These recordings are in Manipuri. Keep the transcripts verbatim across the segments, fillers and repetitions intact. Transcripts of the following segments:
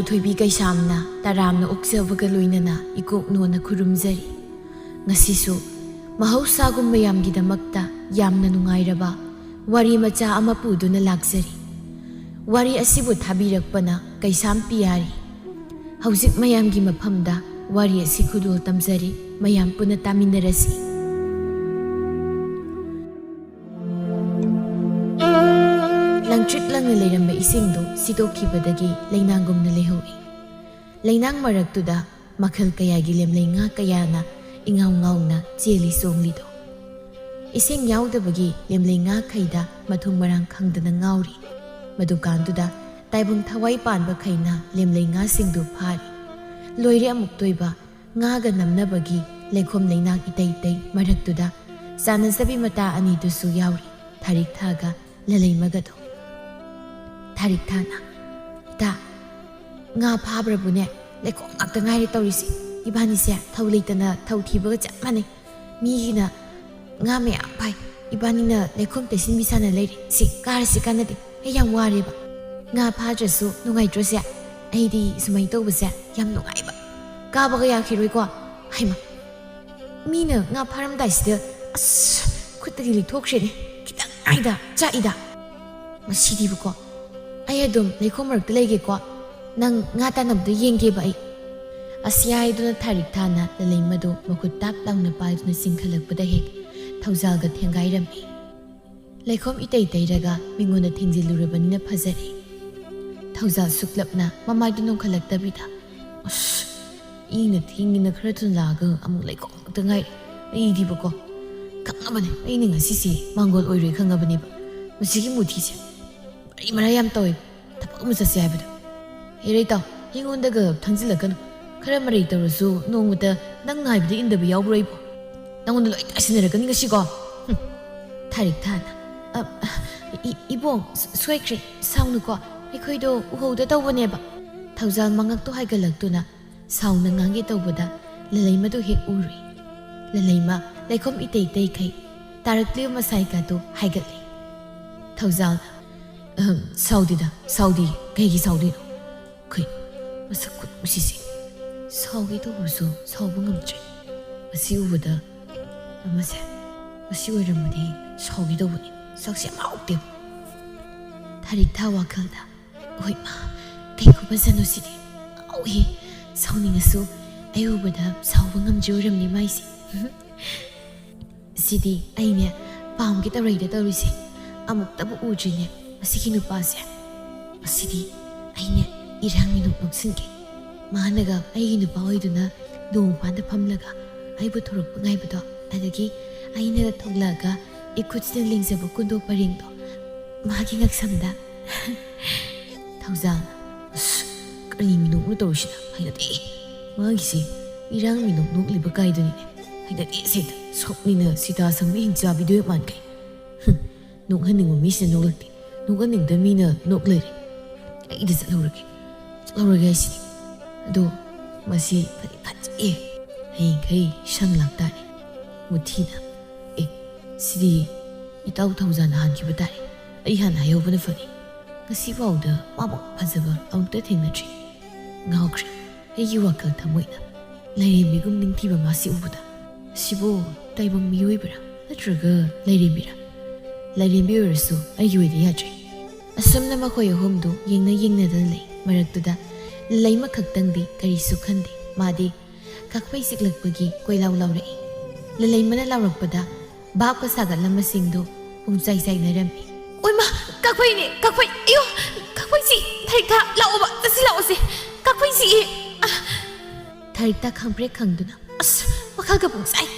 ꯊꯣꯏꯕꯤ ꯀꯩꯁꯥꯝꯅ ꯇꯔꯥꯝꯅ ꯑꯣꯛꯆꯕꯒ ꯂꯣꯏꯅꯅ ꯏꯀꯣꯛ ꯅꯣꯟꯅ ꯈꯨꯔꯨꯝꯖꯔꯤ꯫ ꯉꯁꯤꯁꯨ ꯃꯍꯧꯁꯥꯒꯨꯝ ꯃꯌꯥꯝꯒꯤꯗꯃꯛꯇ ꯌꯥꯝꯅ ꯅꯨꯡꯉꯥꯏꯔꯕ ꯋꯥꯔꯤ ꯃꯆꯥ ꯑꯃ ꯄꯨꯗꯨꯅ ꯂꯥꯛꯆꯔꯤ꯫ ꯋꯥꯔꯤ ꯑꯁꯤꯕꯨ ꯊꯥꯕꯤꯔꯛꯄꯅ ꯀꯩꯁꯥꯝ ꯄꯤꯌꯥꯔꯤ꯫ ꯍꯧꯖꯤꯛ ꯃꯌꯥꯝꯒꯤ ꯃꯐꯝꯗ ꯋꯥꯔꯤ ꯑꯁꯤ ꯈꯨꯗꯣꯜ ꯇꯝꯖꯔꯤ꯫ ꯃꯌꯥꯝ ꯄꯨꯟꯅ ꯇꯥꯃꯤꯟꯅꯔꯁꯤ꯫ ꯂꯪꯇ꯭ꯔꯤꯛ ꯂꯪꯅ ꯂꯩꯔꯝꯕ ꯏꯁꯤꯡꯗꯨ ꯁꯤꯠꯇꯣꯛꯈꯤꯕꯗꯒꯤ ꯂꯩꯅꯥꯡꯒꯨꯝꯅ ꯂꯩꯍꯧꯏ꯫ ꯂꯩꯅꯥꯡ ꯃꯔꯛꯇꯨꯗ ꯃꯈꯜ ꯀꯌꯥꯒꯤ ꯂꯦꯝꯂꯩ ꯉꯥ ꯀꯌꯥꯅ ꯏꯉꯥꯎ ꯉꯥꯎꯅ ꯆꯦꯜꯂꯤ ꯆꯣꯡꯂꯤꯗꯣ꯫ ꯏꯁꯤꯡ ꯌꯥꯎꯗꯕꯒꯤ ꯂꯦꯝꯂꯩ ꯉꯥꯈꯩꯗ ꯃꯊꯣꯡ ꯃꯔꯥꯡ ꯈꯪꯗꯅ ꯉꯥꯎꯔꯤ꯫ ꯃꯗꯨꯀꯥꯟꯗꯨꯗ ꯇꯥꯏꯕꯪ ꯊꯋꯥꯏ ꯄꯥꯟꯕꯈꯩꯅ ꯂꯦꯝꯂꯩ ꯉꯥꯁꯤꯡꯗꯨ ꯐꯥꯔꯤ꯫ ꯂꯣꯏꯔꯦ ꯑꯃꯨꯛꯇꯣꯏꯕ, ꯉꯥꯒ ꯅꯝꯅꯕꯒꯤ ꯂꯩꯈꯣꯝ ꯂꯩꯅꯥꯡ ꯏꯇꯩ ꯏꯇꯩ ꯃꯔꯛꯇꯨꯗ ꯆꯥꯟꯅꯖꯕꯤ ꯃꯇꯥ ꯑꯅꯤꯗꯨꯁꯨ ꯌꯥꯎꯔꯤ, ꯊꯥꯔꯤꯛ ꯊꯥꯒ ꯂꯂꯩꯃꯒꯗꯣ꯫ ꯊꯥꯔꯤꯛ ꯊꯥꯅ, "ꯏꯇꯥ, ꯉꯥ ꯐꯥꯕ꯭ꯔꯕꯨꯅꯦ, ꯂꯩꯈꯣꯝ ꯉꯥꯛꯇ ꯉꯥꯏꯔꯦ ꯇꯧꯔꯤꯁꯦ꯫ ꯏꯕꯥꯅꯤꯁꯦ ꯊꯧ ꯂꯩꯇꯅ ꯊꯧ ꯊꯤꯕꯒ ꯆꯞ ꯃꯥꯟꯅꯩ꯫ ꯃꯤꯒꯤꯅ ꯉꯥ ꯃꯌꯥꯝ ꯐꯥꯏ, ꯏꯕꯥꯅꯤꯅ ꯂꯩꯈꯣꯝ ꯇꯩꯁꯤꯟꯕꯤ ꯁꯥꯟꯅ ꯂꯩꯔꯦ꯫ ꯁꯤ ꯀꯥꯔꯁꯤ ꯀꯥꯟꯅꯗꯦ, ꯑꯩ ꯌꯥꯝ ꯋꯥꯔꯦꯕ꯫ ꯉꯥ ꯐꯥꯗ꯭ꯔꯁꯨ ꯅꯨꯡꯉꯥꯏꯇ꯭ꯔꯣꯁꯦ? ꯑꯩꯗꯤ ꯁꯨꯃꯥꯏꯅ ꯇꯧꯕꯁꯦ ꯌꯥꯝ ꯅꯨꯡꯉꯥꯏꯕ꯫ ꯀꯥꯕꯒ ꯌꯥꯈꯤꯔꯣꯏꯀꯣ?" ꯍꯩꯃꯥ, ꯃꯤꯅ ꯉꯥ ꯐꯥꯔꯝꯗꯥꯏꯁꯤꯗ, ꯑꯁ, ꯈꯨꯠꯇꯒꯤ ꯂꯤꯛꯊꯣꯛꯈ꯭ꯔꯦꯅꯦ꯫ ꯈꯤꯇꯪ ꯉꯥꯏꯗ, ꯆꯥꯛꯏꯗ꯫ ꯃꯁꯤꯗꯤꯕꯀꯣ, ꯑꯩ ꯑꯗꯨꯝ ꯂꯩꯈꯣꯝ ꯃꯔꯛꯇ ꯂꯩꯒꯦꯀꯣ꯫ ꯅꯪ ꯉꯥ ꯇꯥꯟꯅꯕꯗꯣ ꯌꯦꯡꯒꯦꯕ ꯑꯩ꯫ ꯑꯁꯤ ꯍꯥꯏꯗꯨꯅ ꯊꯥꯔꯤꯛ ꯊꯥꯅ ꯂꯂꯩꯃꯗꯨ ꯃꯈꯨꯠ ꯇꯥꯞ ꯂꯥꯎꯅ ꯄꯥꯏꯗꯨꯅ ꯆꯤꯡꯈꯠꯂꯛꯄꯗ ꯍꯦꯛ ꯊꯧꯖꯥꯜꯒ ꯊꯦꯡꯒꯥꯏꯔꯝꯃꯤ꯫ ꯂꯩꯈꯣꯝ ꯏꯇꯩ ꯇꯩꯔꯒ ꯃꯤꯉꯣꯟꯗ ꯊꯦꯡꯖꯤꯜꯂꯨꯔꯕꯅꯤꯅ ꯐꯖꯔꯦ꯫ ꯊꯧꯖꯥꯜ ꯁꯨꯛꯂꯞꯅ ꯃꯃꯥꯏꯗꯨ ꯅꯣꯡꯈꯠꯂꯛꯇꯕꯤꯗ, "ꯑꯁ, ꯏꯪꯅ ꯊꯤꯡꯉꯤꯅ ꯈꯔ ꯊꯨꯅ ꯂꯥꯛꯑꯒ ꯑꯃꯨꯛ ꯂꯩꯈꯣꯝ ꯉꯥꯛꯇ ꯉꯥꯏꯔꯦ꯫ ꯑꯩꯗꯤꯕꯀꯣ, ꯈꯪꯉꯕꯅꯦ, ꯑꯩꯅ ꯉꯁꯤꯁꯦ ꯃꯥꯡꯒꯣꯜ ꯑꯣꯏꯔꯣꯏ ꯈꯪꯉꯕꯅꯦꯕ꯫ ꯃꯁꯤꯒꯤ ꯃꯨꯊꯤꯁꯦ ꯃꯔꯩ ꯃꯔꯥ ꯌꯥꯝ ꯇꯧꯋꯦ꯫ ꯊꯕꯛ ꯑꯃ ꯆꯠꯁꯦ ꯍꯥꯏꯕꯗ, ꯍꯦꯔꯩ ꯇꯥꯎ, ꯑꯩꯉꯣꯟꯗꯒ ꯊꯪꯖꯤꯜꯂꯛꯀꯅꯨ꯫ ꯈꯔ ꯃꯔꯩ ꯇꯧꯔꯁꯨ ꯅꯣꯡꯃꯇ ꯅꯪꯅ ꯍꯥꯏꯕꯗ ꯏꯟꯗꯕ ꯌꯥꯎꯕ꯭ꯔꯣ ꯑꯩꯕꯣ? ꯅꯪꯉꯣꯟꯗ ꯂꯣꯏ ꯇꯥꯏꯁꯤꯟꯅꯔꯛꯀꯅꯤ ꯉꯁꯤꯀꯣ꯫ ꯍꯨꯝ꯫ ꯊꯥꯔꯤꯛ ꯊꯥꯅ, "ꯑ, ꯏ-, ꯏꯕꯣꯡ, ꯁ-, ꯁꯣꯏꯈ꯭ꯔꯦ, ꯁꯥꯎꯅꯨꯀꯣ, ꯑꯩꯈꯣꯏꯗꯣ ꯎꯍꯧꯗ ꯇꯧꯕꯅꯦꯕ"꯫ ꯊꯧꯖꯥꯜ ꯃꯉꯛꯇꯣ ꯍꯥꯏꯒꯠꯂꯛꯇꯨꯅ ꯁꯥꯎꯅ ꯉꯥꯡꯒꯦ ꯇꯧꯕꯗ ꯂꯂꯩꯃꯗꯨ ꯍꯦꯛ ꯎꯔꯨꯏ꯫ ꯂꯂꯩꯃ ꯂꯩꯈꯣꯝ ꯏꯇꯩ ꯇꯩꯈꯩ ꯇꯥꯔꯛꯂꯤꯕ ꯃꯁꯥꯏꯒꯗꯨ ꯍꯥꯏꯒꯠꯂꯦ꯫ ꯊꯧꯖꯥꯜ, "ꯑꯍꯝ, ꯁꯥꯎꯗꯦꯗ, ꯁꯥꯎꯗꯦ, ꯀꯩꯒꯤ ꯁꯥꯎꯗꯣꯏꯅꯣ? ꯈꯨꯏ-, ꯃꯁꯛ ꯈꯨꯅꯨꯡꯁꯤꯁꯦ꯫ ꯁꯥꯎꯒꯦ ꯇꯧꯕꯁꯨ ꯁꯥꯎꯕ ꯉꯝꯗ꯭ꯔꯦ꯫ ꯃꯁꯤ ꯎꯕꯗ ꯑꯃꯁꯦ, ꯃꯁꯤ ꯑꯣꯏꯔꯝꯃꯗꯤ ꯁꯥꯎꯒꯦ ꯇꯧꯕꯅꯤ꯫ ꯁꯛꯁꯦ ꯌꯥꯝ ꯍꯥꯎꯇꯦꯕ꯫ ꯊꯥꯔꯤꯛꯊꯥ ꯋꯥꯈꯜꯗ, "ꯍꯣꯏ ꯃꯥ, ꯀꯩ ꯈꯨꯐꯖꯅꯣ ꯁꯤꯗꯤ? ꯉꯥꯎꯏ꯫ ꯁꯥꯎꯅꯤꯡꯉꯁꯨ ꯑꯩ ꯎꯕꯗ ꯁꯥꯎꯕ ꯉꯝꯗ꯭ꯔꯤ ꯑꯣꯏꯔꯝꯅꯤ ꯃꯥꯏꯁꯦ꯫" ꯁꯤꯗꯤ ꯑꯩꯅꯦ ꯄꯥꯝꯒꯦ ꯇꯧꯔꯛꯏꯗ ꯇꯧꯔꯤꯁꯦ꯫ ꯑꯃꯨꯛꯇꯕꯨ ꯎꯗ꯭ꯔꯤꯅꯦ ꯃꯁꯤꯒꯤ ꯅꯨꯄꯥꯁꯦ꯫ ꯃꯁꯤꯗꯤ ꯑꯩꯅꯦ ꯏꯔꯥꯡ ꯃꯤꯅꯣꯛ ꯅꯣꯛꯁꯤꯟꯒꯦ꯫ ꯃꯥꯅꯒ ꯑꯩꯒꯤ ꯅꯨꯄꯥ ꯑꯣꯏꯗꯨꯅ ꯅꯣꯡ ꯃꯄꯥꯟꯗ ꯐꯝꯂꯒ ꯑꯩꯕꯨ ꯊꯣꯔꯛꯄ ꯉꯥꯏꯕꯗꯣ, ꯑꯗꯒꯤ ꯑꯩꯅꯒ ꯊꯣꯛꯂꯛꯑꯒ ꯏꯈꯨꯠꯁꯤꯅ ꯂꯦꯡꯖꯕ ꯀꯨꯟꯗꯣ ꯄꯔꯦꯡꯗꯣ ꯃꯥꯒꯤ ꯉꯛꯁꯝꯗ꯫ ꯊꯧꯖꯥꯜ, "ꯑꯁ, ꯀꯔꯤ ꯃꯤꯅꯣꯛꯅꯣ ꯇꯧꯔꯤꯁꯤꯅ? ꯍꯩꯅꯗꯦ꯫ ꯃꯥꯒꯤꯁꯤ ꯏꯔꯥꯡ ꯃꯤꯅꯣꯛ ꯅꯣꯛꯂꯤꯕ ꯀꯥꯏꯗꯨꯅꯤꯅꯦ꯫ ꯍꯩꯅꯗꯦ ꯁꯤꯗ꯫ ꯁꯣꯛꯅꯤꯅ ꯁꯤꯇꯥ ꯁꯪꯕꯤ ꯍꯤꯡꯆꯥꯕꯤꯗꯣ ꯍꯦꯛ ꯃꯥꯟꯈꯩ꯫ ꯍꯨꯝ, ꯅꯣꯛꯍꯟꯅꯤꯡꯕ ꯃꯤꯁꯤꯅ ꯅꯣꯛꯂꯛꯇꯦ꯫ ꯅꯣꯛꯍꯟꯅꯤꯡꯗꯕ ꯃꯤꯅ ꯅꯣꯛ ꯂꯩꯔꯦ꯫ ꯑꯩꯗ ꯆꯠꯍꯧꯔꯒꯦ꯫ ꯆꯠꯍꯧꯔꯒꯦ ꯍꯥꯏꯁꯤꯅꯤ꯫ ꯑꯗꯣ ꯃꯁꯤ ꯐꯗꯤ ꯐꯠꯇꯦ꯫ ꯍꯌꯦꯡꯈꯩ ꯁꯪ ꯂꯥꯛꯇꯥꯔꯦ꯫ ꯃꯨꯊꯤꯅ, "ꯑꯦ, ꯁꯤꯗꯤ ꯏꯇꯥꯎ ꯊꯧꯖꯥꯜꯅ ꯍꯥꯟꯈꯤꯕ ꯇꯥꯔꯦ꯫ ꯑꯩ ꯍꯥꯟꯅ ꯍꯥꯏꯍꯧꯕꯅ ꯐꯅꯤ꯫ ꯉꯁꯤꯐꯥꯎꯗ ꯃꯥꯃꯨꯛ ꯐꯖꯕ ꯑꯃꯨꯛꯇ ꯊꯦꯡꯅꯗ꯭ꯔꯤ꯫" ꯉꯥꯎꯈ꯭ꯔꯦ ꯑꯩꯒꯤ ꯋꯥꯈꯜ ꯊꯃꯣꯏꯅ꯫ ꯂꯥꯏꯔꯦꯝꯕꯤꯒꯨꯝ ꯅꯤꯡꯊꯤꯕ ꯃꯥꯁꯤ ꯎꯕꯗ꯫ ꯁꯤꯕꯨ ꯇꯥꯏꯕꯪ ꯃꯤꯑꯣꯏꯕꯔꯥ? ꯅꯠꯇ꯭ꯔꯒ ꯂꯥꯏꯔꯦꯝꯕꯤꯔꯥ? ꯂꯥꯏꯔꯦꯝꯕꯤ ꯑꯣꯏꯔꯁꯨ ꯑꯩꯒꯤ ꯑꯣꯏꯗꯤ ꯌꯥꯗ꯭ꯔꯦ꯫ ꯑꯁꯨꯝꯅ ꯃꯈꯣꯏ ꯑꯍꯨꯝꯗꯨ ꯌꯦꯡꯅ ꯌꯦꯡꯅꯗꯅ ꯂꯩ꯫ ꯃꯔꯛꯇꯨꯗ ꯂꯂꯩꯃ ꯈꯛꯇꯪꯗꯤ ꯀꯔꯤꯁꯨ ꯈꯟꯗꯦ꯫ ꯃꯥꯗꯤ ꯀꯥꯛꯐꯩ ꯆꯤꯛꯂꯛꯄꯒꯤ ꯀꯣꯏꯂꯥꯎ ꯂꯥꯎꯔꯛꯏ꯫ ꯂꯂꯩꯃꯅ ꯂꯥꯎꯔꯛꯄꯗ ꯚꯥꯞꯀ ꯁꯥꯒꯠꯂꯝꯕꯁꯤꯡꯗꯨ ꯄꯨꯡꯆꯥꯏ ꯆꯥꯏꯅꯔꯝꯃꯤ꯫ "ꯑꯣꯏꯃꯥ, ꯀꯥꯛꯐꯩꯅꯦ, ꯀꯥꯛꯐꯩ! ꯑꯌꯣ, ꯀꯥꯛꯐꯩ ꯆꯤꯛꯏ! ꯊꯥꯔꯤꯛꯊꯥ, ꯂꯥꯛꯑꯣꯕ, ꯆꯠꯁꯤ ꯂꯥꯛꯑꯣꯁꯦ꯫ ꯀꯥꯛꯐꯩ ꯆꯤꯛꯏ!" ꯑ꯫ ꯊꯥꯔꯤꯛꯊꯥ ꯈꯪꯄ꯭ꯔꯦꯛ ꯈꯪꯗꯨꯅ, "ꯑꯁ, ꯋꯥꯈꯜꯒ ꯄꯨꯡꯆꯥꯏ꯫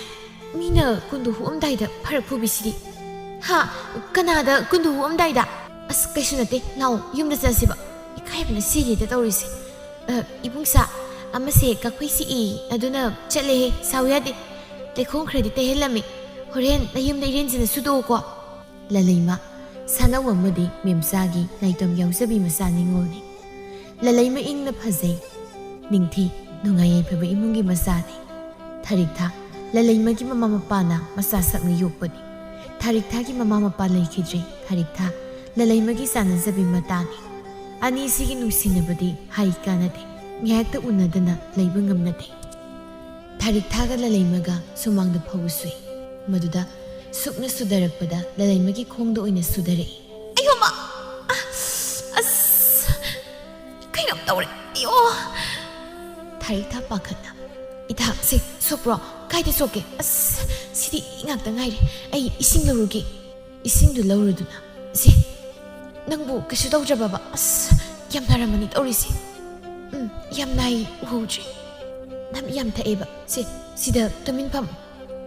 ꯃꯤꯅ ꯀꯨꯟꯗꯨ ꯍꯨꯛꯑꯝꯗꯥꯏꯗ ꯐꯔꯛ ꯐꯨꯕꯤꯁꯤꯗꯤ꯫ ꯍꯥ? ꯀꯅꯥꯗ ꯀꯨꯟꯗꯨ ꯍꯨꯛꯑꯝꯗꯥꯏꯗ? ꯑꯁ, ꯀꯩꯁꯨ ꯅꯠꯇꯦ, ꯂꯥꯛꯑꯣ, ꯌꯨꯝꯗ ꯆꯠꯁꯤꯕ꯫ ꯏꯀꯥꯏꯕꯅ ꯁꯤꯔꯦꯗ ꯇꯧꯔꯤꯁꯦ꯫ ꯑ, ꯏꯕꯨꯡꯁꯥ, ꯑꯃꯁꯦ ꯀꯥꯛꯐꯩ ꯆꯤꯛꯏ, ꯑꯗꯨꯅ ꯆꯠꯂꯦꯍꯦ, ꯁꯥꯎ ꯌꯥꯗꯦ꯫ ꯂꯩꯈꯣꯝ ꯈꯔꯗꯤ ꯇꯩꯍꯜꯂꯝꯃꯤ꯫ ꯍꯣꯔꯦꯟ ꯅꯌꯨꯝꯗ ꯏꯔꯦꯟꯖꯅ ꯁꯨꯗꯣꯛꯎꯀꯣ꯫" ꯂꯂꯩꯃ, ꯁꯥꯅꯧ ꯑꯃꯗꯤ ꯃꯦꯝꯆꯥꯒꯤ ꯅꯥꯏꯇꯣꯝ ꯌꯥꯎꯖꯕꯤ ꯃꯆꯥ ꯅꯤꯉꯣꯜꯅꯤ꯫ ꯂꯂꯩꯃ ꯏꯪꯅ ꯐꯖꯩ, ꯅꯤꯡꯊꯤ, ꯅꯨꯡꯉꯥꯏ ꯌꯥꯏꯐꯕ ꯏꯃꯨꯡꯒꯤ ꯃꯆꯥꯅꯤ꯫ ꯊꯥꯔꯤꯛꯊꯥ, ꯂꯂꯩꯃꯒꯤ ꯃꯃꯥ ꯃꯄꯥꯅ ꯃꯆꯥ ꯁꯛꯅ ꯌꯣꯛꯄꯅꯤ꯫ ꯊꯥꯔꯤꯛꯊꯥꯒꯤ ꯃꯃꯥ ꯃꯄꯥ ꯂꯩꯈꯤꯗ꯭ꯔꯦ꯫ ꯊꯥꯔꯤꯛꯊꯥ, ꯂꯂꯩꯃꯒꯤ ꯆꯥꯟꯅꯖꯕꯤ ꯃꯇꯥꯅꯤ꯫ ꯑꯅꯤꯁꯤꯒꯤ ꯅꯨꯡꯁꯤꯅꯕꯗꯤ ꯍꯥꯏ ꯀꯥꯟꯅꯗꯦ꯫ ꯉꯥꯏꯍꯥꯛꯇ ꯎꯅꯗꯅ ꯂꯩꯕ ꯉꯝꯅꯗꯦ꯫ ꯊꯥꯔꯤꯛꯊꯥꯒ ꯂꯂꯩꯃꯒ ꯁꯨꯃꯥꯡꯗ ꯐꯧꯕ ꯁꯨꯏ꯫ ꯃꯗꯨꯗ ꯁꯨꯛꯅ ꯁꯨꯗꯔꯛꯄꯗ ꯂꯂꯩꯃꯒꯤ ꯈꯣꯡꯗ ꯑꯣꯏꯅ ꯁꯨꯗꯔꯛꯏ꯫ "ꯑꯌꯣꯃ! ꯑ, ꯑꯁ! ꯀꯩꯅꯣꯝ ꯇꯧꯔꯦ꯫ ꯑꯌꯣ!" ꯊꯥꯔꯤꯛꯊꯥ ꯄꯥꯈꯠꯅ, "ꯏꯊꯥ, ꯁꯤ ꯁꯣꯛꯄ꯭ꯔꯣ? ꯀꯥꯏꯗ ꯁꯣꯛꯀꯦ? ꯑꯁ, ꯁꯤꯗꯤ ꯉꯥꯛꯇ ꯉꯥꯏꯔꯦ꯫ ꯑꯩ ꯏꯁꯤꯡ ꯂꯧꯔꯨꯒꯦ꯫" ꯏꯁꯤꯡꯗꯨ ꯂꯧꯔꯨꯗꯨꯅ, "ꯁꯦ, ꯅꯪꯕꯨ ꯀꯩꯁꯨ ꯇꯧꯗ꯭ꯔꯕꯕ? ꯑꯁ, ꯌꯥꯝ ꯅꯥꯔꯝꯃꯅꯤ ꯇꯧꯔꯤꯁꯦ꯫" "ꯎꯝ, ꯌꯥꯝ ꯅꯥꯏ, ꯎꯍꯧꯗ꯭ꯔꯦ꯫ ꯅꯝ ꯌꯥꯝ ꯊꯛꯑꯦꯕ꯫ ꯁꯦ, ꯁꯤꯗ ꯇꯨꯃꯤꯟ ꯐꯝꯃꯨ꯫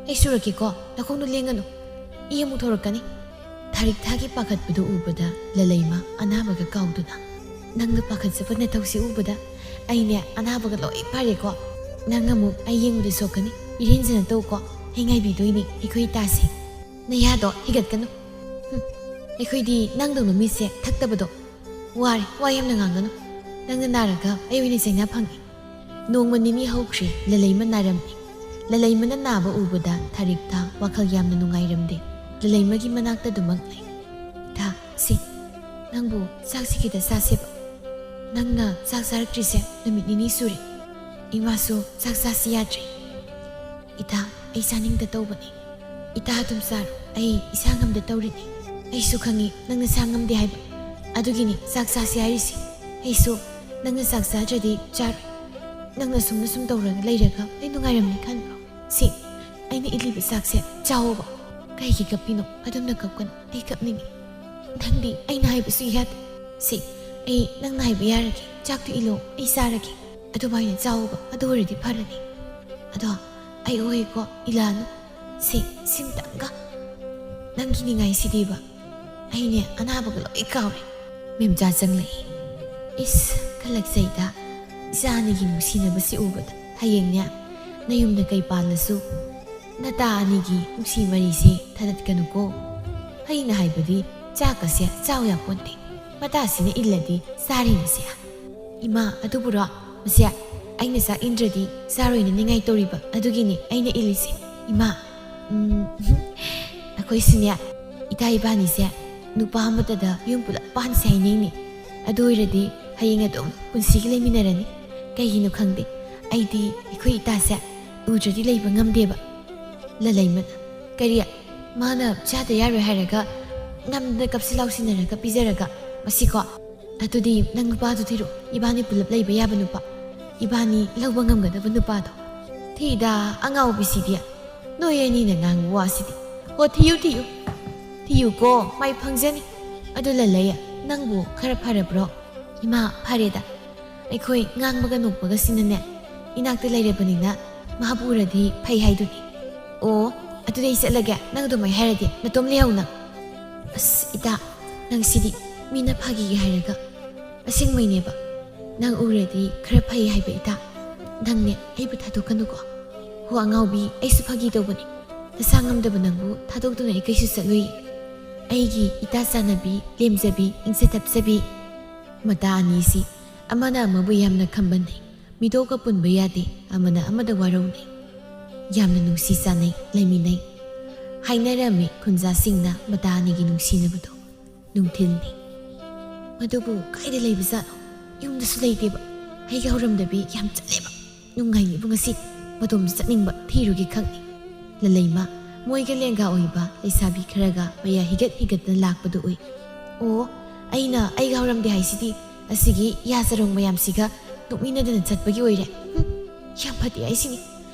ꯑꯩ ꯁꯨꯔꯛꯀꯦꯀꯣ, ꯅꯈꯣꯡꯗꯣ ꯂꯦꯡꯒꯅꯨ꯫ ꯏ ꯑꯃꯨꯛ ꯊꯣꯔꯛꯀꯅꯤ꯫" ꯊꯥꯔꯤꯛꯊꯥꯒꯤ ꯄꯥꯈꯠꯄꯗꯨ ꯎꯕꯗ ꯂꯂꯩꯃ ꯑꯅꯥꯕꯒ ꯀꯥꯎꯗꯨꯅ, "ꯅꯪꯅ ꯄꯥꯈꯠꯆꯕ ꯅꯇꯧꯁꯤ ꯎꯕꯗ ꯑꯩꯅꯦ ꯑꯅꯥꯕꯒ ꯂꯣꯏ ꯐꯔꯦꯀꯣ꯫ ꯅꯪ ꯑꯃꯨꯛ ꯑꯩ ꯌꯦꯡꯕꯗ ꯁꯣꯛꯀꯅꯤ꯫ ꯏꯔꯦꯟꯖꯅ ꯇꯧꯀꯣ꯫ ꯑꯩ ꯉꯥꯏꯕꯤꯗꯣꯏꯅꯤ ꯑꯩꯈꯣꯏ ꯏꯇꯥꯁꯦ꯫ ꯅꯌꯥꯗꯣ ꯍꯤꯒꯠꯀꯅꯨ꯫ ꯍꯨꯝ, ꯑꯩꯈꯣꯏꯗꯤ ꯅꯪꯗꯧꯅ ꯃꯤꯁꯦ ꯊꯛꯇꯕꯗꯣ꯫ ꯋꯥꯔꯦ, ꯋꯥ ꯌꯥꯝꯅ ꯉꯥꯡꯒꯅꯨ꯫ ꯅꯪꯅ ꯅꯥꯔꯒ ꯑꯩ ꯑꯣꯏꯅ ꯆꯩꯅꯥ ꯐꯪꯉꯤ꯫" ꯅꯣꯡꯃ ꯅꯤꯅꯤ ꯍꯧꯈ꯭ꯔꯦ, ꯂꯂꯩꯃ ꯅꯥꯔꯝꯃꯤ꯫ ꯂꯂꯩꯃꯅ ꯅꯥꯕ ꯎꯕꯗ ꯊꯥꯔꯤꯛꯊꯥ ꯋꯥꯈꯜ ꯌꯥꯝꯅ ꯅꯨꯡꯉꯥꯏꯔꯝꯗꯦ꯫ ꯂꯂꯩꯃꯒꯤ ꯃꯅꯥꯛꯇ ꯑꯗꯨꯃꯛ ꯂꯩ꯫ "ꯏꯊꯥ, ꯁꯤ, ꯅꯪꯕꯨ ꯆꯥꯛꯁꯤ ꯈꯤꯇ ꯆꯥꯁꯦꯕ꯫ ꯅꯪꯅ ꯆꯥꯛ ꯆꯥꯔꯛꯇ꯭ꯔꯤꯁꯦ ꯅꯨꯃꯤꯠ ꯅꯤꯅꯤ ꯁꯨꯔꯦ꯫ ꯏꯃꯥꯁꯨ ꯆꯥꯛ ꯆꯥꯁꯤ ꯌꯥꯗ꯭ꯔꯦ꯫ ꯏꯊꯥ, ꯑꯩ ꯆꯥꯅꯤꯡꯗ ꯇꯧꯕꯅꯤ꯫ ꯏꯊꯥ ꯑꯗꯨꯝ ꯆꯥꯔꯣ꯫ ꯑꯩ ꯏꯁꯥ ꯉꯝꯗ ꯇꯧꯔꯤꯅꯤ꯫ ꯑꯩꯁꯨ ꯈꯪꯉꯤ ꯅꯪ ꯅꯁꯥ ꯉꯝꯗꯦ ꯍꯥꯏꯕ꯫ ꯑꯗꯨꯒꯤꯅꯤ ꯆꯥꯛ ꯆꯥꯁꯤ ꯍꯥꯏꯔꯤꯁꯤ꯫ ꯑꯩꯁꯨ ꯅꯪꯅ ꯆꯥꯛ ꯆꯥꯗ꯭ꯔꯗꯤ ꯆꯥꯔꯣꯏ꯫ ꯅꯪꯅ ꯁꯨꯝꯅ ꯁꯨꯝ ꯇꯧꯔꯒ ꯂꯩꯔꯒ ꯑꯩ ꯅꯨꯡꯉꯥꯏꯔꯝꯅꯤ ꯈꯟꯕ꯭ꯔꯣ? ꯁꯤ, ꯑꯩꯅ ꯏꯜꯂꯤꯕ ꯆꯥꯛꯁꯦ ꯆꯥꯎꯑꯣꯕ꯫" "ꯀꯩꯒꯤ ꯀꯞꯄꯤꯅꯣ? ꯑꯗꯨꯝꯅ ꯀꯞꯀꯅꯨ꯫ ꯑꯩ ꯀꯞꯅꯤꯡꯉꯤ꯫ ꯅꯪꯗꯤ ꯑꯩꯅ ꯍꯥꯏꯕꯁꯨ ꯌꯥꯗꯦ꯫ ꯁꯤ, ꯑꯩ ꯅꯪꯅ ꯍꯥꯏꯕ ꯌꯥꯔꯒꯦ꯫ ꯆꯥꯛꯇꯨ ꯏꯜꯂꯣ, ꯑꯩ ꯆꯥꯔꯒꯦ꯫ ꯑꯗꯨꯃꯥꯏꯅ ꯆꯥꯎꯑꯣꯕ, ꯑꯗꯨ ꯑꯣꯏꯔꯗꯤ ꯐꯔꯅꯤ꯫ ꯑꯗꯣ ꯑꯩ ꯑꯣꯏꯀꯣ, ꯏꯂꯥꯅꯨ꯫ ꯁꯤ, ꯁꯤꯝꯇꯪꯒ꯫ ꯅꯪꯒꯤ ꯅꯤꯡꯉꯥꯏꯁꯤꯗꯤꯕ꯫ ꯑꯩꯅꯦ ꯑꯅꯥꯕꯒ ꯂꯣꯏ ꯀꯥꯎꯔꯦ꯫" ꯃꯦꯝꯆꯥ ꯆꯪꯂꯛꯏ꯫ "ꯏꯁ, ꯈꯜꯂꯛꯆꯩꯗ, ꯏꯆꯥ ꯑꯅꯤꯒꯤ ꯅꯨꯡꯁꯤꯅꯕꯁꯤ ꯎꯕꯗ꯫ ꯍꯌꯦꯡꯅꯦ ꯅꯌꯨꯝꯗ ꯀꯩ ꯄꯥꯜꯂꯁꯨ ꯅꯇꯥ ꯑꯅꯤꯒꯤ ꯅꯨꯡꯁꯤ ꯃꯔꯤꯁꯤ ꯊꯥꯗꯠꯀꯅꯨꯀꯣ꯫ ꯑꯩꯅ ꯍꯥꯏꯕꯗꯤ ꯆꯥꯛꯀꯁꯦ ꯆꯥꯎ ꯌꯥꯄꯣꯟꯇꯦ꯫ ꯃꯇꯥꯁꯤꯅ ꯏꯜꯂꯗꯤ ꯆꯥꯔꯤꯅꯤꯁꯦ꯫" "ꯏꯃꯥ, ꯑꯗꯨꯕꯨꯔꯣ? ꯃꯁꯦ, ꯑꯩꯅ ꯆꯥꯛ ꯏꯟꯗ꯭ꯔꯗꯤ ꯆꯥꯔꯣꯏꯅ ꯅꯤꯡꯉꯥꯏ ꯇꯧꯔꯤꯕ, ꯑꯗꯨꯒꯤꯅꯤ ꯑꯩꯅ ꯏꯜꯂꯤꯁꯦ꯫ ꯏꯃꯥ, ꯎꯝ, ꯑꯩꯈꯣꯏꯁꯨꯅꯦ, ꯏꯇꯥ ꯏꯕꯥꯅꯤꯁꯦ ꯅꯨꯄꯥ ꯑꯃꯠꯇꯗ ꯌꯨꯝ ꯄꯨꯂꯞ ꯄꯥꯟꯁꯦ ꯍꯥꯏꯅꯤꯡꯅꯤ꯫ ꯑꯗꯨ ꯑꯣꯏꯔꯗꯤ ꯍꯌꯦꯡ ꯑꯗꯨꯝ ꯄꯨꯟꯁꯤꯒꯤ ꯂꯩꯃꯤꯟꯅꯔꯅꯤ꯫ ꯀꯩꯒꯤꯅꯣ ꯈꯪꯗꯦ, ꯑꯩꯗꯤ ꯑꯩꯈꯣꯏ ꯏꯇꯥꯁꯦ ꯎꯗ꯭ꯔꯗꯤ ꯂꯩꯕ ꯉꯝꯗꯦꯕ꯫ ꯂꯂꯩꯃꯅ, "ꯀꯔꯤ? ꯃꯥꯅ ꯆꯥꯗ ꯌꯥꯔꯣꯏ ꯍꯥꯏꯔꯒ ꯅꯝꯗꯅ ꯀꯞꯁꯤ ꯂꯥꯎꯁꯤꯟꯅꯔꯒ ꯄꯤꯖꯔꯒ, ꯃꯁꯤꯀꯣ, ꯑꯗꯨꯗꯤ ꯅꯪ ꯅꯨꯄꯥꯗꯨ ꯊꯤꯔꯛꯑꯣ, ꯏꯕꯥꯅꯤ ꯄꯨꯂꯞ ꯂꯩꯕ ꯌꯥꯕ ꯅꯨꯄꯥ, ꯏꯕꯥꯅꯤ ꯂꯧꯕ ꯉꯝꯒꯗꯕ ꯅꯨꯄꯥꯗꯣ꯫ ꯊꯤꯗ, ꯑꯉꯥꯎꯕꯤꯁꯤꯗꯤ, ꯅꯣꯏ ꯑꯅꯤꯅ ꯉꯥꯡꯕ ꯋꯥꯁꯤꯗꯤ꯫ ꯍꯣ, ꯊꯤꯌꯨ, ꯊꯤꯌꯨ, ꯊꯤꯌꯨꯀꯣ, ꯃꯥꯏ ꯐꯪꯖꯅꯤ꯫ ꯑꯗꯨ ꯂꯂꯩ, ꯅꯪꯕꯨ ꯈꯔ ꯐꯔꯕ꯭ꯔꯣ?" "ꯏꯃꯥ, ꯐꯔꯦꯗ꯫ ꯑꯩꯈꯣꯏ ꯉꯥꯡꯕꯒ ꯅꯣꯛꯄꯒꯁꯤꯅꯅꯦ, ꯏꯅꯥꯛꯇ ꯂꯩꯔꯕꯅꯤꯅ ꯃꯥꯕꯨ ꯎꯔꯗꯤ ꯐꯩ ꯍꯥꯏꯗꯨꯅꯤ꯫ ꯑꯣ, ꯑꯗꯨꯗꯤ ꯑꯩ ꯆꯠꯂꯒꯦ, ꯅꯪ ꯑꯗꯨꯃꯥꯏ ꯍꯥꯏꯔꯗꯤ ꯅꯇꯣꯝ ꯂꯩꯍꯧ ꯅꯪ꯫ ꯑꯁ, ꯏꯇꯥ, ꯅꯪ ꯁꯤꯗꯤ ꯃꯤꯅ ꯐꯥꯒꯤꯒꯦ ꯍꯥꯏꯔꯒ ꯑꯁꯦꯡꯕꯩꯅꯦꯕ꯫ ꯅꯪ ꯎꯔꯗꯤ ꯈꯔ ꯐꯩ ꯍꯥꯏꯕ ꯏꯇꯥ꯫ ꯅꯪꯅꯦ ꯑꯩꯕꯨ ꯊꯥꯗꯣꯛꯀꯅꯨꯀꯣ꯫ ꯍꯣ ꯑꯉꯥꯎꯕꯤ, ꯑꯩꯁꯨ ꯐꯥꯒꯤ ꯇꯧꯕꯅꯤ꯫ ꯅꯁꯥ ꯉꯝꯗꯕ ꯅꯪꯕꯨ ꯊꯥꯗꯣꯛꯇꯨꯅ ꯑꯩ ꯀꯩꯁꯨ ꯆꯠꯂꯣꯏꯌꯦ꯫ ꯑꯩꯒꯤ ꯏꯇꯥ ꯆꯥꯟꯅꯕꯤ, ꯂꯦꯝꯖꯕꯤ, ꯏꯪꯖ ꯇꯞꯆꯕꯤ꯫ ꯃꯇꯥ ꯑꯅꯤꯁꯤ ꯑꯃꯅ ꯑꯃꯕꯨ ꯌꯥꯝꯅ ꯈꯝꯕꯟꯅꯩ꯫ ꯃꯤꯇꯣꯛꯀ ꯄꯨꯟꯕ ꯌꯥꯗꯦ, ꯑꯃꯅ ꯑꯃꯗ ꯋꯥꯔꯧꯅꯩ꯫ ꯌꯥꯝꯅ ꯅꯨꯡꯁꯤ ꯆꯥꯟꯅꯩ, ꯂꯩꯃꯤꯟꯅꯩ꯫ ꯍꯥꯏꯅꯔꯝꯃꯤ ꯈꯨꯟꯖꯥꯁꯤꯡꯅ ꯃꯇꯥ ꯑꯅꯤꯒꯤ ꯅꯨꯡꯁꯤꯅꯕꯗꯣ꯫ ꯅꯨꯡꯊꯤꯜꯅꯤ꯫ ꯃꯗꯨꯕꯨ ꯀꯥꯏꯗ ꯂꯩꯕꯖꯥꯠꯅꯣ? ꯌꯨꯝꯗꯁꯨ ꯂꯩꯇꯦꯕ꯫ ꯑꯩꯒ ꯍꯧꯔꯝꯗꯕꯤ ꯌꯥꯝ ꯆꯠꯂꯦꯕ꯫ ꯅꯨꯡꯉꯥꯏꯅꯤꯕꯨ ꯉꯁꯤ꯫ ꯃꯇꯣꯝꯁꯨ ꯆꯠꯅꯤꯡꯕ ꯊꯤꯔꯨꯒꯦ ꯈꯪꯉꯤ꯫ ꯂꯂꯩꯃ, ꯃꯣꯏꯒ ꯂꯦꯡꯒꯥ ꯑꯣꯏꯕ ꯂꯩꯁꯥꯕꯤ ꯈꯔꯒ ꯃꯌꯥ ꯍꯤꯒꯠ ꯍꯤꯒꯠꯇꯅ ꯂꯥꯛꯄꯗꯨ ꯎꯏ꯫ ꯑꯣ, ꯑꯩꯅ ꯑꯩꯒ ꯍꯧꯔꯝꯗꯦ ꯍꯥꯏꯁꯤꯗꯤ ꯑꯁꯤꯒꯤ ꯌꯥ ꯆꯔꯣꯡ ꯃꯌꯥꯝꯁꯤꯒ ꯅꯣꯛꯃꯤꯟꯅꯗꯅ ꯆꯠꯄꯒꯤ ꯑꯣꯏꯔꯦ꯫ ꯍꯨꯝ, ꯌꯥꯝ ꯐꯠꯇꯦ ꯍꯥꯏꯁꯤꯅꯤ꯫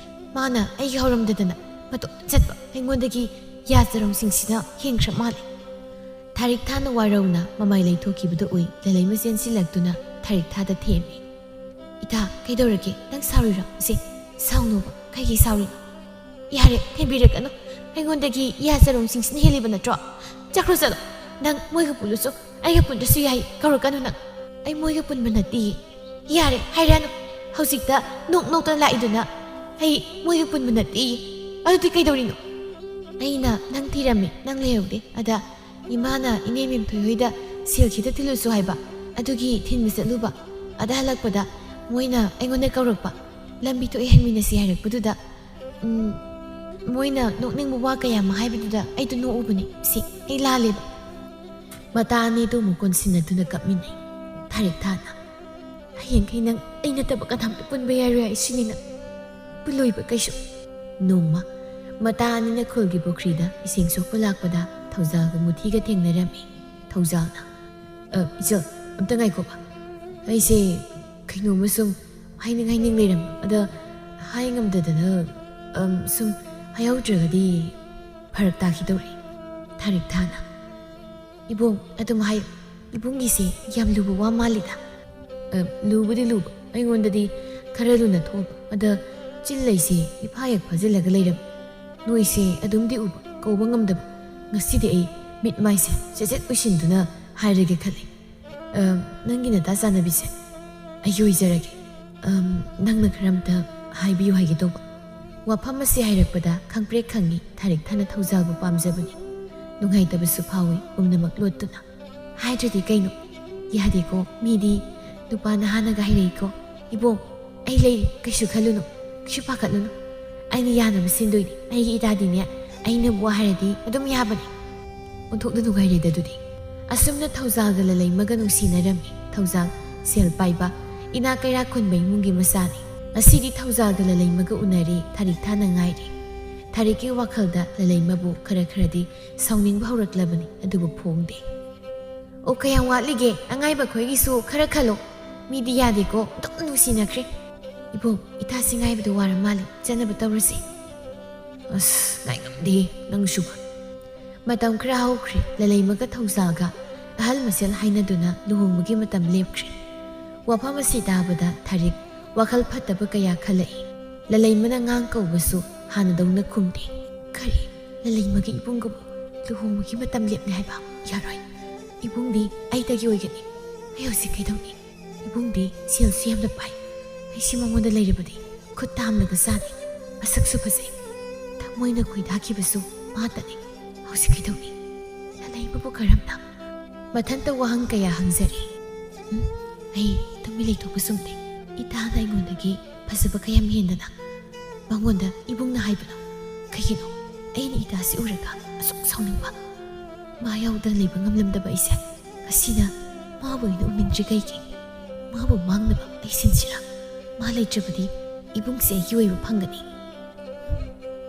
ꯃꯥꯅ ꯑꯩꯒ ꯍꯧꯔꯝꯗꯗꯅ ꯃꯇꯣꯝꯇ ꯆꯠꯄ, ꯑꯩꯉꯣꯟꯗꯒꯤ ꯌꯥ ꯆꯔꯣꯡꯁꯤꯡꯁꯤꯅ ꯍꯦꯟꯈ꯭ꯔ ꯃꯥꯜꯂꯦ꯫ ꯊꯥꯔꯤꯛ ꯊꯥꯅ ꯋꯥꯔꯧꯅ ꯃꯃꯥꯏ ꯂꯩꯊꯣꯛꯈꯤꯕꯗꯨ ꯎꯏ꯫ ꯂꯂꯩꯃ ꯆꯦꯟꯁꯤꯜꯂꯛꯇꯨꯅ ꯊꯥꯔꯤꯛ ꯊꯥꯗ ꯊꯦꯝꯃꯤ꯫ "ꯏꯇꯥ, ꯀꯩꯗꯧꯔꯒꯦ? ꯅꯪ ꯁꯥꯎꯔꯤꯔꯣ? ꯁꯦ, ꯁꯥꯎꯅꯣꯕ꯫ ꯀꯩꯒꯤ ꯁꯥꯎꯔꯤꯅꯣ? ꯌꯥꯔꯦ, ꯊꯦꯝꯕꯤꯔꯛꯀꯅꯨ꯫ ꯑꯩꯉꯣꯟꯗꯒꯤ ꯌꯥ ꯆꯔꯣꯡꯁꯤꯡꯁꯤꯅ ꯍꯦꯜꯂꯤꯕ ꯅꯠꯇ꯭ꯔꯣ? ꯆꯠꯈ꯭ꯔꯣ ꯆꯠꯂꯣ꯫ ꯅꯪ ꯃꯣꯏꯒ ꯄꯨꯜꯂꯨꯁꯨ, ꯑꯩꯒ ꯄꯨꯟꯗ꯭ꯔꯁꯨ ꯌꯥꯏ꯫ ꯀꯧꯔꯛꯀꯅꯨ ꯅꯪ꯫ ꯑꯩ ꯃꯣꯏꯒ ꯄꯨꯟꯕ ꯅꯠꯇꯤꯌꯦ꯫ ꯌꯥꯔꯦ, ꯍꯥꯏꯔꯛꯑꯅꯨ꯫ ꯍꯧꯖꯤꯛꯇ ꯅꯣꯛ ꯅꯣꯛꯇꯅ ꯂꯥꯛꯏꯗꯨꯅ ꯑꯩ ꯃꯣꯏꯒ ꯄꯨꯟꯕ ꯅꯠꯇꯤꯌꯦ꯫ ꯑꯗꯨꯗꯤ ꯀꯩꯗꯧꯔꯤꯅꯣ?" "ꯑꯩꯅ ꯅꯪ ꯊꯤꯔꯝꯃꯤ, ꯅꯪ ꯂꯩꯍꯧꯗꯦ꯫ ꯑꯗ ꯏꯃꯥꯅ ꯏꯅꯦ ꯃꯦꯝꯊꯣꯏ ꯍꯣꯏꯗ ꯁꯦꯜ ꯈꯤꯇ ꯊꯤꯜꯂꯨꯁꯨ ꯍꯥꯏꯕ, ꯑꯗꯨꯒꯤ ꯊꯤꯟꯕ ꯆꯠꯂꯨꯕ꯫ ꯑꯗ ꯍꯜꯂꯛꯄꯗ ꯃꯣꯏꯅ ꯑꯩꯉꯣꯟꯗ ꯀꯧꯔꯛꯄ, ꯂꯝꯕꯤ ꯊꯣꯛꯑꯦ ꯍꯟꯃꯤꯟꯅꯁꯤ ꯍꯥꯏꯔꯛꯄꯗꯨꯗ, ꯎꯝ, ꯃꯣꯏꯅ ꯅꯣꯛꯅꯤꯡꯕ ꯋꯥ ꯀꯌꯥ ꯑꯃ ꯍꯥꯏꯕꯗꯨꯗ ꯑꯩꯗꯣ ꯅꯣꯛꯎꯕꯅꯤ꯫ ꯁꯤ ꯑꯩ ꯂꯥꯜꯂꯦꯕ꯫" ꯃꯇꯥ ꯑꯅꯤꯗꯨ ꯑꯃꯨꯛ ꯀꯣꯟꯁꯤꯟꯅꯗꯨꯅ ꯀꯞꯃꯤꯟꯅꯩ꯫ ꯊꯥꯔꯤꯛ ꯊꯥꯅ, ꯍꯌꯦꯡꯈꯩ ꯅꯪ ꯑꯩ ꯅꯠꯇꯕ ꯀꯅꯥꯝꯇ ꯄꯨꯟꯕ ꯌꯥꯔꯣꯏ ꯍꯥꯏꯁꯤꯅꯤ ꯅꯪ꯫ ꯄꯨꯜꯂꯣꯏꯕ ꯀꯩꯁꯨ꯫ ꯅꯣꯡꯃ ꯃꯇꯥ ꯑꯅꯤꯅ ꯈꯨꯜꯒꯤ ꯄꯨꯈ꯭ꯔꯤꯗ ꯏꯁꯤꯡ ꯁꯣꯛꯄ ꯂꯥꯛꯄꯗ ꯊꯧꯖꯥꯜꯒ ꯃꯨꯊꯤꯒ ꯊꯦꯡꯅꯔꯝꯃꯤ꯫ ꯊꯧꯖꯥꯜꯅ, "ꯑ, ꯏꯆꯜ, ꯑꯝꯇ ꯉꯥꯏꯈꯣꯕ꯫ ꯑꯩꯁꯦ ꯀꯩꯅꯣꯝꯃ ꯁꯨꯝ ꯍꯥꯏꯅꯤꯡ ꯍꯥꯏꯅꯤꯡ ꯂꯩꯔꯝꯕ꯫ ꯑꯗ ꯍꯥꯏ ꯉꯝꯗꯗꯅ, ꯑꯝ, ꯁꯨꯝ ꯍꯥꯏꯍꯧꯗ꯭ꯔꯒꯗꯤ ꯐꯔꯛ ꯇꯥꯈꯤꯗꯧꯔꯦ꯫" ꯊꯥꯔꯤꯛ ꯊꯥꯅ, "ꯏꯕꯨꯡ, ꯑꯗꯨꯝ ꯍꯥꯏꯌꯨ꯫ ꯏꯕꯨꯡꯒꯤꯁꯦ ꯌꯥꯝ ꯂꯨꯕ ꯋꯥ ꯃꯥꯜꯂꯤꯗ꯫" "ꯑ, ꯂꯨꯕꯨꯗꯤ ꯂꯨꯕ, ꯑꯩꯉꯣꯟꯗꯗꯤ ꯈꯔ ꯂꯨꯅ ꯊꯣꯛꯑꯕ꯫ ꯑꯗ ꯆꯤꯜꯂꯩꯁꯦ ꯏꯐꯥ ꯍꯦꯛ ꯐꯥꯖꯤꯜꯂꯒ ꯂꯩꯔꯝꯃꯤ꯫ ꯅꯣꯏꯁꯦ ꯑꯗꯨꯝꯗꯤ ꯎꯕ, ꯀꯧꯕ ꯉꯝꯗꯕ꯫ ꯉꯁꯤꯗꯤ ꯑꯩ ꯃꯤꯠ ꯃꯥꯏꯁꯦ ꯆꯦꯠ ꯆꯦꯠ ꯎꯏꯁꯤꯟꯗꯨꯅ ꯍꯥꯏꯔꯒꯦ ꯈꯜꯂꯤ꯫ ꯑ, ꯅꯪꯒꯤ ꯅꯇꯥ ꯆꯥꯟꯅꯕꯤꯁꯦ ꯑꯩ ꯑꯣꯏꯖꯔꯒꯦ꯫ ꯑꯝ, ꯅꯪꯅ ꯈꯔ ꯑꯝꯇ ꯍꯥꯏꯕꯤꯌꯨ ꯍꯥꯏꯒꯦ ꯇꯧꯕ꯫ ꯋꯥꯐꯝ ꯑꯁꯤ ꯍꯥꯏꯔꯛꯄꯗ ꯈꯪꯄ꯭ꯔꯦꯛ ꯈꯪꯉꯤ ꯊꯥꯔꯤꯛ ꯊꯥꯅ ꯊꯧꯖꯥꯜꯕꯨ ꯄꯥꯝꯖꯕꯅꯤ꯫ ꯅꯨꯡꯉꯥꯏꯇꯕꯁꯨ ꯐꯥꯎꯏ ꯄꯨꯝꯅꯃꯛ ꯂꯣꯠꯇꯨꯅ꯫ ꯍꯥꯏꯗ꯭ꯔꯗꯤ ꯀꯩꯅꯣ? ꯌꯥꯗꯦꯀꯣ, ꯃꯤꯗꯤ ꯅꯨꯄꯥ ꯅꯍꯥꯅꯒ ꯍꯥꯏꯔꯛꯏꯀꯣ꯫ ꯏꯕꯣ, ꯑꯩ ꯂꯩꯔꯤ, ꯀꯩꯁꯨ ꯈꯜꯂꯨꯅꯨ, ꯀꯩꯁꯨ ꯄꯥꯈꯠꯂꯨꯅꯨ꯫ ꯑꯩꯅ ꯌꯥꯅꯕ ꯁꯤꯟꯗꯣꯏꯅꯤ꯫ ꯑꯩꯒꯤ ꯏꯇꯥꯗꯤꯅꯦ, ꯑꯩꯅꯕꯨ ꯍꯥꯏꯔꯗꯤ ꯑꯗꯨꯝ ꯌꯥꯕꯅꯤ꯫ ꯑꯣꯟꯊꯣꯛꯅ ꯅꯨꯡꯉꯥꯏꯔꯦꯗ ꯑꯗꯨꯗꯤ꯫" ꯑꯁꯨꯝꯅ ꯊꯧꯖꯥꯜꯒ ꯂꯂꯩꯃꯒ ꯅꯨꯡꯁꯤꯅꯔꯝꯃꯤ꯫ ꯊꯧꯖꯥꯜ ꯁꯦꯜ ꯄꯥꯏꯕ, ꯏꯅꯥꯛ ꯀꯩꯔꯥꯛ ꯈꯨꯟꯕ ꯏꯃꯨꯡꯒꯤ ꯃꯆꯥꯅꯤ꯫ ꯉꯁꯤꯗꯤ ꯊꯧꯖꯥꯜꯒ ꯂꯂꯩꯃꯒ ꯎꯅꯔꯦ ꯊꯥꯔꯤꯛ ꯊꯥꯅ ꯉꯥꯏꯔꯤ꯫ ꯊꯥꯔꯤꯛꯀꯤ ꯋꯥꯈꯜꯗ ꯂꯂꯩꯃꯕꯨ ꯈꯔ ꯈꯔꯗꯤ ꯁꯥꯎꯅꯤꯡꯕ ꯍꯧꯔꯛꯂꯕꯅꯤ, ꯑꯗꯨꯕꯨ ꯐꯣꯡꯗꯦ꯫ "ꯑꯣ, ꯀꯌꯥꯝ ꯋꯥꯠꯂꯤꯒꯦ? ꯑꯉꯥꯏꯕ ꯈꯣꯏꯒꯤꯁꯨ ꯈꯔ ꯈꯜꯂꯣ꯫ ꯃꯤꯗꯤ ꯌꯥꯗꯦꯀꯣ, ꯑꯗꯨꯝ ꯅꯨꯡꯁꯤꯅꯈ꯭ꯔꯦ꯫ ꯏꯕꯣ, ꯏꯇꯥꯁꯤ ꯉꯥꯏꯕꯗ ꯋꯥꯔ ꯃꯥꯜꯂꯦ, ꯆꯠꯅꯕ ꯇꯧꯔꯁꯤ꯫" "ꯑꯁ, ꯉꯥꯏꯉꯝꯗꯦ ꯅꯪꯁꯨ꯫" ꯃꯇꯝ ꯈꯔ ꯍꯧꯈ꯭ꯔꯦ꯫ ꯂꯂꯩꯃꯒ ꯊꯧꯖꯥꯜꯒ ꯑꯍꯜ ꯃꯁꯦꯜ ꯍꯥꯏꯅꯗꯨꯅ ꯂꯨꯍꯣꯡꯕꯒꯤ ꯃꯇꯝ ꯂꯦꯞꯈ꯭ꯔꯦ꯫ ꯋꯥꯐꯝ ꯑꯁꯤ ꯇꯥꯕꯗ ꯊꯥꯔꯤꯛ ꯋꯥꯈꯜ ꯐꯠꯇꯕ ꯀꯌꯥ ꯈꯜꯂꯛꯏ꯫ ꯂꯂꯩꯃꯅ ꯉꯥꯡ ꯀꯧꯕꯁꯨ ꯍꯥꯟꯅꯗꯧꯅ ꯈꯨꯝꯗꯦ꯫ "ꯀꯔꯤ? ꯂꯂꯩꯃꯒ ꯏꯕꯨꯡꯒꯕꯨ ꯂꯨꯍꯣꯡꯕꯒꯤ ꯃꯇꯝ ꯂꯦꯞꯂꯦ ꯍꯥꯏꯕ? ꯌꯥꯔꯣꯏ꯫ ꯏꯕꯨꯡꯗꯤ ꯑꯩꯗꯒꯤ ꯑꯣꯏꯒꯅꯤ꯫ ꯑꯩ ꯍꯧꯖꯤꯛ ꯀꯩꯗꯧꯅꯤ? ꯏꯕꯨꯡꯗꯤ ꯁꯦꯜꯁꯨ ꯌꯥꯝꯅ ꯄꯥꯏ꯫ ꯑꯩꯁꯤ ꯃꯉꯣꯟꯗ ꯂꯩꯔꯕꯗꯤ ꯈꯨꯠ ꯇꯥꯝꯂꯒ ꯆꯥꯅꯤ꯫ ꯃꯁꯛꯁꯨ ꯐꯖꯩ꯫ ꯊꯃꯣꯏꯅ ꯈꯣꯏꯗꯥꯈꯤꯕꯁꯨ ꯃꯥꯇꯅꯤ꯫ ꯍꯧꯖꯤꯛ ꯀꯩꯗꯧꯅꯤ? ꯂꯂꯩꯃꯕꯨ ꯀꯔꯝꯅ?" ꯃꯊꯟꯇ ꯋꯥꯍꯪ ꯀꯌꯥ ꯍꯪꯖꯔꯤ꯫ "ꯎꯝ, ꯑꯩ ꯇꯨꯃꯤꯟ ꯂꯩꯊꯣꯛꯄ ꯆꯨꯝꯗꯦ꯫ ꯏꯇꯥꯅ ꯑꯩꯉꯣꯟꯗꯒꯤ ꯐꯖꯕ ꯀꯌꯥꯝ ꯍꯦꯟꯗꯅ ꯃꯉꯣꯟꯗ ꯏꯕꯨꯡꯅ ꯍꯥꯏꯕꯅꯣ? ꯀꯩꯒꯤꯅꯣ ꯑꯩꯅ ꯏꯇꯥꯁꯤ ꯎꯔꯒ ꯑꯁꯨꯛ ꯁꯥꯎꯅꯤꯡꯕ? ꯃꯥ ꯌꯥꯎꯗꯅ ꯂꯩꯕ ꯉꯝꯂꯝꯗꯕ ꯑꯩꯁꯦ ꯉꯁꯤꯅ ꯃꯥꯕꯨ ꯑꯣꯏꯅ ꯎꯅꯤꯡꯗ꯭ꯔꯤ ꯀꯩꯒꯤ? ꯃꯥꯕꯨ ꯃꯥꯡꯅꯕ ꯑꯩ ꯁꯤꯟꯁꯤꯔꯥ? ꯃꯥ ꯂꯩꯇ꯭ꯔꯕꯗꯤ ꯏꯕꯨꯡꯁꯦ ꯑꯩꯒꯤ ꯑꯣꯏꯕ ꯐꯪꯒꯅꯤ꯫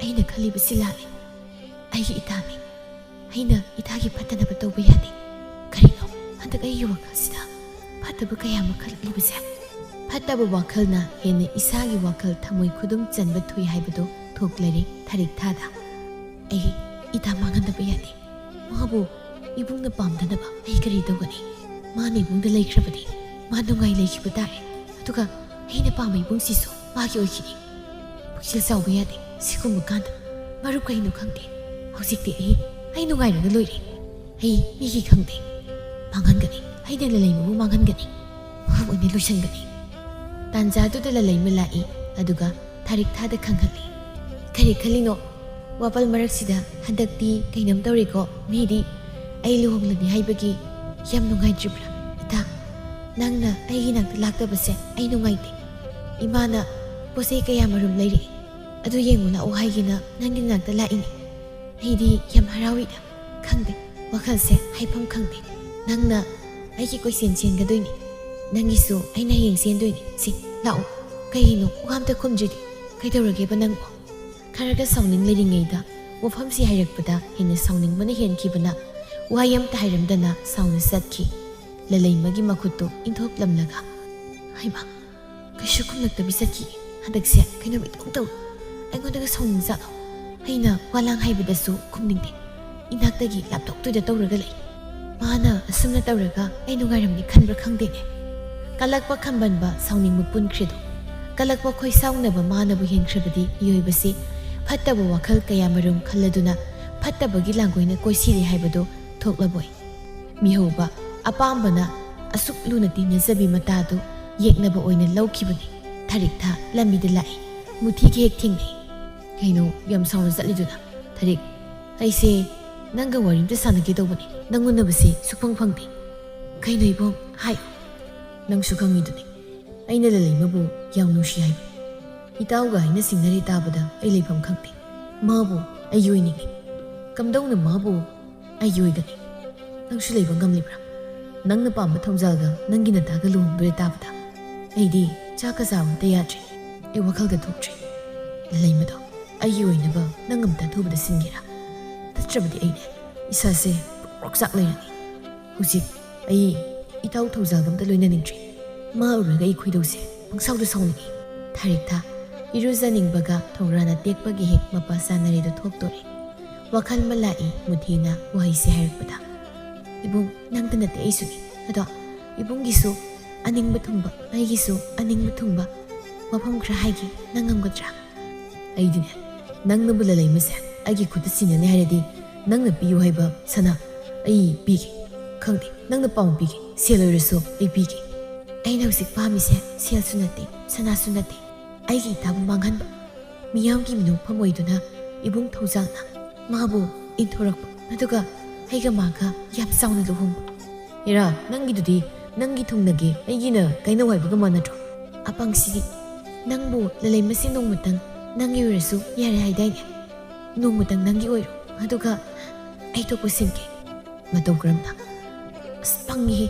ꯑꯩꯅ ꯈꯜꯂꯤꯕꯁꯤ ꯂꯥꯜꯂꯦ꯫ ꯑꯩꯒꯤ ꯏꯇꯥꯅꯤ꯫ ꯑꯩꯅ ꯏꯇꯥꯒꯤ ꯐꯠꯇꯅꯕ ꯇꯧꯕ ꯌꯥꯗꯦ꯫ ꯀꯔꯤꯅꯣ ꯍꯟꯗꯛ ꯑꯩꯒꯤ ꯋꯥꯈꯜꯁꯤꯗ ꯐꯠꯇꯕ ꯀꯌꯥ ꯑꯃ ꯈꯜꯂꯛꯂꯤꯕꯁꯦ? ꯐꯠꯇꯕ ꯋꯥꯈꯜꯅ ꯍꯦꯟꯅ ꯏꯁꯥꯒꯤ ꯋꯥꯈꯜ ꯊꯃꯣꯏ ꯈꯨꯗꯨꯝ ꯆꯟꯕ ꯊꯨꯏ ꯍꯥꯏꯕꯗꯨ ꯊꯣꯛꯂꯔꯦ ꯊꯥꯔꯤꯛ ꯊꯥꯗ꯫ ꯑꯩ ꯏꯇꯥ ꯃꯥꯡꯍꯟꯗꯕ ꯌꯥꯗꯦ꯫ ꯃꯥꯕꯨ ꯏꯕꯨꯡꯅ ꯄꯥꯝꯗꯅꯕ ꯑꯩ ꯀꯔꯤ ꯇꯧꯒꯅꯤ? ꯃꯥꯅ ꯏꯕꯨꯡꯗ ꯂꯩꯈ꯭ꯔꯕꯗꯤ ꯃꯥ ꯅꯨꯡꯉꯥꯏ ꯂꯩꯈꯤꯕ ꯇꯥꯔꯦ꯫ ꯑꯗꯨꯒ ꯑꯩꯅ ꯄꯥꯝꯕ ꯏꯕꯨꯡꯁꯤꯁꯨ ꯃꯥꯒꯤ ꯑꯣꯏꯈꯤꯅꯤ꯫ ꯄꯨꯛꯆꯦꯜ ꯆꯥꯎꯕ ꯌꯥꯗꯦ꯫ ꯁꯤꯒꯨꯝꯕ ꯀꯥꯟꯗ ꯃꯔꯨꯞ ꯀꯩꯅꯣ ꯈꯪꯗꯦ꯫ ꯍꯧꯖꯤꯛꯇꯤ ꯑꯩ, ꯑꯩ ꯅꯨꯡꯉꯥꯏꯔꯒ ꯂꯣꯏꯔꯦ꯫ ꯑꯩ ꯃꯤꯒꯤ ꯈꯪꯗꯦ꯫ ꯃꯥꯡꯍꯟꯒꯅꯤ꯫ ꯑꯩꯅ ꯂꯂꯩꯃꯕꯨ ꯃꯥꯡꯍꯟꯒꯅꯤ꯫ ꯃꯍꯥꯛ ꯑꯣꯏꯅ ꯂꯣꯏꯁꯤꯟꯒꯅꯤ꯫ ꯇꯥꯟꯖꯥꯗꯨꯗ ꯂꯂꯩꯃ ꯂꯥꯛꯏ, ꯑꯗꯨꯒ ꯊꯥꯔꯤꯛ ꯊꯥꯗ ꯈꯪꯍꯜꯂꯤ꯫ "ꯀꯔꯤ ꯈꯜꯂꯤꯅꯣ? ꯋꯥꯄꯜ ꯃꯔꯛꯁꯤꯗ ꯍꯟꯗꯛꯇꯤ ꯀꯩꯅꯣꯝ ꯇꯧꯔꯦꯀꯣ꯫ ꯃꯤꯗꯤ ꯑꯩ ꯂꯨꯍꯣꯡꯂꯅꯤ ꯍꯥꯏꯕꯒꯤ ꯌꯥꯝ ꯅꯨꯡꯉꯥꯏꯇ꯭ꯔꯤꯕ꯭ꯔꯥ? ꯏꯇꯥ, ꯅꯪꯅ ꯑꯩꯒꯤ ꯅꯥꯛꯇ ꯂꯥꯛꯇꯕꯁꯦ ꯑꯩ ꯅꯨꯡꯉꯥꯏꯇꯦ꯫ ꯏꯃꯥꯅ ꯄꯣꯠ ꯆꯩ ꯀꯌꯥ ꯃꯔꯨꯝ ꯂꯩꯔꯛꯏ꯫ ꯑꯗꯨ ꯌꯦꯡꯉꯨ ꯂꯥꯛꯑꯣ ꯍꯥꯏꯒꯦꯅ ꯅꯪꯒꯤ ꯅꯥꯛꯇ ꯂꯥꯛꯏꯅꯦ꯫ ꯑꯩꯗꯤ ꯌꯥꯝ ꯍꯔꯥꯎꯏꯗ꯫ ꯈꯪꯗꯦ, ꯋꯥꯈꯜꯁꯦ ꯍꯥꯏꯐꯝ ꯈꯪꯗꯦ꯫ ꯅꯪꯅ ꯑꯩꯒꯤ ꯀꯣꯏꯁꯦꯟ ꯆꯦꯟꯒꯗꯣꯏꯅꯤ꯫ ꯅꯪꯒꯤꯁꯨ ꯑꯩꯅ ꯍꯌꯦꯡ ꯆꯦꯟꯗꯣꯏꯅꯤ꯫ ꯁꯤ, ꯂꯥꯛꯑꯣ꯫ ꯀꯩꯒꯤꯅꯣ ꯋꯥ ꯑꯝꯇ ꯈꯨꯝꯗ꯭ꯔꯤꯗꯤ? ꯀꯩꯗꯧꯔꯒꯦꯕ ꯅꯪꯕꯣ?" ꯈꯔꯒ ꯁꯥꯎꯅꯤꯡ ꯂꯩꯔꯤꯉꯩꯗ ꯋꯥꯐꯝꯁꯤ ꯍꯥꯏꯔꯛꯄꯗ ꯍꯦꯟꯅ ꯁꯥꯎꯅꯤꯡꯕꯅ ꯍꯦꯟꯈꯤꯕꯅ ꯋꯥꯍꯩ ꯑꯝꯇ ꯍꯥꯏꯔꯝꯗꯅ ꯁꯥꯎꯅ ꯆꯠꯈꯤ꯫ ꯂꯂꯩꯃꯒꯤ ꯃꯈꯨꯠꯇꯨ ꯏꯟꯊꯣꯛꯂꯝꯂꯒ, "ꯍꯩꯃꯥ, ꯀꯩꯁꯨ ꯈꯨꯝꯂꯛꯇꯕꯤ ꯆꯠꯈꯤ꯫ ꯍꯟꯗꯛꯁꯦ ꯀꯩꯅꯣꯝ ꯏꯇꯧ ꯇꯧꯏ꯫ ꯑꯩꯉꯣꯟꯗꯒ ꯁꯥꯎꯅꯤꯡꯖꯥꯠꯂꯣ? ꯑꯩꯅ ꯋꯥ ꯂꯥꯡ ꯍꯥꯏꯕꯗꯁꯨ ꯈꯨꯝꯅꯤꯡꯗꯦ꯫ ꯏꯅꯥꯛꯇꯒꯤ ꯂꯥꯞꯊꯣꯛꯇꯣꯏꯗ ꯇꯧꯔꯒ ꯂꯩ꯫ ꯃꯥꯅ ꯑꯁꯨꯝꯅ ꯇꯧꯔꯒ ꯑꯩ ꯅꯨꯡꯉꯥꯏꯔꯝꯅꯤ ꯈꯟꯕ꯭ꯔꯥ ꯈꯪꯗꯦꯅꯦ꯫" ꯀꯜꯂꯛꯄ ꯈꯝꯕꯟꯕ ꯁꯥꯎꯅꯤꯡꯕ ꯄꯨꯟꯈ꯭ꯔꯦꯗꯣ꯫ ꯀꯜꯂꯛꯄ ꯈꯣꯏ ꯁꯥꯎꯅꯕ ꯃꯥꯅꯕꯨ ꯍꯦꯟꯈ꯭ꯔꯕꯗꯤ ꯃꯤꯑꯣꯏꯕꯁꯤ ꯐꯠꯇꯕ ꯋꯥꯈꯜ ꯀꯌꯥ ꯃꯔꯨꯝ ꯈꯜꯂꯗꯨꯅ ꯐꯠꯇꯕꯒꯤ ꯂꯥꯡꯒꯣꯏꯅ ꯀꯣꯏꯁꯤꯜꯂꯤ ꯍꯥꯏꯕꯗꯨ ꯊꯣꯛꯂꯕꯣꯏ꯫ ꯃꯤꯍꯧꯕ ꯑꯄꯥꯝꯕꯅ ꯑꯁꯨꯛ ꯂꯨꯅ ꯇꯤꯟꯅꯖꯕꯤ ꯃꯇꯥꯗꯨ ꯌꯦꯛꯅꯕ ꯑꯣꯏꯅ ꯂꯧꯈꯤꯕꯅꯤ꯫ ꯊꯥꯔꯤꯛ ꯊꯥ ꯂꯝꯕꯤꯗ ꯂꯥꯛꯏ꯫ ꯃꯨꯊꯤꯒ ꯍꯦꯛ ꯊꯦꯡꯅꯩ꯫ "ꯀꯩꯅꯣ ꯌꯥꯝ ꯁꯥꯎꯅ ꯆꯠꯂꯤꯗꯨꯅ?" "ꯊꯥꯔꯤꯛ, ꯑꯩꯁꯦ ꯅꯪꯒ ꯋꯥꯔꯤ ꯑꯝꯇ ꯁꯥꯟꯅꯒꯦ ꯇꯧꯕꯅꯤ꯫ ꯅꯪ ꯎꯅꯕꯁꯦ ꯁꯨꯛꯐꯪ ꯐꯪꯗꯦ꯫" "ꯀꯩꯅꯣ ꯏꯕꯨꯡ? ꯍꯥꯏꯌꯨ꯫" "ꯅꯪꯁꯨ ꯈꯪꯉꯤꯗꯨꯅꯤ, ꯑꯩꯅ ꯂꯂꯩꯃꯕꯨ ꯌꯥꯝ ꯅꯨꯡꯁꯤ ꯍꯥꯏꯕ꯫ ꯏꯇꯥꯎꯒ ꯍꯥꯏꯅ ꯁꯤꯡꯅꯔꯦ ꯇꯥꯕꯗ ꯑꯩ ꯂꯩꯐꯝ ꯈꯪꯗꯦ꯫ ꯃꯥꯕꯨ ꯑꯩꯒꯤ ꯑꯣꯏꯅꯤꯡꯉꯤ꯫ ꯀꯝꯗꯧꯅ ꯃꯥꯕꯨ ꯑꯩꯒꯤ ꯑꯣꯏꯒꯅꯤ? ꯅꯪꯁꯨ ꯂꯩꯕ ꯉꯝꯂꯤꯕ꯭ꯔꯥ?" ꯅꯪꯅ ꯄꯥꯝꯕ ꯊꯧꯖꯥꯜꯒ ꯅꯪꯒꯤ ꯅꯇꯥꯒ ꯂꯨꯍꯣꯡꯗꯣꯔꯦ ꯇꯥꯕꯗ ꯑꯩꯗꯤ ꯆꯥꯛꯀ ꯆꯥꯕ ꯑꯝꯇ ꯌꯥꯗ꯭ꯔꯦ꯫ ꯑꯩ ꯋꯥꯈꯜꯒ ꯊꯣꯛꯇ꯭ꯔꯦ꯫ ꯂꯩꯃꯗꯣ, ꯑꯩꯒꯤ ꯑꯣꯏꯅꯕ ꯅꯪ ꯑꯝꯇ ꯑꯊꯨꯕꯗ ꯁꯤꯟꯒꯦꯔꯥ? ꯅꯠꯇ꯭ꯔꯕꯗꯤ ꯑꯩꯅꯦ ꯏꯁꯥꯁꯦ ꯄ꯭ꯔꯣꯛ ꯆꯥꯛ ꯂꯩꯔꯅꯤ꯫ ꯍꯧꯖꯤꯛ ꯑꯩ ꯏꯇꯥꯎ ꯊꯧꯖꯥꯜꯒ ꯑꯝꯇ ꯂꯣꯏꯅꯅꯤꯡꯗ꯭ꯔꯦ꯫ ꯃꯥ ꯎꯔꯒ ꯑꯩ ꯈꯣꯏꯗꯧꯁꯦ ꯄꯪꯁꯥꯎꯗ ꯁꯥꯎꯅꯤꯡꯉꯤ꯫ ꯊꯥꯔꯤꯛꯊꯥ, ꯏꯔꯨꯖꯅꯤꯡꯕꯒ ꯊꯧꯔꯥꯅ ꯇꯦꯛꯄꯒꯤ ꯍꯦꯛ ꯃꯄꯥ ꯆꯥꯅꯔꯦꯗꯣ ꯊꯣꯛꯇꯣꯔꯦ꯫ ꯋꯥꯈꯜ ꯑꯃ ꯂꯥꯛꯏ ꯃꯨꯊꯤꯅ ꯋꯥꯍꯩꯁꯦ ꯍꯥꯏꯔꯛꯄꯗ꯫ ꯏꯕꯨꯡ, ꯅꯪꯇ ꯅꯠꯇꯦ ꯑꯩꯁꯨꯅꯤ꯫ ꯑꯗꯣ ꯏꯕꯨꯡꯒꯤꯁꯨ ꯑꯅꯤꯡꯕ ꯊꯨꯡꯕ, ꯑꯩꯒꯤꯁꯨ ꯑꯅꯤꯡꯕ ꯊꯨꯡꯕ ꯋꯥꯐꯝ ꯈꯔ ꯍꯥꯏꯒꯦ, ꯅꯪ ꯉꯝꯒꯗ꯭ꯔꯥ? ꯑꯩꯗꯤꯅꯦ, ꯅꯪꯅꯕꯨ ꯂꯂꯩꯃꯁꯦ ꯑꯩꯒꯤ ꯈꯨꯠꯇ ꯁꯤꯟꯅꯅꯤ ꯍꯥꯏꯔꯗꯤ ꯅꯪꯅ ꯄꯤꯌꯨ ꯍꯥꯏꯕ ꯁꯅꯥ ꯑꯩ ꯄꯤꯒꯦ꯫ ꯈꯪꯗꯦ, ꯅꯪꯅ ꯄꯥꯝꯕ ꯄꯤꯒꯦ, ꯁꯦꯜ ꯑꯣꯏꯔꯁꯨ ꯑꯩ ꯄꯤꯒꯦ꯫ ꯑꯩꯅ ꯍꯧꯖꯤꯛ ꯄꯥꯝꯃꯤꯁꯦ ꯁꯦꯜꯁꯨ ꯅꯠꯇꯦ, ꯁꯅꯥꯁꯨ ꯅꯠꯇꯦ꯫ ꯑꯩꯒꯤ ꯏꯇꯥꯕꯨ ꯃꯥꯡꯍꯟꯕ, ꯃꯤꯌꯥꯝꯒꯤ ꯃꯤꯅꯣꯛꯐꯝ ꯑꯣꯏꯗꯨꯅ ꯏꯕꯨꯡ ꯊꯧꯖꯥꯜꯅ ꯃꯥꯕꯨ ꯏꯟꯊꯣꯔꯛꯄ, ꯑꯗꯨꯒ ꯑꯩꯒ ꯃꯥꯒ ꯌꯥꯝ ꯆꯥꯎꯅ ꯂꯨꯍꯣꯡꯕ꯫ ꯏꯔꯥ, ꯅꯪꯒꯤꯗꯨꯗꯤ ꯅꯪꯒꯤ ꯊꯨꯡꯅꯒꯦ, ꯑꯩꯒꯤꯅ ꯀꯩꯅꯧ ꯍꯥꯏꯕꯒ ꯃꯥꯟꯅꯗ꯭ꯔꯣ? ꯑꯄꯪꯁꯤꯗꯤ, ꯅꯪꯕꯨ ꯂꯂꯩꯃꯁꯤ ꯅꯣꯡꯃꯇꯪ ꯅꯪꯒꯤ ꯑꯣꯏꯔꯁꯨ ꯌꯥꯔꯦ ꯍꯥꯏꯗꯥꯏꯅꯦ? ꯅꯣꯡꯃꯇꯪ ꯅꯪꯒꯤ ꯑꯣꯏꯔꯣ, ꯑꯗꯨꯒ ꯑꯩ ꯊꯣꯛꯄ ꯁꯤꯟꯒꯦ꯫ ꯃꯇꯧ ꯀꯔꯝꯅ? ꯑꯁ, ꯄꯪꯉꯤꯍꯦ꯫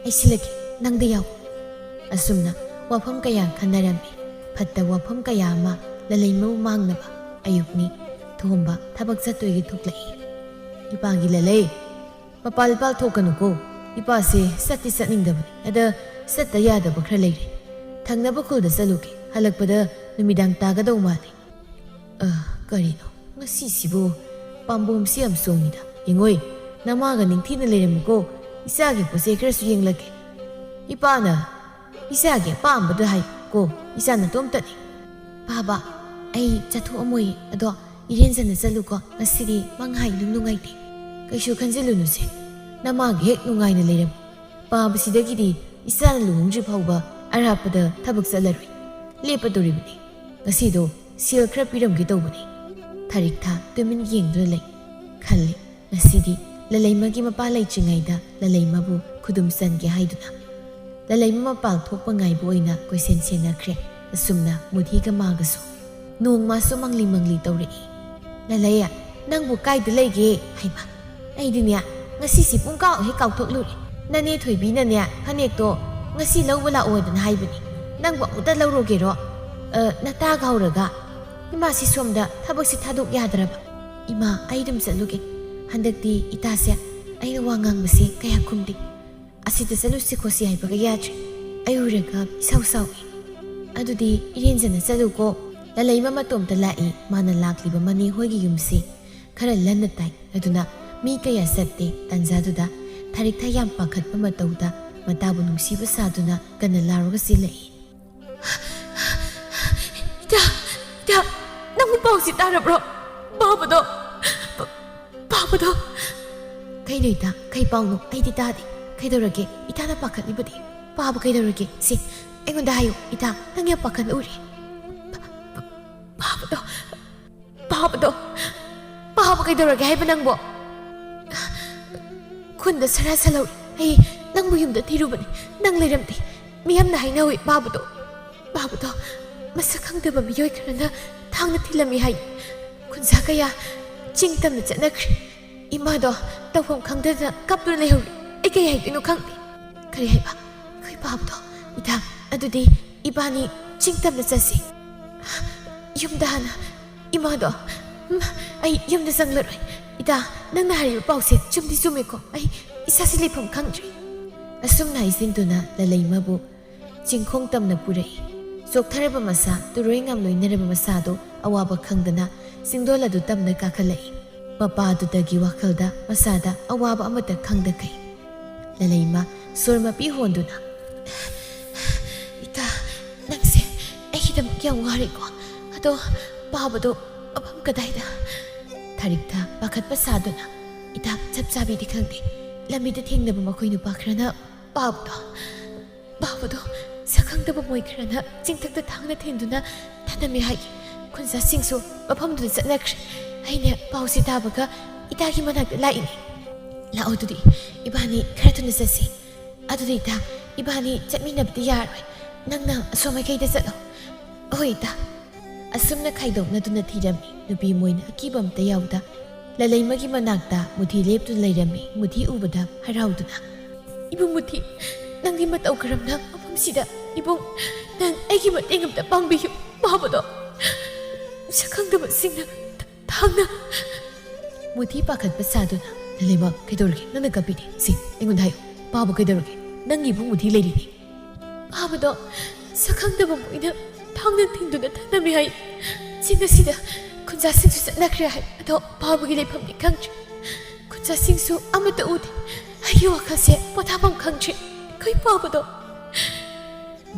ꯑꯩ ꯁꯤꯜꯂꯒꯦ, ꯅꯪꯗ ꯌꯥꯎ꯫ ꯑꯁꯨꯝꯅ ꯋꯥꯐꯝ ꯀꯌꯥ ꯈꯟꯅꯔꯝꯃꯤ꯫ ꯐꯠꯇ ꯋꯥꯐꯝ ꯀꯌꯥ ꯑꯃ ꯂꯂꯩꯃꯕꯨ ꯃꯥꯡꯅꯕ꯫ ꯑꯌꯨꯛꯅꯤ꯫ ꯊꯣꯝꯕ ꯊꯕꯛ ꯆꯠꯇꯣꯏꯒꯤ ꯊꯣꯛꯂꯛꯏ꯫ ꯏꯄꯥꯒꯤ ꯂꯂꯩ, ꯃꯄꯥꯜ ꯏꯄꯥꯜ ꯊꯣꯛꯀꯅꯨꯀꯣ꯫ ꯏꯄꯥꯁꯦ ꯆꯠꯇꯤ ꯆꯠꯅꯤꯡꯗꯕꯅꯤ꯫ ꯑꯗ ꯆꯠꯇ ꯌꯥꯗꯕ ꯈꯔ ꯂꯩꯔꯦ꯫ ꯊꯪꯅꯕ ꯈꯨꯜꯗ ꯆꯠꯂꯨꯒꯦ꯫ ꯍꯜꯂꯛꯄꯗ ꯅꯨꯃꯤꯗꯥꯡ ꯇꯥꯒꯗꯧ ꯃꯥꯜꯂꯤ꯫ ꯑ, ꯀꯔꯤꯅꯣ ꯉꯁꯤꯁꯤꯕꯨ? ꯄꯥꯝꯕꯣꯝꯁꯤ ꯌꯥꯝ ꯆꯣꯡꯉꯤꯗ꯫ ꯌꯦꯡꯉꯣꯏ, ꯅꯃꯥꯒ ꯅꯤꯡꯊꯤꯅ ꯂꯩꯔꯝꯃꯨꯀꯣ꯫ ꯏꯆꯥꯒꯤ ꯄꯣꯠ ꯆꯩ ꯈꯔꯁꯨ ꯌꯦꯡꯂꯛꯀꯦ꯫ ꯏꯄꯥꯅ ꯏꯆꯥꯒꯤ ꯑꯄꯥꯝꯕꯗꯨ ꯍꯥꯏ ꯀꯣ, ꯏꯆꯥ ꯅꯇꯣꯝꯇꯅꯤ꯫ ꯕꯥꯕꯥ, ꯑꯩ ꯆꯠꯊꯣꯛꯑꯝꯃꯣꯏꯌꯦ, ꯑꯗꯣ ꯏꯔꯦꯟꯖꯅ ꯆꯠꯂꯨꯀꯣ꯫ ꯉꯁꯤꯗꯤ ꯃꯪ ꯍꯥꯏ ꯅꯨꯡ ꯅꯨꯡꯉꯥꯏꯇꯦ꯫ ꯀꯩꯁꯨ ꯈꯟꯖꯤꯜꯂꯨꯅꯨꯁꯦ, ꯅꯃꯥꯒ ꯍꯦꯛ ꯅꯨꯡꯉꯥꯏꯅ ꯂꯩꯔꯝꯃꯨ꯫ ꯄꯥꯕꯁꯤꯗꯒꯤꯗꯤ ꯏꯆꯥꯅ ꯂꯨꯍꯣꯡꯗ꯭ꯔꯤ ꯐꯥꯎꯕ ꯑꯔꯥꯞꯄꯗ ꯊꯕꯛ ꯆꯠꯂꯔꯣꯏ꯫ ꯂꯦꯞꯄꯗꯣꯔꯤꯕꯅꯤ꯫ ꯉꯁꯤꯗꯣ ꯁꯦꯜ ꯈꯔ ꯄꯤꯔꯝꯒꯦ ꯇꯧꯕꯅꯤ꯫ ꯊꯥꯔꯤꯛꯊꯥ ꯇꯨꯃꯤꯟ ꯌꯦꯡꯗꯨꯅ ꯂꯩ꯫ ꯈꯜꯂꯤ, ꯉꯁꯤꯗꯤ ꯂꯂꯩꯃꯒꯤ ꯃꯄꯥ ꯂꯩꯇ꯭ꯔꯤꯉꯩꯗ ꯂꯂꯩꯃꯕꯨ ꯈꯨꯗꯨꯝ ꯆꯟꯒꯦ ꯍꯥꯏꯗꯨꯅ꯫ ꯂꯂꯩꯃ ꯃꯄꯥꯜ ꯊꯣꯛꯄ ꯉꯥꯏꯕ ꯑꯣꯏꯅ ꯀꯣꯏꯁꯦꯟ ꯁꯦꯟꯅꯈ꯭ꯔꯦ꯫ ꯑꯁꯨꯝꯅ ꯃꯨꯊꯤꯒ ꯃꯥꯒꯁꯨ꯫ ꯅꯣꯡꯃꯁꯨ ꯃꯪꯂꯤ ꯃꯪꯂꯤ ꯇꯧꯔꯛꯏ꯫ "ꯂꯂꯩ, ꯅꯪꯕꯨ ꯀꯥꯏꯗ ꯂꯩꯒꯦ?" ꯍꯥꯏꯃ꯫ "ꯑꯩꯗꯤꯅꯦ, ꯉꯁꯤꯁꯤ ꯄꯨꯡꯀꯥꯎ ꯍꯦꯛ ꯀꯥꯎꯊꯣꯛꯂꯨꯔꯦ꯫ "ꯅꯅꯦ ꯊꯣꯏꯕꯤꯅꯅꯦ ꯐꯅꯦꯛꯇꯣ ꯉꯁꯤ ꯂꯧꯕ ꯂꯥꯛꯑꯣꯗꯅ ꯍꯥꯏꯕꯅꯤ꯫ ꯅꯪꯕꯨ ꯑꯃꯨꯛꯇ ꯂꯧꯔꯨꯒꯦꯔꯣ?" "ꯑ, ꯅꯇꯥꯒ ꯍꯧꯔꯒ ꯏꯃꯥꯁꯤ ꯁꯣꯝꯗ ꯊꯕꯛꯁꯤ ꯊꯥꯗꯣꯛ ꯌꯥꯗ꯭ꯔꯕ?" "ꯏꯃꯥ, ꯑꯩ ꯑꯗꯨꯝ ꯆꯠꯂꯨꯒꯦ꯫ ꯍꯟꯗꯛꯇꯤ ꯏꯇꯥꯁꯦ ꯑꯩꯅ ꯋꯥ ꯉꯥꯡꯕꯁꯦ ꯀꯌꯥ ꯈꯨꯝꯗꯦ꯫ ꯑꯁꯤꯗ ꯆꯠꯂꯨꯁꯤ ꯈꯣꯠꯁꯤ ꯍꯥꯏꯕꯒ ꯌꯥꯗ꯭ꯔꯦ꯫ ꯑꯩ ꯎꯔꯒ ꯏꯁꯥꯎ ꯁꯥꯎꯏ꯫ ꯑꯗꯨꯗꯤ ꯏꯔꯦꯟꯖꯅ ꯆꯠꯂꯨꯀꯣ꯫" ꯂꯂꯩꯃ ꯃꯇꯣꯝꯇ ꯂꯥꯛꯏ꯫ ꯃꯥꯅ ꯂꯥꯛꯂꯤꯕ ꯃꯅꯦ ꯍꯣꯏꯒꯤ ꯌꯨꯝꯁꯤ ꯈꯔ ꯂꯟꯅ ꯇꯥꯏ꯫ ꯑꯗꯨꯅ ꯃꯤ ꯀꯌꯥ ꯆꯠꯇꯦ꯫ ꯇꯟꯖꯥꯗꯨꯗ ꯊꯥꯔꯤꯛꯊ ꯌꯥꯝ ꯄꯥꯈꯠꯄ ꯃꯇꯧꯗ ꯃꯇꯥꯕꯨ ꯅꯨꯡꯁꯤꯕ ꯁꯥꯗꯨꯅ ꯀꯟꯅ ꯂꯥꯎꯔꯒ ꯆꯦꯜꯂꯛꯏ꯫ "ꯏꯇꯥ, ꯏꯇꯥ, ꯅꯪꯕꯨ ꯄꯥꯎꯁꯤ ꯇꯥꯔꯕ꯭ꯔꯣ? ꯄꯥꯕꯗꯣ, ꯄ-, ꯄꯥꯕꯗꯣ!" "ꯀꯩꯅꯣ ꯏꯇꯥ, ꯀꯩ ꯄꯥꯎꯅꯣ? ꯑꯩꯗꯤ ꯇꯥꯗꯦ꯫ ꯀꯩꯗꯧꯔꯒꯦ? ꯏꯇꯥꯅ ꯄꯥꯈꯠꯂꯤꯕꯗꯤ ꯄꯥꯕ ꯀꯩꯗꯧꯔꯒꯦ? ꯁꯤ, ꯑꯩꯉꯣꯟꯗ ꯍꯥꯏꯌꯨ ꯏꯇꯥ, ꯅꯪ ꯌꯥꯝ ꯄꯥꯈꯠꯅ ꯎꯔꯦ꯫" "ꯄ-, ꯄ-, ꯄꯥꯕꯗꯣ, ꯄꯥꯕꯗꯣ, ꯄꯥꯕ ꯀꯩꯗꯧꯔꯒꯦ ꯍꯥꯏꯕ ꯅꯪꯕꯣ?" "ꯈꯨꯟꯗ ꯁꯔꯥ ꯁꯜꯍꯧꯔꯦ꯫ ꯑꯩ ꯅꯪꯕꯨ ꯌꯨꯝꯗ ꯊꯤꯔꯨꯕꯅꯤ, ꯅꯪ ꯂꯩꯔꯝꯗꯦ꯫ ꯃꯤꯌꯥꯝꯅ ꯍꯥꯏꯅꯍꯧꯏ ꯄꯥꯕꯗꯣ, ꯄꯥꯕꯗꯣ ꯃꯁꯛ ꯈꯪꯗꯕ ꯃꯤꯑꯣꯏ ꯈꯔꯅ ꯊꯥꯡꯅ ꯊꯤꯜꯂꯝꯃꯤ ꯍꯥꯏ꯫ ꯈꯨꯟꯖꯥ ꯀꯌꯥ ꯆꯤꯡ ꯇꯝꯅ ꯆꯠꯅꯈ꯭ꯔꯦ꯫ ꯏꯃꯥꯗꯣ ꯇꯧꯐꯝ ꯈꯪꯗꯗꯅ ꯀꯞꯇꯨꯅ ꯂꯩꯍꯧꯔꯤ꯫ ꯑꯩ ꯀꯩ ꯍꯥꯏꯗꯣꯏꯅꯣ ꯈꯪꯗꯦ꯫" "ꯀꯔꯤ ꯍꯥꯏꯕ? ꯑꯩꯈꯣꯏ ꯄꯥꯕꯗꯣ? ꯏꯇꯥ, ꯑꯗꯨꯗꯤ ꯏꯕꯥꯅꯤ ꯆꯤꯡ ꯇꯝꯅ ꯆꯠꯁꯤ꯫ ꯌꯨꯝꯗ ꯍꯥꯟꯅ ꯏꯃꯥꯗꯣ, ꯎꯝ, ꯑꯩ ꯌꯨꯝꯗ ꯆꯪꯂꯔꯣꯏ꯫ ꯏꯇꯥ, ꯅꯪꯅ ꯍꯥꯏꯔꯤꯕ ꯄꯥꯎꯁꯦ ꯆꯨꯝꯗꯤ ꯆꯨꯝꯃꯦꯀꯣ? ꯑꯩ ꯏꯁꯥꯁꯤ ꯂꯩꯐꯝ ꯈꯪꯗ꯭ꯔꯦ꯫" ꯑꯁꯨꯝꯅ ꯍꯥꯏꯖꯤꯟꯗꯨꯅ ꯂꯂꯩꯃꯕꯨ ꯆꯤꯡꯈꯣꯡ ꯇꯝꯅ ꯄꯨꯔꯛꯏ꯫ ꯆꯣꯛꯊꯔꯕ ꯃꯁꯥ, ꯇꯨꯔꯣꯏ ꯉꯥꯝ ꯂꯣꯏꯅꯔꯕ ꯃꯁꯥꯗꯨ ꯑꯋꯥꯕ ꯈꯪꯗꯅ ꯆꯤꯡꯗꯣꯜ ꯑꯗꯨ ꯇꯝꯅ ꯀꯥꯈꯠꯂꯛꯏ꯫ ꯃꯄꯥ ꯑꯗꯨꯗꯒꯤ ꯋꯥꯈꯜꯗ ꯃꯁꯥꯗ ꯑꯋꯥꯕ ꯑꯃꯠꯇ ꯈꯪꯗꯈꯩ꯫ ꯂꯂꯩꯃ ꯁꯣꯔ ꯃꯄꯤ ꯍꯣꯟꯗꯨꯅ, "ꯏꯇꯥ, ꯅꯪꯁꯦ ꯑꯩꯒꯤꯗꯃꯛ ꯌꯥꯝ ꯋꯥꯔꯦꯀꯣ꯫ ꯑꯗꯣ ꯄꯥꯕꯗꯣ ꯃꯐꯝ ꯀꯗꯥꯏꯗ?" ꯊꯥꯔꯤꯛꯊ ꯄꯥꯈꯠꯄ ꯁꯥꯗꯨꯅ, "ꯏꯇꯥ, ꯆꯞ ꯆꯥꯕꯤꯗꯤ ꯈꯪꯗꯦ꯫ ꯂꯝꯕꯤꯗ ꯊꯦꯡꯅꯕ ꯃꯈꯣꯏ ꯅꯨꯄꯥ ꯈꯔꯅ ꯄꯥꯕꯗꯣ, ꯄꯥꯕꯗꯣ ꯁꯛꯈꯪꯗꯕ ꯃꯣꯏ ꯈꯔꯅ ꯆꯤꯡꯊꯛꯇ ꯊꯥꯡꯅ ꯊꯤꯟꯗꯨꯅ ꯊꯅꯝꯃꯦ ꯍꯥꯏ꯫ ꯈꯨꯟꯖꯥꯁꯤꯡꯁꯨ ꯃꯐꯝꯗꯨꯗ ꯆꯠꯅꯈ꯭ꯔꯦ꯫ ꯑꯩꯅ ꯄꯥꯎꯁꯤ ꯇꯥꯕꯒ ꯏꯇꯥꯒꯤ ꯃꯅꯥꯛꯇ ꯂꯥꯛꯏꯅꯦ꯫ ꯂꯥꯛꯑꯣ ꯑꯗꯨꯗꯤ, ꯏꯕꯥꯅꯤ ꯈꯔ ꯊꯨꯅ ꯆꯠꯁꯤ꯫ ꯑꯗꯨꯗꯤ ꯏꯇꯥ, ꯏꯕꯥꯅꯤ ꯆꯠꯃꯤꯟꯅꯕꯗꯤ ꯌꯥꯔꯣꯏ꯫ ꯅꯪꯅ ꯑꯁꯣꯝ ꯃꯥꯏꯀꯩꯗ ꯆꯠꯂꯣ꯫" "ꯍꯣꯏ ꯏꯇꯥ꯫" ꯑꯁꯨꯝꯅ ꯈꯥꯏꯗꯣꯛꯅꯗꯨꯅ ꯊꯤꯔꯝꯃꯤ꯫ ꯅꯨꯄꯤ ꯃꯣꯏꯅ ꯑꯀꯤꯕ ꯑꯝꯇ ꯌꯥꯎꯗ ꯂꯂꯩꯃꯒꯤ ꯃꯅꯥꯛꯇ ꯃꯨꯊꯤ ꯂꯦꯞꯇꯨꯅ ꯂꯩꯔꯝꯃꯤ꯫ ꯃꯨꯊꯤ ꯎꯕꯗ ꯍꯔꯥꯎꯗꯨꯅ, "ꯏꯕꯨꯡ ꯃꯨꯊꯤ, ꯅꯪꯗꯤ ꯃꯇꯧ ꯀꯔꯝꯅ ꯃꯐꯝꯁꯤꯗ? ꯏꯕꯨꯡ, ꯅꯪ ꯑꯩꯒꯤ ꯃꯇꯦꯡ ꯑꯝꯇ ꯄꯥꯡꯕꯤꯌꯨ꯫ ꯄꯥꯕꯗꯣ ꯁꯛꯈꯪꯗꯕꯁꯤꯡꯅ ꯊꯥꯡꯅ" ꯃꯨꯊꯤ ꯄꯥꯈꯠꯄ ꯁꯥꯗꯨꯅ, "ꯂꯂꯩꯃ, ꯀꯩꯗꯧꯔꯒꯦ? ꯅꯪꯅ ꯀꯞꯄꯤꯗꯤ? ꯁꯤ, ꯑꯩꯉꯣꯟꯗ ꯍꯥꯏꯌꯨ꯫ ꯄꯥꯕ ꯀꯩꯗꯧꯔꯒꯦ? ꯅꯪꯒꯤ ꯏꯕꯨꯡ ꯃꯨꯊꯤ ꯂꯩꯔꯤꯅꯤ꯫ ꯄꯥꯕꯗꯣ ꯁꯛꯈꯪꯗꯕ ꯃꯣꯏꯅ ꯊꯥꯡꯅ ꯊꯤꯡꯗꯨꯅ ꯊꯝꯂꯝꯃꯤ ꯍꯥꯏ꯫ ꯆꯤꯡ ꯑꯁꯤꯗ ꯈꯨꯟꯖꯥꯁꯤꯡꯁꯨ ꯆꯠꯅꯈ꯭ꯔꯦ ꯍꯥꯏ꯫ ꯑꯗꯣ ꯄꯥꯕꯒꯤ ꯂꯩꯐꯝꯗꯤ ꯈꯪꯗ꯭ꯔꯦ꯫ ꯈꯨꯟꯖꯥꯁꯤꯡꯁꯨ ꯑꯃꯠꯇ ꯎꯗꯦ꯫ ꯑꯩꯒꯤ ꯋꯥꯈꯜꯁꯦ ꯄꯣꯊꯥꯐꯝ ꯈꯪꯗ꯭ꯔꯦ꯫ ꯑꯩꯈꯣꯏ ꯄꯥꯕꯗꯣ"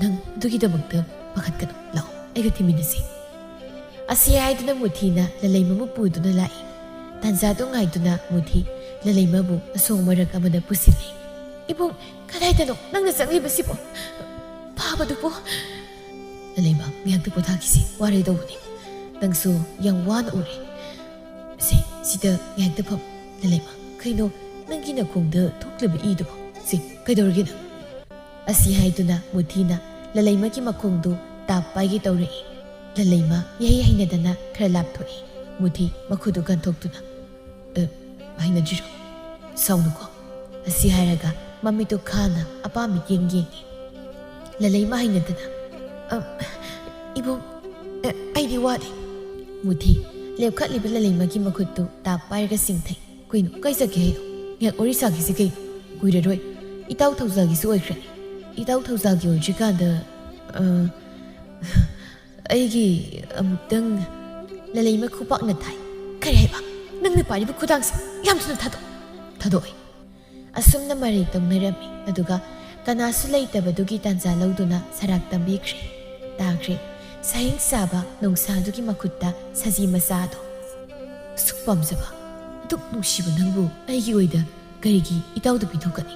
"ꯅꯪ ꯑꯗꯨꯒꯤꯗꯃꯛꯇ ꯄꯥꯈꯠꯀꯅꯨ꯫ ꯂꯥꯛꯑꯣ, ꯑꯩꯒ ꯊꯤꯃꯤꯟꯅꯁꯤ꯫" ꯑꯁꯤ ꯍꯥꯏꯗꯨꯅ ꯃꯨꯊꯤꯅ ꯂꯂꯩꯃꯕꯨ ꯄꯨꯗꯨꯅ ꯂꯥꯛꯏ꯫ ꯇꯥꯟꯖꯥꯗꯨ ꯉꯥꯏꯗꯨꯅ ꯃꯨꯊꯤ ꯂꯂꯩꯃꯕꯨ ꯑꯁꯣꯡ ꯃꯔꯛ ꯑꯃꯗ ꯄꯨꯁꯤꯜꯂꯤ꯫ "ꯏꯕꯨꯡ, ꯀꯗꯥꯏꯗꯅꯣ ꯅꯪꯅ ꯆꯪꯂꯤꯕꯁꯤꯕꯣ? ꯄꯥꯕꯗꯨꯕꯨ?" "ꯂꯂꯩꯃ, ꯉꯥꯏꯍꯥꯛꯇ ꯄꯣꯊꯥꯈꯤꯁꯤ, ꯋꯥꯔꯦ ꯇꯧꯕꯅꯤ꯫ ꯅꯪꯁꯨ ꯌꯥꯝ ꯋꯥꯅ ꯎꯔꯦ꯫ ꯁꯦ, ꯁꯤꯗ ꯉꯥꯏꯍꯥꯛꯇ ꯐꯝ꯫ ꯂꯂꯩꯃ, ꯀꯩꯅꯣ ꯅꯪꯒꯤ ꯅꯈꯣꯡꯗ ꯊꯣꯛꯂꯤꯕ ꯏꯗꯨꯕꯣ? ꯁꯦ, ꯀꯩꯗꯧꯔꯒꯦ ꯅꯪ?" ꯑꯁꯤ ꯍꯥꯏꯗꯨꯅ ꯃꯨꯊꯤꯅ ꯂꯂꯩꯃꯒꯤ ꯃꯈꯣꯡꯗꯨ ꯇꯥꯞ ꯄꯥꯏꯒꯦ ꯇꯧꯔꯛꯏ꯫ ꯂꯂꯩꯃ ꯏꯍꯩ ꯍꯩꯅꯗꯅ ꯈꯔ ꯂꯥꯞꯊꯣꯛꯏ꯫ ꯃꯨꯊꯤ ꯃꯈꯨꯠꯇꯨ ꯀꯟꯊꯣꯛꯇꯨꯅ, "ꯑ, ꯍꯩꯅꯗ꯭ꯔꯤꯔꯣ? ꯁꯥꯎꯅꯨꯀꯣ꯫" ꯑꯁꯤ ꯍꯥꯏꯔꯒ ꯃꯃꯤꯠꯇꯨ ꯈꯥꯅ ꯑꯄꯥꯝꯕ ꯌꯦꯡ ꯌꯦꯡꯉꯤ꯫ ꯂꯂꯩꯃ ꯍꯩꯅꯗꯅ, "ꯑ, ꯏꯕꯨꯡ, ꯑ, ꯑꯩꯗꯤ ꯋꯥꯗꯦ꯫" ꯃꯨꯊꯤ ꯂꯦꯞꯈꯠꯂꯤꯕ ꯂꯂꯩꯃꯒꯤ ꯃꯈꯨꯠꯇꯨ ꯇꯥꯞ ꯄꯥꯏꯔꯒ ꯆꯤꯡꯊꯩ꯫ "ꯀꯩꯅꯣ, ꯀꯥꯏ ꯆꯠꯀꯦ ꯍꯥꯏꯅꯣ? ꯉꯥꯏꯍꯥꯛ ꯋꯥꯔꯤ ꯁꯥꯈꯤꯁꯤ ꯀꯩꯅꯣ? ꯀꯨꯏꯔꯔꯣꯏ꯫ ꯏꯇꯥꯎ ꯊꯧꯖꯥꯒꯤꯁꯨ ꯑꯣꯏꯈ꯭ꯔꯅꯤ꯫" "ꯏꯇꯥꯎ ꯊꯧꯖꯥꯒꯤ ꯑꯣꯏꯗ꯭ꯔꯤꯀꯥꯟꯗ, ꯑ, ꯑꯩꯒꯤ ꯑꯃꯨꯛꯇꯪ꯫" ꯂꯂꯩꯃ ꯈꯨꯄꯥꯛꯅ ꯊꯥꯏ꯫ "ꯀꯔꯤ ꯍꯥꯏꯕ? ꯅꯪꯅ ꯄꯥꯏꯔꯤꯕ ꯈꯨꯗꯥꯡꯁꯦ ꯌꯥꯝ ꯊꯨꯅ ꯊꯥꯗꯣꯛ꯫" "ꯊꯥꯗꯣꯛꯑꯣꯏ꯫" ꯑꯁꯨꯝꯅ ꯃꯔꯩ ꯇꯧꯅꯔꯝꯃꯤ꯫ ꯑꯗꯨꯒ ꯀꯅꯥꯁꯨ ꯂꯩꯇꯕꯗꯨꯒꯤ ꯇꯥꯟꯖꯥ ꯂꯧꯗꯨꯅ ꯁꯔꯥꯛ ꯇꯝꯕꯤꯈ꯭ꯔꯦ꯫ ꯇꯥꯈ꯭ꯔꯦ꯫ ꯁꯍꯤꯡ ꯆꯥꯕ ꯅꯣꯡꯁꯥꯗꯨꯒꯤ ꯃꯈꯨꯠꯇ ꯁꯖꯤ ꯃꯆꯥ ꯑꯗꯣ꯫ "ꯑꯁꯨꯛ ꯄꯥꯝꯖꯕ, ꯑꯗꯨꯛ ꯅꯨꯡꯁꯤꯕ ꯅꯪꯕꯨ ꯑꯩꯒꯤ ꯑꯣꯏꯗ ꯀꯔꯤꯒꯤ ꯏꯇꯥꯎꯗ ꯄꯤꯊꯣꯛꯀꯅꯤ?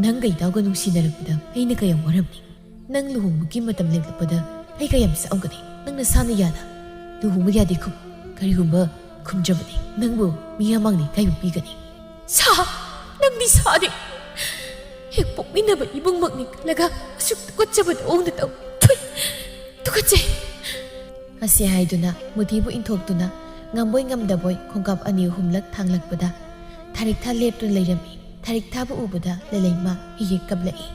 ꯅꯪꯒ ꯏꯇꯥꯎꯒ ꯅꯨꯡꯁꯤꯅꯔꯛꯄꯗ ꯑꯩꯅ ꯀꯌꯥꯝ ꯋꯥꯔꯝꯅꯤ꯫ ꯅꯪ ꯂꯨꯍꯣꯡꯕꯒꯤ ꯃꯇꯝ ꯂꯦꯞꯂꯛꯄꯗ ꯑꯩ ꯀꯌꯥꯝ ꯆꯥꯛꯑꯝꯒꯅꯤ꯫ ꯅꯪ ꯅꯁꯥꯅ ꯌꯥꯅ ꯂꯨꯍꯣꯡꯕ ꯌꯥꯗꯦ ꯈꯨꯝꯃꯨ꯫ ꯀꯔꯤꯒꯨꯝꯕ ꯈꯨꯝꯗ꯭ꯔꯕꯗꯤ ꯅꯪꯕꯨ ꯃꯤꯌꯥꯝ ꯃꯥꯡꯗ ꯏꯀꯥꯏꯕ ꯄꯤꯒꯅꯤ꯫" "ꯁꯥ! ꯅꯪꯗꯤ ꯁꯥꯗꯦ꯫ ꯍꯦꯛ ꯄꯣꯛꯃꯤꯟꯅꯕ ꯏꯕꯨꯡꯃꯛꯅꯤ ꯈꯜꯂꯒ ꯑꯁꯨꯛ ꯇꯨꯀꯠꯆꯕ ꯅꯑꯣꯡꯗ ꯇꯧ꯫ ꯊꯨꯏ! ꯇꯨꯀꯠꯆꯩ!" ꯑꯁꯤ ꯍꯥꯏꯗꯨꯅ ꯃꯨꯊꯤꯕꯨ ꯏꯟꯊꯣꯛꯇꯨꯅ ꯉꯝꯕꯣꯏ ꯉꯝꯗꯕꯣꯏ ꯈꯣꯡꯀꯥꯞ ꯑꯅꯤ ꯑꯍꯨꯝꯂꯛ ꯊꯥꯡꯂꯛꯄꯗ ꯊꯥꯔꯤꯛꯊꯥ ꯂꯦꯞꯇꯨꯅ ꯂꯩꯔꯝꯃꯤ꯫ ꯊꯥꯔꯤꯛꯊꯥꯕꯨ ꯎꯕꯗ ꯂꯂꯩꯃ ꯍꯤꯍꯦꯛ ꯀꯞꯂꯛꯏ꯫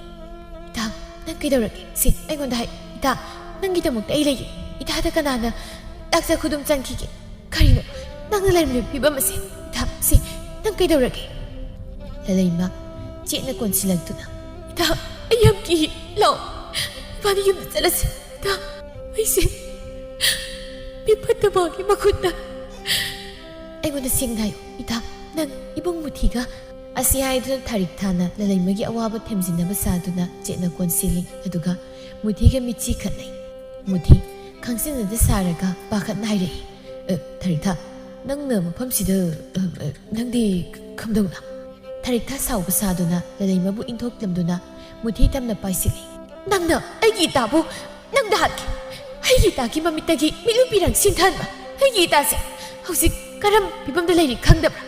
"ꯏꯇꯥ, ꯅꯪ ꯀꯩꯗꯧꯔꯒꯦ? ꯁꯦ, ꯑꯩꯉꯣꯟꯗ ꯍꯥꯏ꯫ ꯏꯇꯥ, ꯅꯪꯒꯤꯗꯃꯛꯇ ꯑꯩ ꯂꯩꯌꯦ꯫ ꯏꯇꯥꯗ ꯀꯅꯥꯅ ꯇꯥꯛꯆ ꯈꯨꯗꯨꯝ ꯆꯟꯈꯤꯒꯦ? ꯀꯔꯤꯅꯣ ꯅꯪꯅ ꯂꯩꯔꯝꯂꯤꯕ ꯐꯤꯕꯝ ꯑꯁꯦ? ꯏꯇꯥ, ꯁꯦ, ꯅꯪ ꯀꯩꯗꯧꯔꯒꯦ?" ꯂꯂꯩꯃ ꯆꯦꯠꯅ ꯀꯣꯟꯁꯤꯜꯂꯛꯇꯨꯅ, "ꯏꯇꯥ, ꯑꯩ ꯌꯥꯝ ꯀꯤ꯫ ꯂꯥꯛꯑꯣ, ꯏꯕꯥꯅꯤ ꯌꯨꯝꯗ ꯆꯠꯂꯁꯤ꯫ ꯏꯇꯥ, ꯑꯩꯁꯦ ꯃꯤ ꯐꯠꯇꯕꯒꯤ ꯃꯈꯨꯠꯇ꯫ ꯑꯩꯉꯣꯟꯗ ꯁꯦꯡꯅ ꯍꯥꯏꯌꯨ ꯏꯇꯥ, ꯅꯪ ꯏꯕꯨꯡ ꯃꯨꯊꯤꯒ?" ꯑꯁꯤ ꯍꯥꯏꯗꯨꯅ ꯊꯥꯔꯤꯛꯊꯥꯅ ꯂꯂꯩꯃꯒꯤ ꯑꯋꯥꯕ ꯊꯦꯝꯖꯤꯟꯅꯕ ꯁꯥꯗꯨꯅ ꯆꯦꯠꯅ ꯀꯣꯟꯁꯤꯜꯂꯤ꯫ ꯑꯗꯨꯒ ꯃꯨꯊꯤꯒ ꯃꯤꯠꯆꯤ ꯈꯠꯅꯩ꯫ ꯃꯨꯊꯤ ꯈꯪꯁꯤꯟꯅꯗ ꯁꯥꯔꯒ ꯄꯥꯈꯠꯅ ꯍꯥꯏꯔꯛꯏ, "ꯑ, ꯊꯥꯔꯤꯛꯊꯥ, ꯅꯪꯅ ꯃꯐꯝꯁꯤꯗ, ꯑ, ꯑ, ꯅꯪꯗꯤ ꯀꯝꯗꯧꯅ?" ꯊꯥꯔꯤꯛꯊꯥ ꯁꯥꯎꯕ ꯁꯥꯗꯨꯅ ꯂꯂꯩꯃꯕꯨ ꯏꯟꯊꯣꯛꯂꯝꯗꯨꯅ ꯃꯨꯊꯤ ꯇꯝꯅ ꯄꯥꯏꯁꯤꯜꯂꯤ꯫ "ꯅꯪꯅ ꯑꯩꯒꯤ ꯏꯇꯥꯕꯨ ꯅꯪꯗ ꯍꯥꯠꯀꯦ꯫ ꯑꯩꯒꯤ ꯏꯇꯥꯒꯤ ꯃꯃꯤꯠꯇꯒꯤ ꯃꯤꯠꯂꯨ ꯄꯤꯔꯥꯡ ꯁꯤꯟꯊꯍꯟꯕ꯫ ꯑꯩꯒꯤ ꯏꯇꯥꯁꯦ ꯍꯧꯖꯤꯛ ꯀꯔꯝ ꯐꯤꯕꯝꯗ ꯂꯩꯔꯤ ꯈꯪꯗꯕ꯭ꯔꯥ?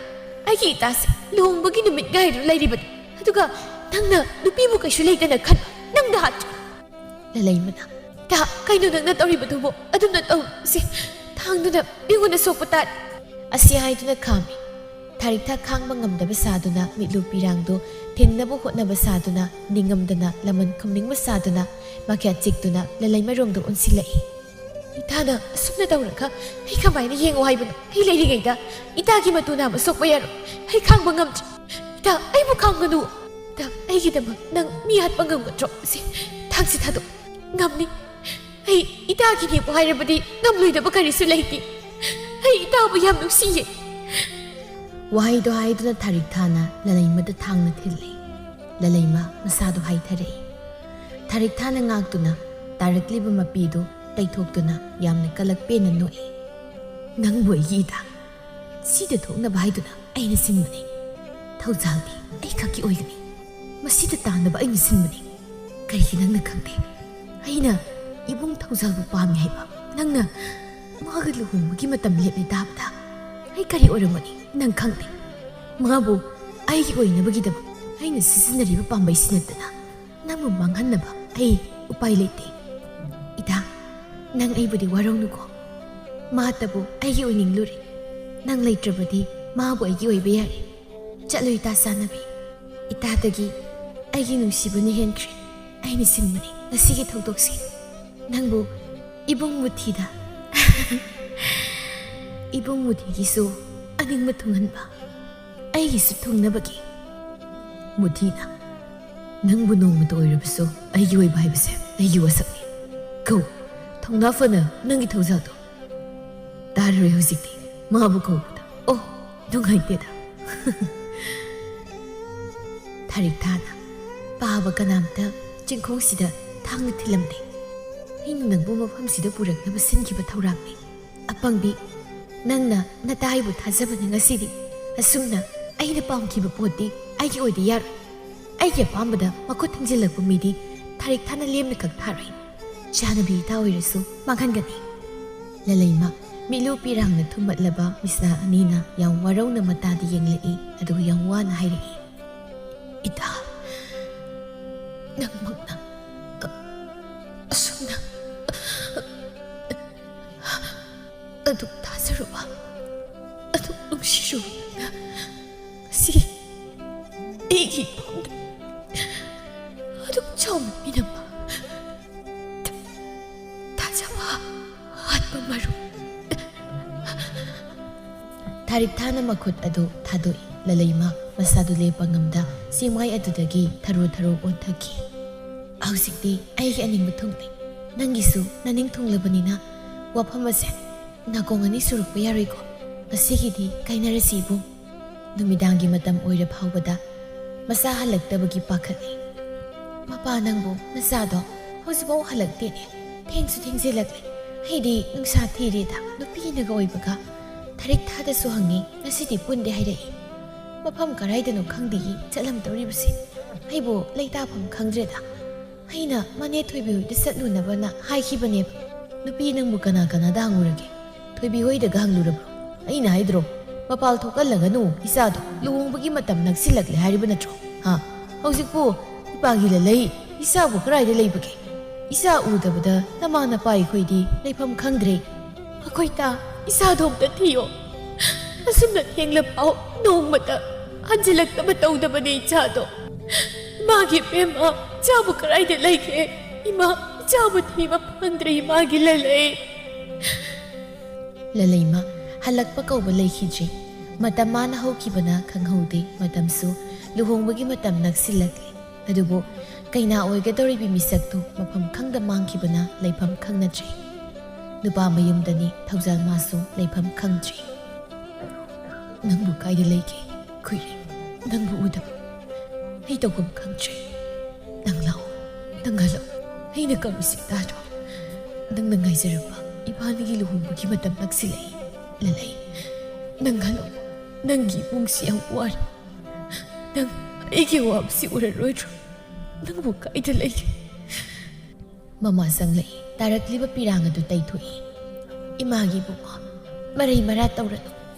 ꯑꯩꯒꯤ ꯏꯇꯥꯁꯦ ꯂꯨꯍꯣꯡꯕꯒꯤ ꯅꯨꯃꯤꯠ ꯉꯥꯏꯔꯨ ꯂꯩꯔꯤꯕꯅꯤ꯫ ꯑꯗꯨꯒ ꯅꯪꯅ ꯅꯨꯄꯤꯕꯨ ꯀꯩꯁꯨ ꯂꯩꯇꯅ ꯈꯟꯕ꯫ ꯅꯪꯗ ꯍꯥꯠꯀꯦ꯫" ꯂꯂꯩꯃꯅ, "ꯏꯇꯥ, ꯀꯩꯅꯣ ꯅꯪꯅ ꯇꯧꯔꯤꯕꯗꯨꯕꯣ? ꯑꯗꯨꯝꯅ ꯇꯧꯁꯦ꯫ ꯊꯥꯡꯗꯨꯅ ꯃꯤꯉꯣꯟꯗ ꯁꯣꯛꯄ ꯇꯥꯔꯦ꯫" ꯑꯁꯤ ꯍꯥꯏꯗꯨꯅ ꯈꯥꯝꯃꯤ꯫ ꯊꯥꯔꯤꯛꯊꯥ ꯈꯥꯡꯕ ꯉꯝꯗꯕ ꯁꯥꯗꯨꯅ ꯃꯤꯠꯂꯨ ꯄꯤꯔꯥꯡꯗꯨ ꯊꯤꯡꯅꯕ ꯍꯣꯠꯅꯕ ꯁꯥꯗꯨꯅ ꯅꯤꯡꯉꯝꯗꯅ ꯂꯃꯟ ꯈꯨꯝꯅꯤꯡꯕ ꯁꯥꯗꯨꯅ ꯃꯈ꯭ꯌꯥꯠ ꯆꯤꯛꯇꯨꯅ ꯂꯂꯩꯃꯔꯣꯝꯗ ꯑꯣꯟꯁꯤꯜꯂꯛꯏ꯫ "ꯏꯇꯥꯅ ꯑꯁꯨꯝꯅ ꯇꯧꯔꯒ ꯑꯩ ꯀꯃꯥꯏꯅ ꯌꯦꯡꯉꯨ ꯍꯥꯏꯕꯅꯣ? ꯑꯩ ꯂꯩꯔꯤꯉꯩꯗ ꯏꯇꯥꯒꯤ ꯃꯇꯨ ꯅꯥꯝꯃ ꯁꯣꯛꯄ ꯌꯥꯔꯣꯏ꯫ ꯑꯩ ꯈꯥꯡꯕ ꯉꯝꯗ꯭ꯔꯦ꯫ ꯏꯇꯥ, ꯑꯩꯕꯨ ꯈꯥꯡꯒꯅꯨ꯫ ꯏꯇꯥ, ꯑꯩꯒꯤꯗꯃꯛ ꯅꯪ ꯃꯤ ꯍꯥꯠꯄ ꯉꯝꯒꯗ꯭ꯔꯣ? ꯁꯦ, ꯊꯥꯡꯁꯤ ꯊꯥꯗꯣꯛ꯫" "ꯉꯝꯅꯤ꯫ ꯑꯩ ꯏꯇꯥꯒꯤꯅꯦꯕꯨ ꯍꯥꯏꯔꯕꯗꯤ ꯉꯝꯂꯣꯏꯗꯕ ꯀꯔꯤꯁꯨ ꯂꯩꯇꯦ꯫ ꯑꯩ ꯏꯇꯥꯕꯨ ꯌꯥꯝ ꯅꯨꯡꯁꯤꯌꯦ꯫" ꯋꯥꯍꯩꯗꯣ ꯍꯥꯏꯗꯨꯅ ꯊꯥꯔꯤꯛꯊꯥꯅ ꯂꯂꯩꯃꯗ ꯊꯥꯡꯅ ꯊꯤꯜꯂꯤ꯫ ꯂꯂꯩꯃ ꯃꯁꯥꯗꯣ ꯍꯥꯏꯊꯔꯛꯏ꯫ ꯊꯥꯔꯤꯛꯊꯥꯅ ꯉꯥꯛꯇꯨꯅ ꯇꯥꯔꯛꯂꯤꯕ ꯃꯄꯤꯗꯨ ꯇꯩꯊꯣꯛꯇꯨꯅ ꯌꯥꯝꯅ ꯀꯂꯛ ꯄꯦꯟꯅ ꯅꯣꯛꯏ꯫ "ꯅꯪꯕꯨ ꯑꯩꯒꯤ ꯏꯇꯥ ꯁꯤꯗ ꯊꯣꯛꯅꯕ ꯍꯥꯏꯗꯨꯅ ꯑꯩꯅ ꯁꯤꯟꯕꯅꯤ꯫ ꯊꯧꯖꯥꯜꯗꯤ ꯑꯩ ꯈꯛꯀꯤ ꯑꯣꯏꯒꯅꯤ꯫ ꯃꯁꯤꯗ ꯇꯥꯅꯕ ꯑꯩꯅ ꯁꯤꯟꯕꯅꯤ꯫ ꯀꯔꯤꯒꯤ ꯅꯪꯅ ꯈꯪꯗꯦ? ꯑꯩꯅ ꯏꯕꯨꯡ ꯊꯧꯖꯥꯜꯕꯨ ꯄꯥꯝꯃꯤ ꯍꯥꯏꯕ꯫ ꯅꯪꯅ ꯃꯥꯒ ꯂꯨꯍꯣꯡꯕꯒꯤ ꯃꯇꯝ ꯂꯦꯞꯂꯦ ꯇꯥꯕꯗ ꯑꯩ ꯀꯔꯤ ꯑꯣꯏꯔꯝꯒꯅꯤ ꯅꯪ ꯈꯪꯗꯦ꯫ ꯃꯥꯕꯨ ꯑꯩꯒꯤ ꯑꯣꯏꯅꯕꯒꯤꯗꯃꯛ ꯑꯩꯅ ꯁꯤꯖꯤꯟꯅꯔꯤꯕ ꯄꯥꯝꯕꯩꯁꯤ ꯅꯠꯇꯅ ꯅꯪꯕꯨ ꯃꯥꯡꯍꯟꯅꯕ ꯑꯩ ꯎꯄꯥꯏ ꯂꯩꯇꯦ꯫ ꯏꯇꯥ, ꯅꯪ ꯑꯩꯕꯨꯗꯤ ꯋꯥꯔꯧꯅꯨꯀꯣ꯫ ꯃꯥꯇꯕꯨ ꯑꯩꯒꯤ ꯑꯣꯏꯅꯤꯡꯂꯨꯔꯦ꯫ ꯅꯪ ꯂꯩꯇ꯭ꯔꯕꯗꯤ ꯃꯥꯕꯨ ꯑꯩꯒꯤ ꯑꯣꯏꯕ ꯌꯥꯔꯦ꯫ ꯆꯠꯂꯨ ꯏꯇꯥ ꯆꯥꯟꯅꯕꯤ꯫ ꯏꯇꯥꯗꯒꯤ ꯑꯩꯒꯤ ꯅꯨꯡꯁꯤꯕꯅ ꯍꯦꯟꯈ꯭ꯔꯦ꯫ ꯑꯩꯅ ꯁꯤꯟꯕꯅꯤ ꯉꯁꯤꯒꯤ ꯊꯧꯗꯣꯛꯁꯤ꯫ ꯅꯪꯕꯨ ꯏꯕꯨꯡ ꯃꯨꯊꯤꯗ, ꯏꯕꯨꯡ ꯃꯨꯊꯤꯒꯤꯁꯨ ꯑꯅꯤꯡꯕ ꯊꯨꯡꯍꯟꯕ, ꯑꯩꯒꯤꯁꯨ ꯊꯨꯡꯅꯕꯒꯤ꯫ ꯃꯨꯊꯤꯅ, "ꯅꯪꯕꯨ ꯅꯣꯡꯃꯇ ꯑꯣꯏꯔꯕꯁꯨ ꯑꯩꯒꯤ ꯑꯣꯏꯕ ꯍꯥꯏꯕꯁꯦ ꯑꯩꯒꯤ ꯋꯥꯁꯛꯅꯤ꯫ ꯀꯧ, ꯊꯧꯅꯥ ꯐꯅ ꯅꯪꯒꯤ ꯊꯧꯖꯥꯜꯗꯣ ꯇꯥꯔꯔꯣꯏ ꯍꯧꯖꯤꯛꯇꯤ ꯃꯥꯕꯨ ꯀꯧꯕꯗ꯫ ꯑꯣ, ꯅꯨꯡꯉꯥꯏꯇꯦꯗ꯫" ꯊꯥꯔꯤꯛ ꯊꯥꯅ, "ꯄꯥꯕ ꯀꯅꯥꯝꯇ ꯆꯤꯡꯈꯣꯡꯁꯤꯗ ꯊꯥꯡꯅ ꯊꯤꯜꯂꯝꯗꯦ꯫ ꯑꯩꯅ ꯅꯪꯕꯨ ꯃꯐꯝꯁꯤꯗ ꯄꯨꯔꯛꯅꯕ ꯁꯤꯟꯈꯤꯕ ꯊꯧꯔꯥꯡꯅꯤ꯫ ꯑꯄꯪꯕꯤ, ꯅꯪꯅ ꯅꯇꯥꯏꯕꯨ ꯊꯥꯖꯕꯅ ꯉꯁꯤꯗꯤ ꯑꯁꯨꯝꯅ ꯑꯩꯅ ꯄꯥꯝꯈꯤꯕ ꯄꯣꯠꯇꯤ ꯑꯩꯒꯤ ꯑꯣꯏꯗ ꯌꯥꯔꯣꯏ꯫ ꯑꯩꯒꯤ ꯑꯄꯥꯝꯕꯗ ꯃꯈꯨꯠ ꯊꯤꯡꯖꯤꯜꯂꯛꯄ ꯃꯤꯗꯤ ꯊꯥꯔꯤꯛ ꯊꯥꯅ ꯂꯦꯝꯅ ꯀꯛ ꯊꯥꯔꯣꯏ꯫ ꯆꯥꯅꯕꯤ ꯏꯇꯥ ꯑꯣꯏꯔꯁꯨ ꯃꯥꯡꯍꯟꯒꯅꯤ꯫" ꯂꯂꯩꯃ ꯃꯤꯠꯂꯨ ꯄꯤꯔꯥꯡꯅ ꯊꯨꯝꯃꯠꯂꯕ ꯃꯤꯁꯅꯥ ꯑꯅꯤꯅ ꯌꯥꯝ ꯋꯥꯔꯧꯅ ꯃꯇꯥꯗ ꯌꯦꯡꯂꯛꯏ, ꯑꯗꯨꯒ ꯌꯥꯝ ꯋꯥꯅ ꯍꯥꯏꯔꯛꯏ, "ꯏꯇꯥ, ꯅꯪꯃꯛꯅ ꯑꯁꯨꯝꯅ ꯑꯗꯨꯛ ꯊꯥꯖꯔꯨꯕ, ꯑꯗꯨꯛ ꯅꯨꯡꯁꯤꯔꯨꯕ ꯅꯪꯅ ꯉꯁꯤ ꯑꯩꯒꯤ ꯏꯄꯥꯝꯗ ꯑꯗꯨꯛ ꯆꯥꯎꯅ ꯃꯤꯅꯝꯕ, ꯊꯥꯖꯕ ꯍꯥꯠꯄ ꯃꯔꯨꯞ꯫" ꯊꯥꯔꯤꯛ ꯊꯥꯅ ꯃꯈꯨꯠ ꯑꯗꯨ ꯊꯥꯗꯣꯛꯏ꯫ ꯂꯂꯩꯃ ꯃꯁꯥꯗꯨ ꯂꯦꯞꯄ ꯉꯝꯗ ꯆꯦꯡꯃꯥꯏ ꯑꯗꯨꯗꯒꯤ ꯊꯔꯣ ꯊꯔꯣ ꯑꯣꯟꯊꯈꯤ꯫ "ꯍꯧꯖꯤꯛꯇꯤ ꯑꯩꯒꯤ ꯑꯅꯤꯡꯕ ꯊꯨꯡꯂꯦ꯫ ꯅꯪꯒꯤꯁꯨ ꯅꯅꯤꯡ ꯊꯨꯡꯂꯕꯅꯤꯅ ꯋꯥꯐꯝ ꯑꯁꯦ ꯅꯥꯀꯣꯡ ꯑꯅꯤ ꯁꯨꯔꯛꯄ ꯌꯥꯔꯣꯏꯀꯣ? ꯉꯁꯤꯒꯤꯗꯤ ꯀꯥꯏꯅꯔꯁꯤ ꯏꯕꯨꯡ꯫" ꯅꯨꯃꯤꯗꯥꯡꯒꯤ ꯃꯇꯝ ꯑꯣꯏꯔ ꯐꯥꯎꯕꯗ ꯃꯆꯥ ꯍꯜꯂꯛꯇꯕꯒꯤ ꯄꯥꯈꯠꯂꯤ꯫ "ꯃꯄꯥ, ꯅꯪꯕꯨ ꯅꯆꯥꯗꯣ ꯍꯧꯖꯤꯛꯐꯥꯎ ꯍꯜꯂꯛꯇꯦꯅꯦ꯫ ꯊꯦꯡꯁꯨ ꯊꯦꯡꯖꯤꯜꯂꯛꯂꯦ꯫ ꯑꯩꯗꯤ ꯅꯨꯡꯁꯥ ꯊꯤꯔꯦꯗ, ꯅꯨꯄꯤꯅꯒ ꯑꯣꯏꯕꯒ꯫" ꯊꯥꯔꯤꯛ ꯊꯥꯗꯁꯨ ꯍꯪꯉꯤ, "ꯉꯁꯤꯗꯤ ꯄꯨꯟꯗꯦ ꯍꯥꯏꯔꯛꯏ꯫ ꯃꯐꯝ ꯀꯔꯥꯏꯗꯅꯣ ꯈꯪꯗꯦꯌꯦ ꯆꯠꯂꯝꯗꯧꯔꯤꯕꯁꯦ꯫ ꯑꯩꯕꯨ ꯂꯩꯇꯥꯐꯝ ꯈꯪꯗ꯭ꯔꯦꯗ꯫ ꯑꯩꯅ ꯃꯅꯦ ꯊꯣꯏꯕꯤ ꯍꯣꯏꯗ ꯆꯠꯂꯨꯅꯕꯅ ꯍꯥꯏꯈꯤꯕꯅꯦꯕ꯫" "ꯅꯨꯄꯤ, ꯅꯪꯕꯨ ꯀꯅꯥ ꯀꯅꯥꯗ ꯍꯪꯉꯨꯔꯒꯦ? ꯊꯣꯏꯕꯤ ꯍꯣꯏꯗꯒ ꯍꯪꯂꯨꯔꯕ꯭ꯔꯣ? ꯑꯩꯅ ꯍꯥꯏꯗ꯭ꯔꯣ, ꯃꯄꯥꯜ ꯊꯣꯛꯍꯜꯂꯒꯅꯨ, ꯏꯆꯥꯗꯣ ꯂꯨꯍꯣꯡꯕꯒꯤ ꯃꯇꯝ ꯅꯛꯁꯤꯜꯂꯛꯂꯦ ꯍꯥꯏꯔꯤꯕ ꯅꯠꯇ꯭ꯔꯣ? ꯍꯥ? ꯍꯧꯖꯤꯛꯄꯨ ꯏꯄꯥꯒꯤ ꯂꯂꯩ, ꯏꯆꯥꯕꯨ ꯀꯗꯥꯏꯗ ꯂꯩꯕꯒꯦ? ꯏꯆꯥ ꯎꯗꯕꯗ ꯅꯃꯥ ꯅꯄꯥ ꯑꯩꯈꯣꯏꯗꯤ ꯂꯩꯐꯝ ꯈꯪꯗ꯭ꯔꯦ꯫ ꯑꯩꯈꯣꯏ ꯇꯥ, ꯏꯆꯥꯗꯣ ꯑꯝꯇ ꯊꯤꯌꯣ꯫ ꯑꯁꯨꯝꯅ ꯊꯦꯡꯂꯐꯥꯎ ꯅꯣꯡꯃꯇ ꯍꯟꯖꯤꯜꯂꯛꯇꯕ ꯇꯧꯗꯕꯅꯦ ꯏꯆꯥꯗꯣ꯫ ꯏꯃꯥꯒꯤ ꯄꯦꯝꯃ, ꯏꯆꯥꯕꯨ ꯀꯗꯥꯏꯗ ꯂꯩꯒꯦ? ꯏꯃꯥ, ꯏꯆꯥꯕꯨ ꯊꯤꯕ ꯐꯪꯗ꯭ꯔꯦ ꯏꯃꯥꯒꯤ ꯂꯂꯩ꯫ ꯂꯂꯩꯃ ꯍꯜꯂꯛꯄ ꯀꯧꯕ ꯂꯩꯈꯤꯗ꯭ꯔꯦ꯫ ꯃꯇꯝ ꯃꯥꯅ ꯍꯧꯈꯤꯕꯅ ꯈꯪꯍꯧꯗꯦ꯫ ꯃꯇꯝꯁꯨ ꯂꯨꯍꯣꯡꯕꯒꯤ ꯃꯇꯝ ꯅꯛꯁꯤꯜꯂꯛꯂꯦ꯫ ꯑꯗꯨꯕꯨ ꯀꯩꯅꯥ ꯑꯣꯏꯒꯗꯧꯔꯤꯕꯤ ꯃꯤꯁꯛꯇꯨ ꯃꯐꯝ ꯈꯪꯗ ꯃꯥꯡꯈꯤꯕꯅ ꯂꯩꯐꯝ ꯈꯪꯅꯗ꯭ꯔꯦ꯫ ꯅꯨꯄꯥ ꯃꯌꯨꯝꯗꯅꯤ ꯊꯧꯖꯥꯜ ꯃꯥꯁꯨ ꯂꯩꯐꯝ ꯈꯪꯗ꯭ꯔꯦ꯫ "ꯅꯪꯕꯨ ꯀꯥꯏꯗ ꯂꯩꯒꯦ? ꯀꯨꯏꯔꯦ ꯅꯪꯕꯨ ꯎꯗꯕ꯫ ꯑꯩ ꯇꯧꯐꯝ ꯈꯪꯗ꯭ꯔꯦ꯫ ꯅꯪ ꯂꯥꯛꯑꯣ, ꯅꯪ ꯍꯜꯂꯛꯑꯣ꯫ ꯑꯩꯅ ꯀꯧꯔꯤꯁꯤ ꯇꯥꯗ꯭ꯔꯣ? ꯅꯪꯅ ꯉꯥꯏꯖꯔꯝꯕ ꯏꯕꯥꯅꯤꯒꯤ ꯂꯨꯍꯣꯡꯕꯒꯤ ꯃꯇꯝ ꯅꯛꯁꯤꯜꯂꯛꯏ꯫ ꯂꯂꯩ, ꯅꯪ ꯍꯜꯂꯛꯑꯣ꯫ ꯅꯪꯒꯤ ꯏꯃꯨꯡꯁꯤ ꯌꯥꯝ ꯋꯥꯔꯦ꯫ ꯅꯪ ꯑꯩꯒꯤ ꯑꯋꯥꯕꯁꯤ ꯎꯔꯔꯣꯏꯗ꯭ꯔꯣ? ꯅꯪꯕꯨ ꯀꯥꯏꯗ ꯂꯩꯒꯦ?" ꯃꯃꯥ ꯆꯪꯂꯛꯏ꯫ ꯇꯥꯔꯛꯂꯤꯕ ꯄꯤꯔꯥꯡ ꯑꯗꯨ ꯇꯩꯊꯣꯛꯏ꯫ "ꯏꯃꯥꯒꯤ ꯏꯕꯨꯡꯉꯣ, ꯃꯔꯩ ꯃꯔꯥ ꯇꯧꯔꯅꯨ꯫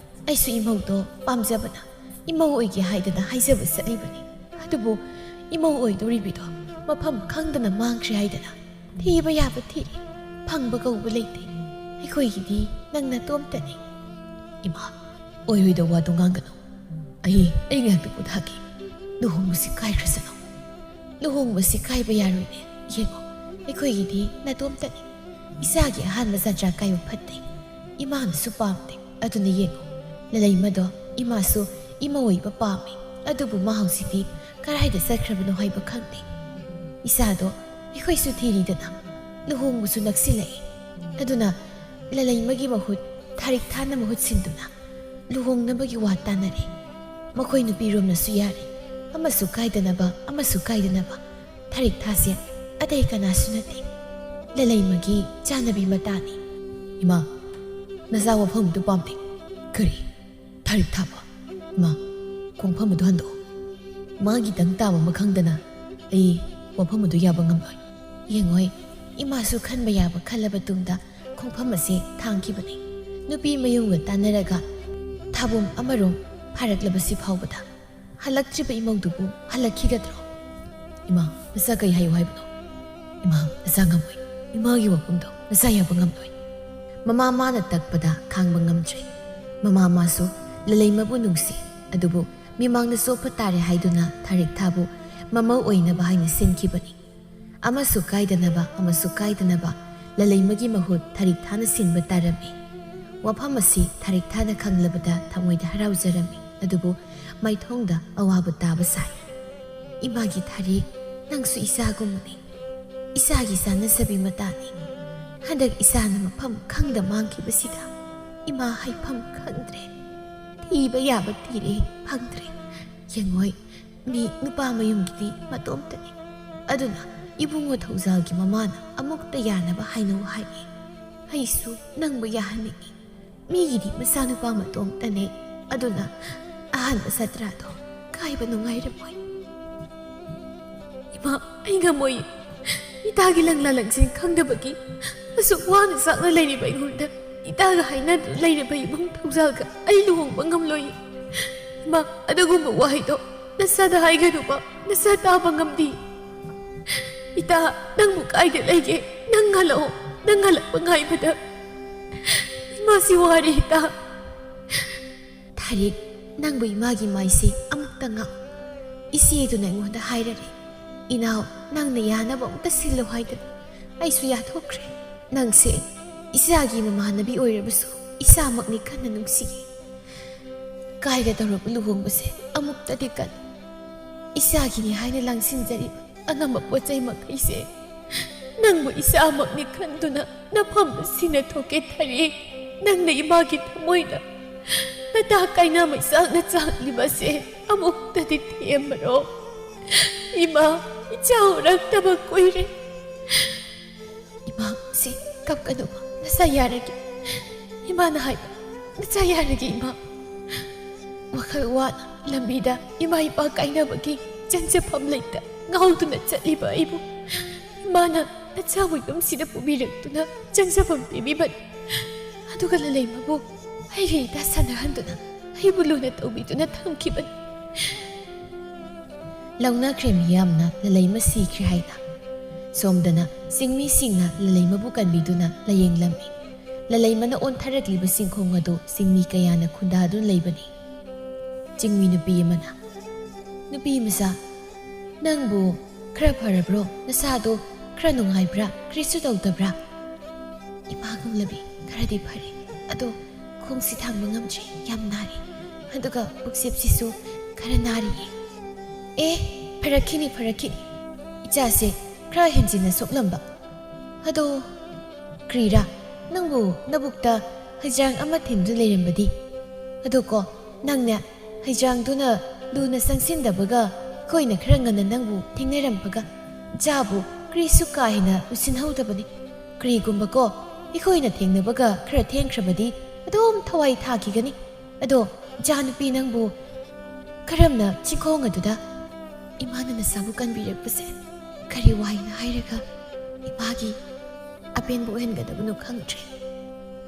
ꯑꯩꯁꯨ ꯏꯃꯧꯗꯣ ꯄꯥꯝꯖꯕꯅ ꯏꯃꯧ ꯑꯣꯏꯒꯦ ꯍꯥꯏꯗꯅ ꯍꯥꯏꯖꯕ ꯆꯠꯂꯤꯕꯅꯤ꯫ ꯑꯗꯨꯕꯨ ꯏꯃꯧ ꯑꯣꯏꯗꯧꯔꯤꯕꯤꯗꯣ ꯃꯐꯝ ꯈꯪꯗꯅ ꯃꯥꯡꯈ꯭ꯔꯦ ꯍꯥꯏꯗꯅ ꯊꯤꯕ ꯌꯥꯕ ꯊꯤꯔꯤ꯫ ꯐꯪꯕ ꯀꯧꯕ ꯂꯩꯇꯦ꯫ ꯑꯩꯈꯣꯏꯒꯤꯗꯤ ꯅꯪ ꯅꯇꯣꯝꯇꯅꯤ꯫" "ꯏꯃꯥ, ꯑꯣꯏꯔꯣꯏꯗ ꯋꯥꯗꯣ ꯉꯥꯡꯒꯅꯨ꯫ ꯑꯩ, ꯑꯩ ꯉꯥꯏꯍꯥꯛꯇ ꯄꯣꯊꯥꯒꯦ꯫ ꯂꯨꯍꯣꯡꯕꯁꯤ ꯀꯥꯏꯈ꯭ꯔꯁꯅꯨ꯫ ꯂꯨꯍꯣꯡꯕꯁꯤ ꯀꯥꯏꯕ ꯌꯥꯔꯣꯏꯅꯦ꯫ ꯌꯦꯡꯉꯣ, ꯑꯩꯈꯣꯏꯒꯤꯗꯤ ꯅꯇꯣꯝꯇꯅꯤ꯫ ꯏꯆꯥꯒꯤ ꯑꯍꯥꯟꯕ ꯖꯇ꯭ꯔꯥ ꯀꯥꯏꯕ ꯐꯠꯇꯦ꯫ ꯏꯃꯥꯅꯁꯨ ꯄꯥꯝꯗꯦ꯫ ꯑꯗꯨꯅ ꯌꯦꯡꯉꯣ, ꯂꯂꯩꯃꯗꯣ ꯏꯃꯥꯁꯨ ꯏꯃꯧ ꯑꯣꯏꯕ ꯄꯥꯝꯃꯤ꯫ ꯑꯗꯨꯕꯨ ꯃꯥ ꯍꯧꯖꯤꯛꯇꯤ ꯀꯗꯥꯏꯗ ꯆꯠꯈ꯭ꯔꯕꯅꯣ ꯍꯥꯏꯕ ꯈꯪꯗꯦ꯫ ꯏꯆꯥꯗꯣ ꯑꯩꯈꯣꯏꯁꯨ ꯊꯤꯔꯤꯗꯅ, ꯂꯨꯍꯣꯡꯕꯁꯨ ꯅꯛꯁꯤꯜꯂꯛꯏ꯫ ꯑꯗꯨꯅ ꯂꯂꯩꯃꯒꯤ ꯃꯍꯨꯠ ꯊꯥꯔꯤꯛ ꯊꯥꯅ ꯃꯍꯨꯠ ꯁꯤꯟꯗꯨꯅ ꯂꯨꯍꯣꯡꯅꯕꯒꯤ ꯋꯥ ꯇꯥꯅꯔꯦ꯫ ꯃꯈꯣꯏ ꯅꯨꯄꯤꯔꯣꯝꯅꯁꯨ ꯌꯥꯔꯦ꯫ ꯑꯃꯁꯨ ꯀꯥꯏꯗꯅꯕ, ꯑꯃꯁꯨ ꯀꯥꯏꯗꯅꯕ꯫ ꯊꯥꯔꯤꯛ ꯊꯥꯁꯦ ꯑꯇꯩ ꯀꯅꯥꯁꯨ ꯅꯠꯇꯦ, ꯂꯂꯩꯃꯒꯤ ꯆꯥꯟꯅꯕꯤ ꯃꯇꯥꯅꯤ꯫" "ꯏꯃꯥ, ꯅꯆꯥ ꯋꯥꯐꯝꯗꯨ ꯄꯥꯝꯗꯦ꯫" "ꯀꯔꯤ? ꯊꯥꯔꯤꯛ ꯊꯥꯕ? ꯏꯃꯥ, ꯈꯣꯡꯐꯝ ꯑꯗꯨ ꯍꯟꯗꯣꯛꯑꯣ꯫ ꯃꯥꯒꯤꯗꯪ ꯇꯥꯕ ꯑꯃ ꯈꯪꯗꯅ ꯑꯩ ꯋꯥꯐꯝ ꯑꯗꯨ ꯌꯥꯕ ꯉꯝꯂꯣꯏ꯫" ꯌꯦꯡꯉꯣꯏ, ꯏꯃꯥꯁꯨ ꯈꯟꯕ ꯌꯥꯕ ꯈꯜꯂꯕ ꯇꯨꯡꯗ ꯈꯣꯡꯐꯝ ꯑꯁꯤ ꯊꯥꯡꯈꯤꯕꯅꯤ꯫ ꯅꯨꯄꯤ ꯃꯌꯨꯝꯒ ꯇꯥꯟꯅꯔꯒ ꯊꯥꯕꯨꯝ ꯑꯃꯔꯣꯝ ꯐꯥꯔꯛꯂꯕꯁꯤ ꯐꯥꯎꯕꯗ ꯍꯜꯂꯛꯇ꯭ꯔꯤꯕ ꯏꯃꯧꯗꯨꯕꯨ ꯍꯜꯂꯛꯈꯤꯒꯗ꯭ꯔꯣ? "ꯏꯃꯥ, ꯃꯆꯥ ꯀꯩ ꯍꯥꯏꯌꯨ ꯍꯥꯏꯕꯅꯣ?" "ꯏꯃꯥ, ꯃꯆꯥ ꯉꯝꯃꯣꯏ꯫ ꯏꯃꯥꯒꯤ ꯋꯥꯐꯝꯗꯣ ꯃꯆꯥ ꯌꯥꯕ ꯉꯝꯂꯣꯏ꯫" ꯃꯃꯥ ꯃꯥꯅ ꯇꯛꯄꯗ ꯈꯥꯡꯕ ꯉꯝꯗ꯭ꯔꯦ꯫ ꯃꯃꯥ ꯃꯥꯁꯨ ꯂꯂꯩꯃꯕꯨ ꯅꯨꯡꯁꯤ, ꯑꯗꯨꯕꯨ ꯃꯤꯃꯥꯡꯗ ꯆꯣꯞꯄ ꯇꯥꯔꯦ ꯍꯥꯏꯗꯨꯅ ꯊꯥꯔꯤꯛꯊꯥꯕꯨ ꯃꯃꯧ ꯑꯣꯏꯅꯕ ꯍꯥꯏꯅ ꯁꯤꯟꯈꯤꯕꯅꯤ꯫ ꯑꯃꯁꯨ ꯀꯥꯏꯗꯅꯕ, ꯑꯃꯁꯨ ꯀꯥꯏꯗꯅꯕ ꯂꯂꯩꯃꯒꯤ ꯃꯍꯨꯠ ꯊꯥꯔꯤꯛꯊꯥꯅ ꯁꯤꯟꯕ ꯇꯥꯔꯝꯃꯤ꯫ ꯋꯥꯐꯝ ꯑꯁꯤ ꯊꯥꯔꯤꯛꯊꯥꯅ ꯈꯪꯂꯕꯗ ꯊꯃꯣꯏꯗ ꯍꯔꯥꯎꯖꯔꯝꯃꯤ, ꯑꯗꯨꯕꯨ ꯃꯥꯏꯊꯣꯡꯗ ꯑꯋꯥꯕ ꯇꯥꯕ ꯁꯥꯏ꯫ "ꯏꯃꯥꯒꯤ ꯊꯥꯔꯤꯛ, ꯅꯪꯁꯨ ꯏꯆꯥꯒꯨꯝꯕꯅꯤ꯫ ꯏꯆꯥꯒꯤ ꯆꯥꯅꯖꯕꯤ ꯃꯇꯥꯅꯤ꯫ ꯍꯟꯗꯛ ꯏꯆꯥꯅ ꯃꯐꯝ ꯈꯪꯗ ꯃꯥꯡꯈꯤꯕꯁꯤꯗ ꯏꯃꯥ ꯍꯥꯏꯐꯝ ꯈꯪꯗ꯭ꯔꯦ꯫ ꯊꯤꯕ ꯌꯥꯕ ꯊꯤꯔꯦ, ꯐꯪꯗ꯭ꯔꯦ꯫ ꯌꯦꯡꯉꯣꯏ, ꯃꯤ ꯅꯨꯄꯥ ꯃꯌꯨꯝꯒꯤꯗꯤ ꯃꯇꯣꯝꯇꯅꯤ꯫ ꯑꯗꯨꯅ ꯏꯕꯨꯡꯉꯣ ꯊꯧꯖꯥꯜꯒꯤ ꯃꯃꯥꯅ ꯑꯃꯨꯛꯇ ꯌꯥꯅꯕ ꯍꯥꯏꯅꯧ ꯍꯥꯏꯔꯤ꯫ ꯑꯩꯁꯨ ꯅꯪꯕꯨ ꯌꯥꯍꯟꯅꯤꯡꯏ꯫ ꯃꯤꯒꯤꯗꯤ ꯃꯆꯥꯅꯨꯄꯥ ꯃꯇꯣꯝꯇꯅꯦ꯫ ꯑꯗꯨꯅ ꯑꯍꯥꯟꯕ ꯁꯥꯇ꯭ꯔꯥꯗꯣ ꯀꯥꯏꯕ ꯅꯨꯡꯉꯥꯏꯔꯝꯃꯣꯏ꯫ ꯏꯃꯥ, ꯑꯩ ꯉꯝꯃꯣꯏ꯫ ꯏꯇꯥꯒꯤ ꯂꯪꯂꯥ ꯂꯪꯁꯤꯟ ꯈꯪꯗꯕꯒꯤ ꯑꯁꯨꯛ ꯋꯥꯅ ꯆꯥꯛꯅ ꯂꯩꯔꯤꯕ ꯑꯩꯉꯣꯟꯗ ꯏꯇꯥꯒ ꯍꯥꯏꯅꯗꯨꯅ ꯂꯩꯔꯤꯕ ꯏꯕꯨꯡ ꯊꯧꯖꯥꯜꯒ ꯑꯩ ꯂꯨꯍꯣꯡꯕ ꯉꯝꯂꯣꯏ꯫ ꯏꯃꯥ, ꯑꯗꯨꯒꯨꯝꯕ ꯋꯥꯍꯩꯗꯣ ꯅꯁꯥꯗ ꯍꯥꯏꯒꯅꯨꯕ, ꯅꯁꯥ ꯇꯥꯕ ꯉꯝꯗꯦ꯫ ꯏꯇꯥ, ꯅꯪꯕꯨ ꯀꯥꯏꯗ ꯂꯩꯒꯦ? ꯅꯪ ꯍꯜꯂꯛꯑꯣ, ꯅꯪ ꯍꯜꯂꯛꯄ ꯉꯥꯏꯕꯗ ꯏꯃꯥꯁꯤ ꯋꯥꯔꯦ ꯏꯇꯥ꯫ ꯊꯥꯔꯤꯛ, ꯅꯪꯕꯨ ꯏꯃꯥꯒꯤ ꯃꯥꯏꯁꯦ ꯑꯃꯨꯛꯇ ꯉꯥꯛ꯫ ꯏꯆꯦꯗꯨꯅ ꯑꯩꯉꯣꯟꯗ ꯍꯥꯏꯔꯔꯦ, "ꯏꯅꯥꯎ, ꯅꯪꯅ ꯌꯥꯅꯕ ꯑꯃꯨꯛꯇ ꯁꯤꯜꯂꯨ" ꯍꯥꯏꯗꯅ꯫ ꯑꯩꯁꯨ ꯌꯥꯊꯣꯛꯈ꯭ꯔꯦ꯫ ꯅꯪꯁꯦ ꯏꯆꯥꯒꯤ ꯃꯃꯥꯟꯅꯕꯤ ꯑꯣꯏꯔꯕꯁꯨ ꯏꯆꯥꯃꯛꯅꯤ ꯈꯟꯅ ꯅꯨꯡꯁꯤꯌꯦ꯫ ꯀꯥꯏꯗ ꯇꯧꯔꯕ ꯂꯨꯍꯣꯡꯕꯁꯦ ꯑꯃꯨꯛꯇꯗꯤ ꯀꯜꯂꯨ꯫ ꯏꯆꯥꯒꯤꯅꯤ ꯍꯥꯏꯅ ꯂꯥꯡꯁꯤꯟꯖꯔꯤꯕ ꯑꯉꯝꯕ ꯄꯣꯠ ꯆꯩ ꯃꯈꯩꯁꯦ ꯅꯪꯕꯨ ꯏꯆꯥꯃꯛꯅꯤ ꯈꯟꯗꯨꯅ ꯅꯐꯝꯗ ꯁꯤꯟꯅꯊꯣꯛꯀꯦ ꯊꯥꯔꯤꯛ꯫ ꯅꯪꯅ ꯏꯃꯥꯒꯤ ꯊꯃꯣꯏꯗ ꯅꯇꯥ ꯀꯥꯏꯅ ꯃꯩꯆꯥꯛꯅ ꯆꯥꯛꯂꯤꯕꯁꯦ ꯑꯃꯨꯛꯇꯗꯤ ꯊꯦꯝꯃꯔꯣ꯫ ꯏꯃꯥ, ꯏꯆꯥ ꯎꯔꯛꯇꯕ ꯀꯨꯏꯔꯦ꯫ ꯏꯃꯥ, ꯁꯤ ꯀꯞꯀꯅꯨ, ꯅꯆꯥ ꯌꯥꯔꯒꯦ꯫ ꯏꯃꯥꯅ ꯍꯥꯏꯕ, ꯅꯆꯥ ꯌꯥꯔꯒꯦ ꯏꯃꯥ꯫ ꯋꯥꯈꯜ ꯋꯥꯅ ꯂꯝꯕꯤꯗ ꯏꯃꯥ ꯏꯄꯥ ꯀꯥꯏꯅꯕꯒꯤ ꯆꯪꯖꯐꯝ ꯂꯩꯇ ꯉꯥꯎꯗꯨꯅ ꯆꯠꯂꯤꯕ ꯑꯩꯕꯨ ꯏꯃꯥꯅ ꯅꯆꯥꯕꯨ ꯌꯨꯝꯁꯤꯗ ꯄꯨꯕꯤꯔꯛꯇꯨꯅ ꯆꯪꯖꯐꯝ ꯄꯤꯕꯤꯕꯅꯤ꯫ ꯑꯗꯨꯒ ꯂꯂꯩꯃꯕꯨ ꯑꯩꯒ ꯏꯇꯥ ꯁꯥꯟꯅꯍꯟꯗꯨꯅ ꯑꯩꯕꯨ ꯂꯨꯅ ꯇꯧꯕꯤꯗꯨꯅ ꯊꯝꯈꯤꯕꯅꯤ꯫ ꯂꯧꯅꯈ꯭ꯔꯦ ꯃꯤꯌꯥꯝꯅ ꯂꯂꯩꯃ ꯁꯤꯈ꯭ꯔꯦ ꯍꯥꯏꯅ꯫ ꯁꯣꯝꯗꯅ ꯆꯤꯡꯃꯤꯁꯤꯡꯅ ꯂꯂꯩꯃꯕꯨ ꯀꯟꯕꯤꯗꯨꯅ ꯂꯥꯌꯦꯡꯂꯝꯃꯤ꯫ ꯂꯂꯩꯃꯅ ꯑꯣꯟꯊꯔꯛꯂꯤꯕ ꯆꯤꯡꯈꯣꯡ ꯑꯗꯨ ꯆꯤꯡꯃꯤ ꯀꯌꯥꯅ ꯈꯨꯟꯗꯥꯗꯨꯅ ꯂꯩꯕꯅꯤ꯫ ꯆꯤꯡꯃꯤ ꯅꯨꯄꯤ ꯑꯃꯅ, "ꯅꯨꯄꯤ ꯃꯆꯥ, ꯅꯪꯕꯨ ꯈꯔ ꯐꯔꯕ꯭ꯔꯣ? ꯅꯁꯥꯗꯣ ꯈꯔ ꯅꯨꯡꯉꯥꯏꯕ꯭ꯔꯥ? ꯀꯔꯤꯁꯨ ꯇꯧꯗꯕ꯭ꯔꯥ?" "ꯏꯃꯥ ꯒꯨꯝꯂꯕꯤ, ꯈꯔꯗꯤ ꯐꯔꯦ, ꯑꯗꯣ ꯈꯣꯡꯁꯤ ꯊꯥꯡꯕ ꯉꯝꯗ꯭ꯔꯦ, ꯌꯥꯝ ꯅꯥꯔꯤ, ꯑꯗꯨꯒ ꯄꯨꯛꯆꯦꯞꯁꯤꯁꯨ ꯈꯔ ꯅꯥꯔꯤꯌꯦ꯫" "ꯑꯦ, ꯐꯔꯛꯈꯤꯅꯤ, ꯐꯔꯛꯈꯤꯅꯤ, ꯏꯆꯥꯁꯦ ꯈꯔ ꯍꯦꯟꯖꯤꯟꯅ ꯁꯣꯛꯂꯝꯕ꯫ ꯑꯗꯣ ꯀ꯭ꯔꯤꯔꯥ, ꯅꯪꯕꯨ ꯅꯕꯨꯛꯇ ꯍꯩꯖꯥꯡ ꯑꯃ ꯊꯤꯟꯗꯨꯅ ꯂꯩꯔꯝꯕꯗꯤ? ꯑꯗꯣ ꯀꯣ, ꯅꯪꯅꯦ ꯍꯩꯖꯥꯡꯗꯨꯅ ꯂꯨꯅ ꯆꯪꯁꯤꯟꯗꯕꯒ ꯑꯩꯈꯣꯏꯅ ꯈꯔ ꯉꯟꯅ ꯅꯪꯕꯨ ꯊꯦꯡꯅꯔꯝꯕꯒ ꯏꯆꯥꯕꯨ ꯀꯔꯤꯁꯨ ꯀꯥ ꯍꯦꯟꯅ ꯂꯨꯁꯤꯟꯍꯧꯗꯕꯅꯤ꯫ ꯀꯔꯤꯒꯨꯝꯕ ꯀꯣ, ꯑꯩꯈꯣꯏꯅ ꯊꯦꯡꯅꯕꯒ ꯈꯔ ꯊꯦꯡꯈ꯭ꯔꯕꯗꯤ ꯑꯗꯨꯝ ꯊꯋꯥꯏ ꯊꯥꯈꯤꯒꯅꯤ꯫ ꯑꯗꯣ ꯏꯆꯥꯅꯨꯄꯤ ꯅꯪꯕꯨ ꯀꯔꯝꯅ ꯆꯤꯡꯈꯣꯡ ꯑꯗꯨꯗ ꯏꯃꯥꯅ ꯅꯁꯥꯕꯨ ꯀꯟꯕꯤꯔꯛꯄꯁꯦ ꯀꯔꯤ ꯋꯥꯏꯅ ꯍꯥꯏꯔꯒ ꯏꯃꯥꯒꯤ ꯑꯄꯦꯟꯕ ꯑꯣꯏꯍꯟꯒꯗꯕꯅꯣ ꯈꯪꯗ꯭ꯔꯦ꯫"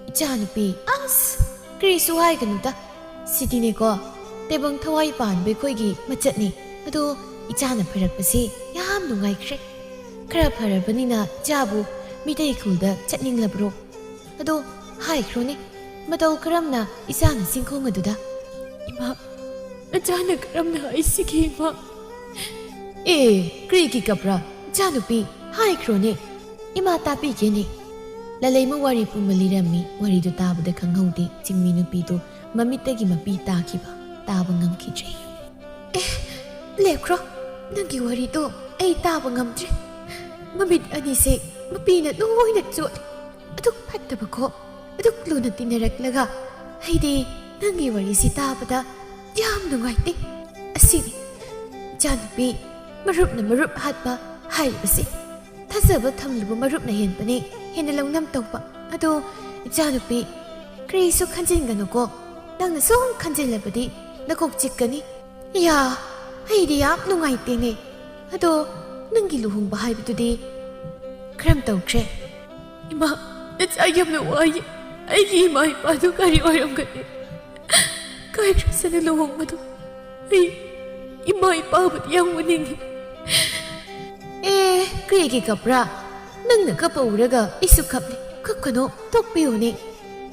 "ꯏꯆꯥꯅꯨꯄꯤ, ꯑꯁ, ꯀꯔꯤꯁꯨ ꯍꯥꯏꯒꯅꯨꯗ꯫ ꯁꯤꯗꯤꯅꯦꯀꯣ, ꯇꯥꯏꯕꯪ ꯊꯋꯥꯏ ꯄꯥꯟꯕ ꯑꯩꯈꯣꯏꯒꯤ ꯃꯆꯠꯅꯤ꯫ ꯑꯗꯣ ꯏꯆꯥꯅ ꯐꯔꯛꯄꯁꯤ ꯌꯥꯝ ꯅꯨꯡꯉꯥꯏꯈ꯭ꯔꯦ꯫ ꯈꯔ ꯐꯔꯕꯅꯤꯅ ꯏꯆꯥꯕꯨ ꯃꯤꯇꯩ ꯈꯨꯜꯗ ꯆꯠꯅꯤꯡꯂꯕ꯭ꯔꯣ? ꯑꯗꯣ ꯍꯥꯏꯈ꯭ꯔꯣꯅꯦ, ꯃꯇꯧ ꯀꯔꯝꯅ ꯏꯆꯥꯅ ꯆꯤꯡꯈꯣꯡ ꯑꯗꯨꯗ?" "ꯏꯃꯥ, ꯅꯆꯥꯅ ꯀꯔꯝꯅ ꯍꯥꯏꯁꯤꯒꯦ, ꯏꯃꯥ?" "ꯑꯦ, ꯀꯔꯤꯒꯤ ꯀꯞꯄ꯭ꯔꯥ? ꯏꯆꯥꯅꯨꯄꯤ, ꯍꯥꯏꯈ꯭ꯔꯣꯅꯦ, ꯏꯃꯥ ꯇꯥꯕꯤꯒꯦꯅꯦ꯫" ꯂꯂꯩꯃ ꯋꯥꯔꯤ ꯄꯨꯝꯕ ꯂꯤꯔꯝꯃꯤ꯫ ꯋꯥꯔꯤꯗꯨ ꯇꯥꯕꯗ ꯈꯪꯍꯧꯗꯦ ꯆꯤꯡꯃꯤ ꯅꯨꯄꯤꯗꯨ ꯃꯃꯤꯠꯇꯒꯤ ꯃꯄꯤ ꯇꯥꯈꯤꯕ꯫ ꯇꯥꯕ ꯉꯝꯈꯤꯗ꯭ꯔꯦ꯫ "ꯑꯦ, ꯂꯦꯞꯈ꯭ꯔꯣ, ꯅꯪꯒꯤ ꯋꯥꯔꯤꯗꯣ ꯑꯩ ꯇꯥꯕ ꯉꯝꯗ꯭ꯔꯦ꯫ ꯃꯃꯤꯠ ꯑꯅꯤꯁꯦ ꯃꯄꯤꯅ ꯂꯣꯏꯅ ꯆꯣꯠꯂꯦ꯫ ꯑꯗꯨꯛ ꯐꯠꯇꯕ ꯀꯣ, ꯑꯗꯨꯛ ꯂꯨꯅ ꯇꯤꯟꯅꯔꯛꯂꯒ ꯑꯩꯗꯤ ꯅꯪꯒꯤ ꯋꯥꯔꯤꯁꯤ ꯇꯥꯕꯗ ꯌꯥꯝ ꯅꯨꯡꯉꯥꯏꯇꯦ꯫ ꯑꯁꯤꯅꯤ ꯏꯆꯥꯅꯨꯄꯤ, ꯃꯔꯨꯞꯅ ꯃꯔꯨꯞ ꯍꯥꯠꯄ ꯍꯥꯏꯔꯤꯕꯁꯤ꯫ ꯊꯥꯖꯕ ꯊꯝꯂꯨꯕ ꯃꯔꯨꯞꯅ ꯍꯦꯟꯕꯅꯤ ꯍꯦꯟꯅ ꯂꯧꯅꯝ ꯇꯧꯕ꯫ ꯑꯗꯣ ꯏꯆꯥꯅꯨꯄꯤ, ꯀꯔꯤꯁꯨ ꯈꯟꯖꯤꯟꯒꯅꯨꯀꯣ꯫ ꯅꯪꯅ ꯁꯨꯝ ꯈꯟꯖꯤꯜꯂꯕꯗꯤ ꯅꯀꯣꯛ ꯆꯤꯛꯀꯅꯤ꯫" "ꯌꯥ, ꯑꯩꯗꯤ ꯌꯥꯝ ꯅꯨꯡꯉꯥꯏꯇꯦꯅꯦ꯫ ꯑꯗꯣ ꯅꯪꯒꯤ ꯂꯨꯍꯣꯡꯕ ꯍꯥꯏꯕꯗꯨꯗꯤ ꯀꯔꯝ ꯇꯧꯈ꯭ꯔꯦ?" "ꯏꯃꯥ, ꯅꯆꯥ ꯌꯥꯝꯅ ꯋꯥꯏꯌꯦ꯫ ꯑꯩꯒꯤ ꯏꯃꯥ ꯏꯄꯥꯗꯨ ꯀꯔꯤ ꯑꯣꯏꯔꯝꯒꯅꯤ? ꯀꯥꯏꯈ꯭ꯔꯁꯅꯨ ꯂꯨꯍꯣꯡꯕꯗꯨ꯫ ꯑꯩ ꯏꯃꯥ ꯏꯄꯥꯕꯨꯗꯤ ꯌꯥꯝ ꯎꯅꯤꯡꯉꯤ꯫" "ꯑꯦ, ꯀꯔꯤꯒꯤ ꯀꯞꯄ꯭ꯔꯥ? ꯅꯪꯅ ꯀꯞꯄ ꯎꯔꯒ ꯑꯩꯁꯨ ꯀꯞꯂꯤ꯫ ꯀꯞꯀꯅꯣ, ꯇꯣꯛꯄꯤꯌꯨꯅꯦ꯫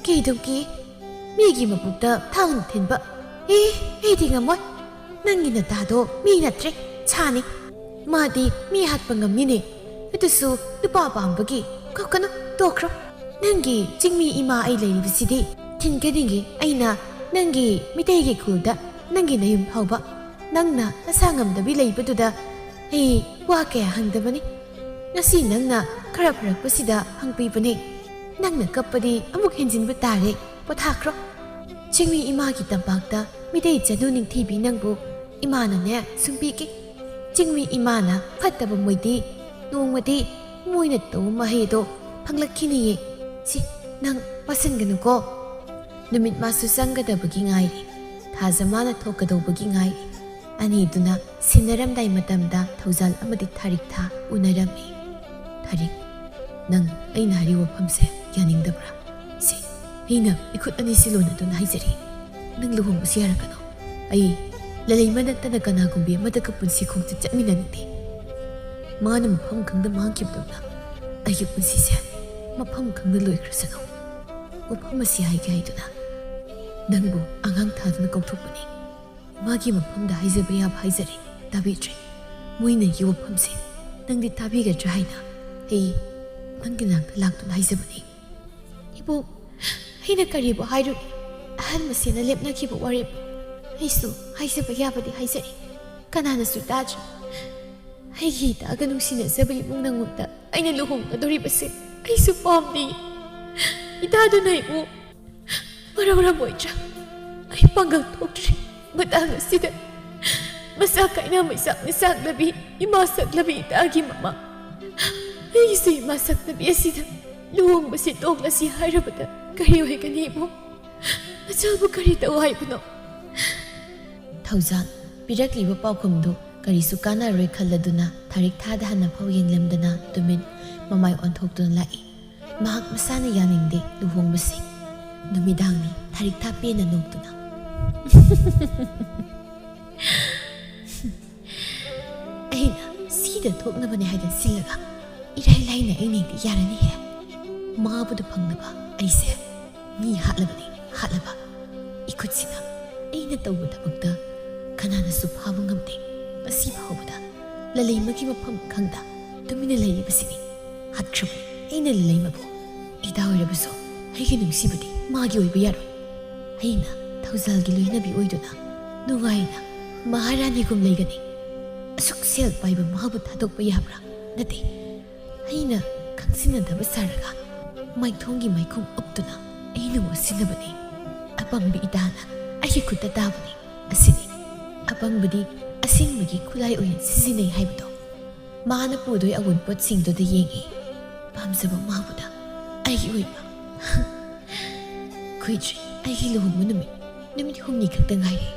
ꯀꯤꯗꯨꯝ ꯀꯤ, ꯃꯤꯒꯤ ꯃꯕꯨꯛꯇ ꯊꯥꯡꯅ ꯊꯤꯟꯕ ꯑꯦ, ꯑꯩꯗꯤ ꯉꯝꯃꯣꯏ꯫ ꯅꯪꯒꯤ ꯅꯇꯥꯗꯣ ꯃꯤ ꯅꯠꯇ꯭ꯔꯦ, ꯁꯥꯅꯤ꯫ ꯃꯥꯗꯤ ꯃꯤ ꯍꯥꯠꯄ ꯉꯝꯃꯤꯅꯦ꯫ ꯑꯗꯨꯁꯨ ꯅꯨꯄꯥ ꯄꯥꯝꯕꯒꯤ꯫ ꯀꯞꯀꯅꯨ, ꯇꯣꯛꯈ꯭ꯔꯣ꯫ ꯅꯪꯒꯤ ꯆꯤꯡꯃꯤ ꯏꯃꯥ ꯑꯩ ꯂꯩꯔꯤꯕꯁꯤꯗꯤ ꯊꯤꯟꯒꯅꯤꯡꯉꯤ꯫ ꯑꯩꯅ ꯅꯪꯒꯤ ꯃꯤꯇꯩꯒꯤ ꯈꯨꯜꯗ ꯅꯪꯒꯤ ꯅꯌꯨꯝ ꯐꯥꯎꯕ ꯅꯪꯅ ꯅꯁꯥ ꯉꯝꯗꯕꯤ ꯂꯩꯕꯗꯨꯗ ꯑꯩ ꯋꯥ ꯀꯌꯥ ꯍꯪꯗꯕꯅꯤ꯫ ꯉꯁꯤ ꯅꯪꯅ ꯈꯔ ꯐꯔꯛꯄꯁꯤꯗ ꯍꯪꯕꯤꯕꯅꯦ꯫ ꯅꯪꯅ ꯀꯞꯄꯗꯤ ꯑꯃꯨꯛ ꯍꯦꯟꯖꯤꯟꯕ ꯇꯥꯔꯦ꯫ ꯄꯣꯊꯥꯈ꯭ꯔꯣ꯫ ꯆꯤꯡꯃꯤ ꯏꯃꯥꯒꯤ ꯇꯝꯄꯥꯛꯇ ꯃꯤꯇꯩ ꯆꯅꯨ ꯅꯤꯡꯊꯤꯕꯤ ꯅꯪꯕꯨ ꯏꯃꯥꯅꯅꯦ ꯁꯨꯝꯕꯤꯒꯦ꯫ ꯆꯤꯡꯃꯤ ꯏꯃꯥꯅ ꯐꯠꯇꯕ ꯃꯣꯏꯗꯤ ꯅꯣꯡꯃꯗꯤ ꯃꯣꯏꯅ ꯇꯧꯕ ꯃꯍꯩꯗꯣ ꯐꯪꯂꯛꯈꯤꯅꯤꯌꯦ꯫ ꯁꯤ, ꯅꯪ ꯋꯥꯁꯤꯟꯒꯅꯨꯀꯣ꯫ ꯅꯨꯃꯤꯠ ꯃꯥꯁꯨ ꯆꯪꯒꯗꯕꯒꯤ ꯉꯥꯏꯔꯤ꯫ ꯊꯥꯖ ꯃꯥꯅ ꯊꯣꯛꯀꯗꯧꯕꯒꯤ ꯉꯥꯏꯔꯤ꯫ ꯑꯅꯤꯗꯨꯅ ꯁꯤꯟꯅꯔꯝꯗꯥꯏ ꯃꯇꯝꯗ ꯊꯧꯖꯥꯜ ꯑꯃꯗꯤ ꯊꯥꯔꯤꯛ ꯊꯥ ꯎꯅꯔꯝꯃꯤ꯫ "ꯊꯥꯔꯤꯛ, ꯅꯪ ꯑꯩꯅ ꯍꯥꯏꯔꯤꯕ ꯋꯥꯐꯝꯁꯦ ꯌꯥꯅꯤꯡꯗꯕ꯭ꯔꯥ? ꯁꯤ, ꯑꯩꯅ ꯏꯈꯨꯠ ꯑꯅꯤꯁꯤ ꯂꯣꯟꯅꯗꯨꯅ ꯍꯥꯏꯖꯔꯤ꯫ ꯅꯪ ꯂꯨꯍꯣꯡꯕꯁꯤ ꯌꯥꯔꯛꯀꯅꯨ꯫ ꯑꯩ ꯂꯂꯩꯃ ꯅꯠꯇꯅ ꯀꯅꯥꯒꯨꯝꯕꯤ ꯑꯃꯗꯒ ꯄꯨꯟꯁꯤ ꯈꯣꯡꯆꯠ ꯆꯠꯃꯤꯟꯅꯅꯤꯡꯗꯦ꯫ ꯃꯥꯅ ꯃꯐꯝ ꯈꯪꯗ ꯃꯥꯡꯈꯤꯕꯗꯧꯅ ꯑꯩꯒꯤ ꯄꯨꯟꯁꯤꯁꯦ ꯃꯐꯝ ꯈꯪꯗ ꯂꯣꯏꯈ꯭ꯔꯁꯅꯨ꯫ ꯋꯥꯐꯝ ꯑꯁꯤ ꯍꯥꯏꯒꯦ ꯍꯥꯏꯗꯨꯅ ꯅꯪꯕꯨ ꯑꯉꯥꯡ ꯊꯥꯗꯨꯅ ꯀꯧꯊꯣꯛꯄꯅꯤ꯫ ꯃꯥꯒꯤ ꯃꯐꯝꯗ ꯍꯥꯏꯖꯕ ꯌꯥꯕ ꯍꯥꯏꯖꯔꯦ, ꯇꯥꯕꯤꯗ꯭ꯔꯦ꯫ ꯃꯣꯏꯅ ꯑꯩꯒꯤ ꯋꯥꯐꯝꯁꯦ ꯅꯪꯗꯤ ꯇꯥꯕꯤꯒꯗ꯭ꯔꯥ ꯍꯥꯏꯅ ꯑꯩ ꯅꯪꯒꯤ ꯅꯥꯛꯇ ꯂꯥꯛꯇꯨꯅ ꯍꯥꯏꯖꯕꯅꯤ꯫" "ꯏꯕꯣꯛ, ꯑꯩꯅ ꯀꯔꯤꯕꯨ ꯍꯥꯏꯔꯨꯅꯤ? ꯑꯍꯜ ꯃꯁꯦꯟꯅ ꯂꯦꯞꯅꯈꯤꯕ ꯋꯥꯔꯦꯞ꯫ ꯑꯩꯁꯨ ꯍꯥꯏꯖꯕ ꯌꯥꯕꯗꯤ ꯍꯥꯏꯖꯔꯦ꯫ ꯀꯅꯥꯅꯁꯨ ꯇꯥꯗ꯭ꯔꯤ꯫ ꯑꯩꯒꯤ ꯏꯇꯥꯒ ꯅꯨꯡꯁꯤꯅꯖꯕ ꯏꯕꯨꯡ ꯅꯉꯣꯟꯗ ꯑꯩꯅ ꯂꯨꯍꯣꯡꯒꯗꯧꯔꯤꯕꯁꯦ ꯑꯩꯁꯨ ꯄꯥꯝꯗꯦ꯫ ꯏꯇꯥꯗꯨꯅ ꯑꯩꯕꯨ ꯃꯔꯧꯔꯝꯃꯣꯏꯗ꯭ꯔꯥ? ꯑꯩ ꯄꯥꯡꯒꯜ ꯊꯣꯛꯇ꯭ꯔꯦ꯫ ꯃꯇꯥꯡ ꯑꯁꯤꯗ ꯃꯆꯥ ꯀꯥꯏꯅ ꯃꯩꯆꯥꯛꯅ ꯆꯥꯛꯂꯕꯤ ꯏꯃꯥ ꯁꯛꯂꯕꯤ ꯏꯇꯥꯒꯤ ꯃꯃꯥ, ꯑꯩꯒꯤꯁꯨ ꯏꯃꯥ ꯁꯛꯂꯕꯤ ꯑꯁꯤꯗ ꯂꯨꯍꯣꯡꯕꯁꯤ ꯇꯣꯛꯂꯁꯤ ꯍꯥꯏꯔꯕꯗ ꯀꯔꯤ ꯑꯣꯏꯒꯅꯤ ꯏꯕꯨꯡ? ꯃꯆꯥꯕꯨ ꯀꯔꯤ ꯇꯧ ꯍꯥꯏꯕꯅꯣ?" ꯊꯧꯖꯥꯜ ꯄꯤꯔꯛꯂꯤꯕ ꯄꯥꯎꯈꯨꯝꯗꯨ ꯀꯔꯤꯁꯨ ꯀꯥꯟꯅꯔꯣꯏ ꯈꯜꯂꯗꯨꯅ ꯊꯥꯔꯤꯛ ꯊꯥꯗ ꯍꯟꯅ ꯐꯥꯎ ꯌꯦꯡꯂꯝꯗꯅ ꯇꯨꯃꯤꯟ ꯃꯃꯥꯏ ꯑꯣꯟꯊꯣꯛꯇꯨꯅ ꯂꯥꯛꯏ꯫ ꯃꯍꯥꯛ ꯃꯁꯥꯅ ꯌꯥꯅꯤꯡꯗꯦ ꯂꯨꯍꯣꯡꯕꯁꯤ꯫ ꯅꯨꯃꯤꯗꯥꯡꯅꯤ꯫ ꯊꯥꯔꯤꯛ ꯊꯥ ꯄꯦꯟꯅ ꯅꯣꯛꯇꯨꯅ, "ꯑꯩꯅ ꯁꯤꯗ ꯊꯣꯛꯅꯕꯅꯦ ꯍꯥꯏꯗꯅ ꯁꯤꯜꯂꯒ ꯏꯔꯥꯏ ꯂꯥꯏꯅ ꯑꯩꯅ ꯍꯦꯛꯇ ꯌꯥꯔꯅꯤꯍꯦ꯫ ꯃꯥꯕꯨꯗ ꯐꯪꯅꯕ ꯑꯩꯁꯦ ꯃꯤ ꯍꯥꯠꯂꯕꯅꯤ, ꯍꯥꯠꯂꯕ꯫ ꯏꯈꯨꯠꯁꯤꯅ ꯑꯩꯅ ꯇꯧꯕ ꯊꯕꯛꯇ ꯀꯅꯥꯅꯁꯨ ꯐꯥꯕ ꯉꯝꯗꯦ꯫ ꯉꯁꯤ ꯐꯥꯎꯕꯗ ꯂꯂꯩꯃꯒꯤ ꯃꯐꯝ ꯈꯪꯗ ꯇꯨꯃꯤꯟꯅ ꯂꯩꯔꯤꯕꯁꯤꯅꯤ꯫ ꯍꯥꯠꯈ꯭ꯔꯕꯅꯤ ꯑꯩꯅ ꯂꯂꯩꯃꯕꯨ꯫ ꯏꯇꯥ ꯑꯣꯏꯔꯕꯁꯨ ꯑꯩꯒꯤ ꯅꯨꯡꯁꯤꯕꯗꯤ ꯃꯥꯒꯤ ꯑꯣꯏꯕ ꯌꯥꯔꯣꯏ꯫ ꯑꯩꯅ ꯊꯧꯖꯥꯜꯒꯤ ꯂꯣꯏꯅꯕꯤ ꯑꯣꯏꯗꯨꯅ ꯅꯨꯡꯉꯥꯏꯅ ꯃꯍꯥꯔꯥꯅꯤꯒꯨꯝ ꯂꯩꯒꯅꯤ꯫ ꯑꯁꯨꯛ ꯁꯦꯜ ꯄꯥꯏꯕ ꯃꯍꯥꯛꯄꯨ ꯊꯥꯗꯣꯛꯄ ꯌꯥꯕ꯭ꯔꯥ? ꯅꯠꯇꯦ꯫ ꯑꯩꯅ ꯈꯪꯖꯤꯟꯅꯗꯕ ꯁꯥꯔꯒ ꯃꯥꯏꯊꯣꯡꯒꯤ ꯃꯥꯏꯈꯨꯝ ꯎꯞꯇꯨꯅ ꯑꯩꯅ ꯋꯥꯁꯤꯟꯅꯕꯅꯤ꯫ ꯑꯄꯪꯕꯤ ꯏꯇꯥꯅ ꯑꯩꯒꯤ ꯈꯨꯠꯇ ꯇꯥꯕꯅꯤ꯫ ꯑꯁꯤꯅꯤ ꯑꯄꯪꯕꯗꯤ ꯑꯁꯦꯡꯕꯒꯤ ꯈꯨꯠꯂꯥꯏ ꯑꯣꯏꯅ ꯁꯤꯖꯤꯟꯅꯩ ꯍꯥꯏꯕꯗꯣ꯫ ꯃꯥꯅ ꯄꯨꯗꯣꯏ ꯑꯋꯨꯟꯄꯣꯠꯁꯤꯡꯗꯨꯗ ꯌꯦꯡꯉꯤ꯫ ꯄꯥꯝꯖꯕ ꯃꯥꯕꯨꯗ ꯑꯩꯒꯤ ꯑꯣꯏꯕ꯫ ꯀꯨꯏꯗ꯭ꯔꯦ ꯑꯩꯒꯤ ꯂꯨꯍꯣꯡꯕ ꯅꯨꯃꯤꯠ꯫ ꯅꯨꯃꯤꯠ ꯍꯨꯝꯅꯤ ꯈꯛꯇ ꯉꯥꯏꯔꯦ꯫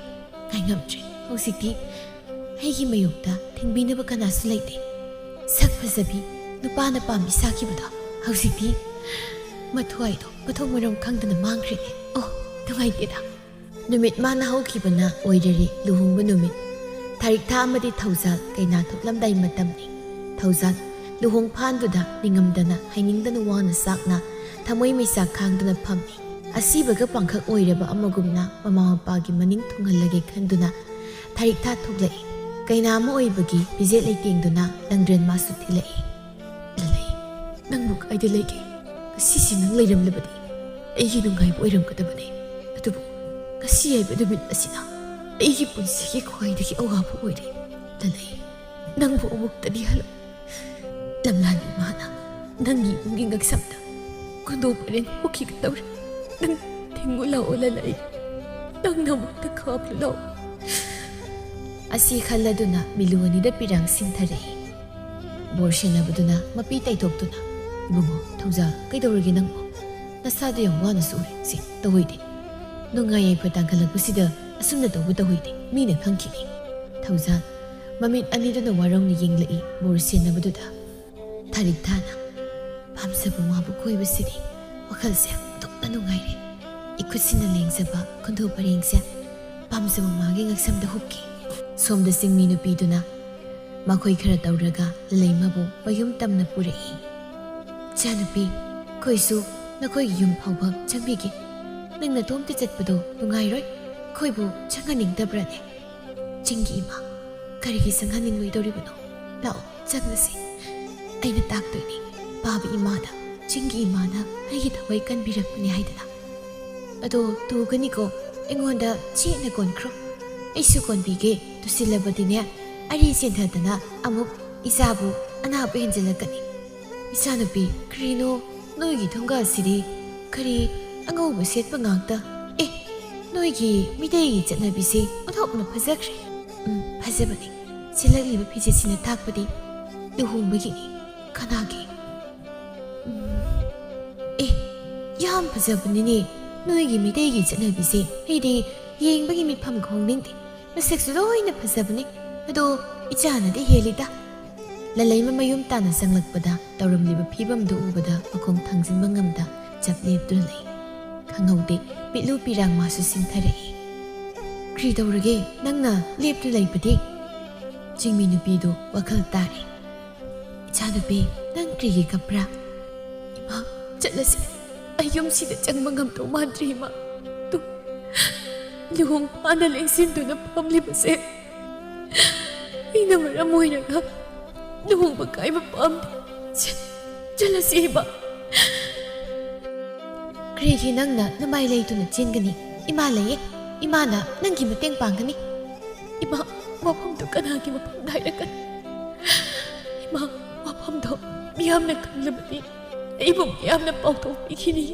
ꯉꯥꯏꯉꯝꯗ꯭ꯔꯦ꯫ ꯍꯧꯖꯤꯛꯇꯤ ꯑꯩꯒꯤ ꯃꯥꯌꯣꯛꯇ ꯊꯤꯡꯕꯤꯅꯕ ꯀꯅꯥꯁꯨ ꯂꯩꯇꯦ꯫ ꯁꯛ ꯐꯖꯕꯤ ꯅꯨꯄꯥꯅ ꯄꯥꯝꯃꯤ ꯁꯥꯈꯤꯕꯗꯣ ꯍꯧꯖꯤꯛꯇꯤ ꯃꯊ꯭ꯋꯥꯏꯗꯣ ꯃꯊꯣꯡ ꯃꯔꯝ ꯈꯪꯗꯅ ꯃꯥꯡꯈ꯭ꯔꯦꯅꯦ꯫ ꯑꯣ, ꯅꯨꯡꯉꯥꯏꯇꯦꯗ꯫ ꯅꯨꯃꯤꯠ ꯃꯥꯅ ꯍꯧꯈꯤꯕꯅ ꯑꯣꯏꯔꯔꯤ ꯂꯨꯍꯣꯡꯕ ꯅꯨꯃꯤꯠ꯫ ꯊꯥꯔꯤꯛ ꯊꯥ ꯑꯃꯗꯤ ꯊꯧꯖꯥꯜ ꯀꯩꯅꯥ ꯊꯣꯛꯂꯝꯗꯥꯏ ꯃꯇꯝꯅꯤ꯫ ꯊꯧꯖꯥꯜ ꯂꯨꯍꯣꯡ ꯐꯥꯟꯗꯨꯗ ꯅꯤꯡꯉꯝꯗꯅ ꯍꯥꯏꯅꯤꯡꯗꯅ ꯋꯥꯅ ꯆꯥꯛꯅ ꯊꯃꯣꯏ ꯃꯩꯆꯥꯛ ꯈꯥꯡꯗꯨꯅ ꯐꯝꯃꯤ꯫ ꯑꯁꯤꯕꯒ ꯄꯥꯡꯈꯛ ꯑꯣꯏꯔꯕ ꯑꯃꯒꯨꯝꯅ ꯃꯃꯥ ꯃꯄꯥꯒꯤ ꯃꯅꯤꯡ ꯊꯨꯡꯍꯜꯂꯒꯦ ꯈꯟꯗꯨꯅ ꯊꯥꯔꯤꯛ ꯊꯥ ꯊꯣꯛꯂꯛꯏ꯫ ꯀꯩꯅꯥ ꯑꯃ ꯑꯣꯏꯕꯒꯤ ꯐꯤꯖꯦꯠ ꯂꯩꯇꯦꯡꯗꯨꯅ ꯂꯪꯗ꯭ꯔꯦꯟ ꯃꯥꯁꯨ ꯊꯤꯜꯂꯛꯏ꯫ ꯂꯂꯩ, ꯅꯪꯕꯨ ꯀꯥꯏꯗ ꯂꯩꯒꯦ? ꯉꯁꯤꯁꯤ ꯅꯪ ꯂꯩꯔꯝꯂꯕꯗꯤ ꯑꯩꯒꯤ ꯅꯨꯡꯉꯥꯏꯕ ꯑꯣꯏꯔꯝꯒꯗꯕꯅꯤ꯫ ꯑꯗꯨꯕꯨ ꯉꯁꯤ ꯍꯥꯏꯕ ꯅꯨꯃꯤꯠ ꯑꯁꯤꯅ ꯑꯩꯒꯤ ꯄꯨꯟꯁꯤꯒꯤ ꯈ꯭ꯋꯥꯏꯗꯒꯤ ꯑꯋꯥꯕ ꯑꯣꯏꯔꯦ꯫ ꯂꯂꯩ, ꯅꯪꯕꯨ ꯑꯃꯨꯛꯇꯗꯤ ꯍꯜꯂꯛ꯫ ꯂꯝꯂꯥꯟꯕꯤ ꯃꯥꯅ ꯅꯪꯒꯤ ꯏꯃꯨꯡꯒꯤ ꯉꯛꯁꯝꯗ ꯈꯨꯗꯣ ꯄꯔꯦꯡ ꯍꯨꯛꯈꯤꯒꯗꯧꯔꯦ꯫ ꯅꯪ ꯊꯦꯡꯉꯨ ꯂꯥꯛꯑꯣ ꯂꯂꯩ꯫ ꯅꯪꯅ ꯑꯃꯨꯛꯇ ꯈꯥꯞꯂꯨ ꯂꯥꯛꯑꯣ꯫ ꯑꯁꯤ ꯈꯜꯂꯗꯨꯅ ꯃꯤꯂꯨ ꯑꯅꯤꯗ ꯄꯤꯔꯥꯡ ꯁꯤꯡꯊꯔꯛꯏ꯫ ꯕꯣꯔ ꯁꯦꯟꯅꯕꯗꯨꯅ ꯃꯄꯤ ꯇꯩꯊꯣꯛꯇꯨꯅ, "ꯏꯕꯨꯡꯉꯣ, ꯊꯧꯖꯥꯜ, ꯀꯩꯗꯧꯔꯒꯦ ꯅꯪꯕꯨ? ꯅꯁꯥꯗꯣ ꯌꯥꯝ ꯋꯥꯅꯁꯨ ꯎꯔꯦ꯫ ꯁꯤ ꯇꯧꯍꯩꯗꯦ꯫ ꯅꯨꯡꯉꯥꯏ ꯌꯥꯏꯐ ꯇꯥꯡꯈꯠꯂꯛꯄꯁꯤꯗ ꯑꯁꯨꯝꯅ ꯇꯧꯕ ꯇꯧꯍꯩꯗꯦ꯫ ꯃꯤꯅ ꯈꯪꯈꯤꯅꯤ꯫" ꯊꯧꯖꯥꯜ ꯃꯃꯤꯠ ꯑꯅꯤꯗꯨꯅ ꯋꯥꯔꯧꯅ ꯌꯦꯡꯂꯛꯏ ꯕꯣꯔ ꯁꯦꯟꯅꯕꯗꯨꯗ꯫ ꯊꯥꯔꯤꯛ ꯊꯥꯅ ꯄꯥꯝꯖꯕ ꯃꯥꯕꯨ ꯀꯣꯏꯕꯁꯤꯗꯤ ꯋꯥꯈꯜꯁꯦ ꯑꯣꯟꯊꯣꯛꯅ ꯅꯨꯡꯉꯥꯏꯔꯦ꯫ ꯏꯈꯨꯠꯁꯤꯅ ꯂꯦꯡꯖꯕ ꯈꯨꯟꯗꯣ ꯄꯔꯦꯡꯁꯦ ꯄꯥꯝꯖꯕ ꯃꯥꯒꯤ ꯉꯛꯁꯝꯗ ꯍꯨꯛꯈꯤ꯫ ꯁꯣꯝꯗ ꯆꯤꯡꯃꯤ ꯅꯨꯄꯤꯗꯨꯅ ꯃꯈꯣꯏ ꯈꯔ ꯇꯧꯔꯒ ꯂꯂꯩꯃꯕꯨ ꯃꯌꯨꯝ ꯇꯝꯅ ꯄꯨꯔꯛꯏ꯫ "ꯏꯆꯥꯅꯨꯄꯤ, ꯑꯩꯈꯣꯏꯁꯨ ꯅꯈꯣꯏꯒꯤ ꯌꯨꯝ ꯐꯥꯎꯕ ꯆꯪꯕꯤꯒꯦ꯫ ꯅꯪ ꯅꯇꯣꯝꯇ ꯆꯠꯄꯗꯣ ꯅꯨꯡꯉꯥꯏꯔꯣꯏ꯫ ꯑꯩꯈꯣꯏꯕꯨ ꯆꯪꯍꯟꯅꯤꯡꯗꯕ꯭ꯔꯅꯦ? ꯆꯤꯡꯒꯤ ꯏꯃꯥ, ꯀꯔꯤꯒꯤ ꯆꯪꯍꯟꯅꯤꯡꯂꯣꯏꯗꯧꯔꯤꯕꯅꯣ? ꯂꯥꯛꯑꯣ, ꯆꯪꯂꯁꯤ꯫ ꯑꯩꯅ ꯇꯥꯛꯇꯣꯏꯅꯤ ꯄꯥꯕ ꯏꯃꯥꯗ, ꯆꯤꯡꯒꯤ ꯏꯃꯥꯅ ꯑꯩꯒꯤ ꯊꯋꯥꯏ ꯀꯟꯕꯤꯔꯛꯄꯅꯤ ꯍꯥꯏꯗꯅ꯫ ꯑꯗꯣ ꯇꯨꯒꯅꯤꯀꯣ, ꯑꯩꯉꯣꯟꯗ ꯆꯦꯠꯅ ꯀꯣꯟꯈ꯭ꯔꯣ꯫ ꯑꯩꯁꯨ ꯀꯣꯟꯕꯤꯒꯦ, ꯇꯨꯁꯤꯜꯂꯕꯗꯤꯅꯦ, ꯑꯔꯤ ꯆꯦꯟꯊꯗꯅ ꯑꯃꯨꯛ ꯏꯆꯥꯕꯨ ꯑꯅꯥꯕ ꯍꯦꯟꯖꯤꯜꯂꯛꯀꯅꯤ꯫ ꯏꯆꯥꯅꯨꯄꯤ, ꯀꯔꯤꯅꯣ ꯅꯣꯏꯒꯤ ꯊꯣꯡꯒꯥꯜꯁꯤꯗꯤ ꯀꯔꯤ ꯑꯉꯧꯕ ꯁꯦꯠꯄ ꯉꯥꯛꯇ? ꯑꯦ, ꯅꯣꯏꯒꯤ ꯃꯤꯇꯩꯒꯤ ꯆꯠꯅꯕꯤꯁꯦ ꯑꯣꯟꯊꯣꯛꯅ ꯐꯖꯈ꯭ꯔꯦ꯫ ꯎꯝ, ꯐꯖꯕꯅꯤ꯫ ꯁꯦꯠꯂꯛꯂꯤꯕ ꯐꯤꯖꯦꯠꯁꯤꯅ ꯇꯥꯛꯄꯗꯤ ꯂꯨꯍꯣꯡꯕꯒꯤꯅꯤ꯫ ꯀꯅꯥꯒꯤ? ꯎꯝ, ꯑꯦ, ꯌꯥꯝ ꯐꯖꯕꯅꯤꯅꯦ ꯅꯣꯏꯒꯤ ꯃꯤꯇꯩꯒꯤ ꯆꯠꯅꯕꯤꯁꯦ꯫ ꯑꯩꯗꯤ ꯌꯦꯡꯕꯒꯤ ꯃꯤꯠꯐꯝ ꯈꯣꯡꯅꯤꯡꯗꯦ꯫ ꯃꯁꯛꯁꯨ ꯂꯣꯏꯅ ꯐꯖꯕꯅꯤ꯫ ꯑꯗꯣ ꯏꯆꯥꯅꯗꯤ ꯍꯦꯜꯂꯤꯗ꯫ ꯂꯂꯩꯃ ꯃꯌꯨꯝ ꯇꯥꯅ ꯆꯪꯂꯛꯄꯗ ꯇꯧꯔꯝꯂꯤꯕ ꯐꯤꯕꯝꯗꯨ ꯎꯕꯗ ꯃꯈꯣꯡ ꯊꯥꯡꯖꯤꯟꯕ ꯉꯝꯗ ꯆꯞ ꯂꯦꯞꯇꯨꯅ ꯂꯩ꯫ ꯈꯪꯍꯧꯗꯦ, ꯄꯤꯠꯂꯨ ꯄꯤꯔꯥꯡ ꯃꯥꯁꯨ ꯁꯤꯡꯊꯔꯛꯏ꯫ "ꯀ꯭ꯔꯤ ꯇꯧꯔꯒꯦ ꯅꯪꯅ ꯂꯦꯞꯇꯨ ꯂꯩꯕꯗꯤ?" ꯆꯤꯡꯃꯤ ꯅꯨꯄꯤꯗꯨ ꯋꯥꯈꯜ ꯇꯥꯔꯦ꯫ "ꯏꯆꯥꯅꯨꯄꯤ, ꯅꯪ ꯀ꯭ꯔꯤꯒꯤ ꯀꯞꯄ꯭ꯔꯥ?" "ꯏꯃꯥ, ꯆꯠꯂꯁꯤ꯫ ꯑꯩ ꯌꯨꯝꯁꯤꯗ ꯆꯪꯕ ꯉꯝꯗꯧ ꯃꯥꯟꯗ꯭ꯔꯦ, ꯏꯃꯥ꯫ ꯇꯨ, ꯂꯨꯍꯣꯡ ꯐꯥꯅ ꯂꯦꯡꯁꯤꯟꯗꯨꯅ ꯐꯝꯂꯤꯕꯁꯦ ꯑꯩꯅ ꯃꯔꯝ ꯑꯣꯏꯔꯒ ꯂꯨꯍꯣꯡꯕ ꯀꯥꯏꯕ ꯄꯥꯝꯗꯦ꯫ ꯆ-, ꯆꯠꯂꯁꯤ, ꯏꯃꯥ꯫" "ꯀꯔꯤꯒꯤ ꯅꯪꯅ ꯅꯃꯥꯏ ꯂꯩꯇꯨꯅ ꯆꯦꯟꯒꯅꯤ? ꯏꯃꯥ ꯂꯩꯌꯦ꯫ ꯏꯃꯥꯅ ꯅꯪꯒꯤ ꯃꯇꯦꯡ ꯄꯥꯡꯒꯅꯤ꯫" "ꯏꯃꯥ, ꯋꯥꯐꯝꯗꯨ ꯀꯅꯥꯒꯤ ꯃꯐꯝꯗ ꯍꯥꯏꯔꯛꯀꯅꯤ? ꯏꯃꯥ, ꯋꯥꯐꯝꯗꯣ ꯃꯤꯌꯥꯝꯅ ꯈꯪꯂꯕꯗꯤ ꯑꯩꯕꯨ ꯃꯤꯌꯥꯝꯅ ꯄꯥꯎꯊꯣꯛꯄꯤꯈꯤꯅꯤ꯫"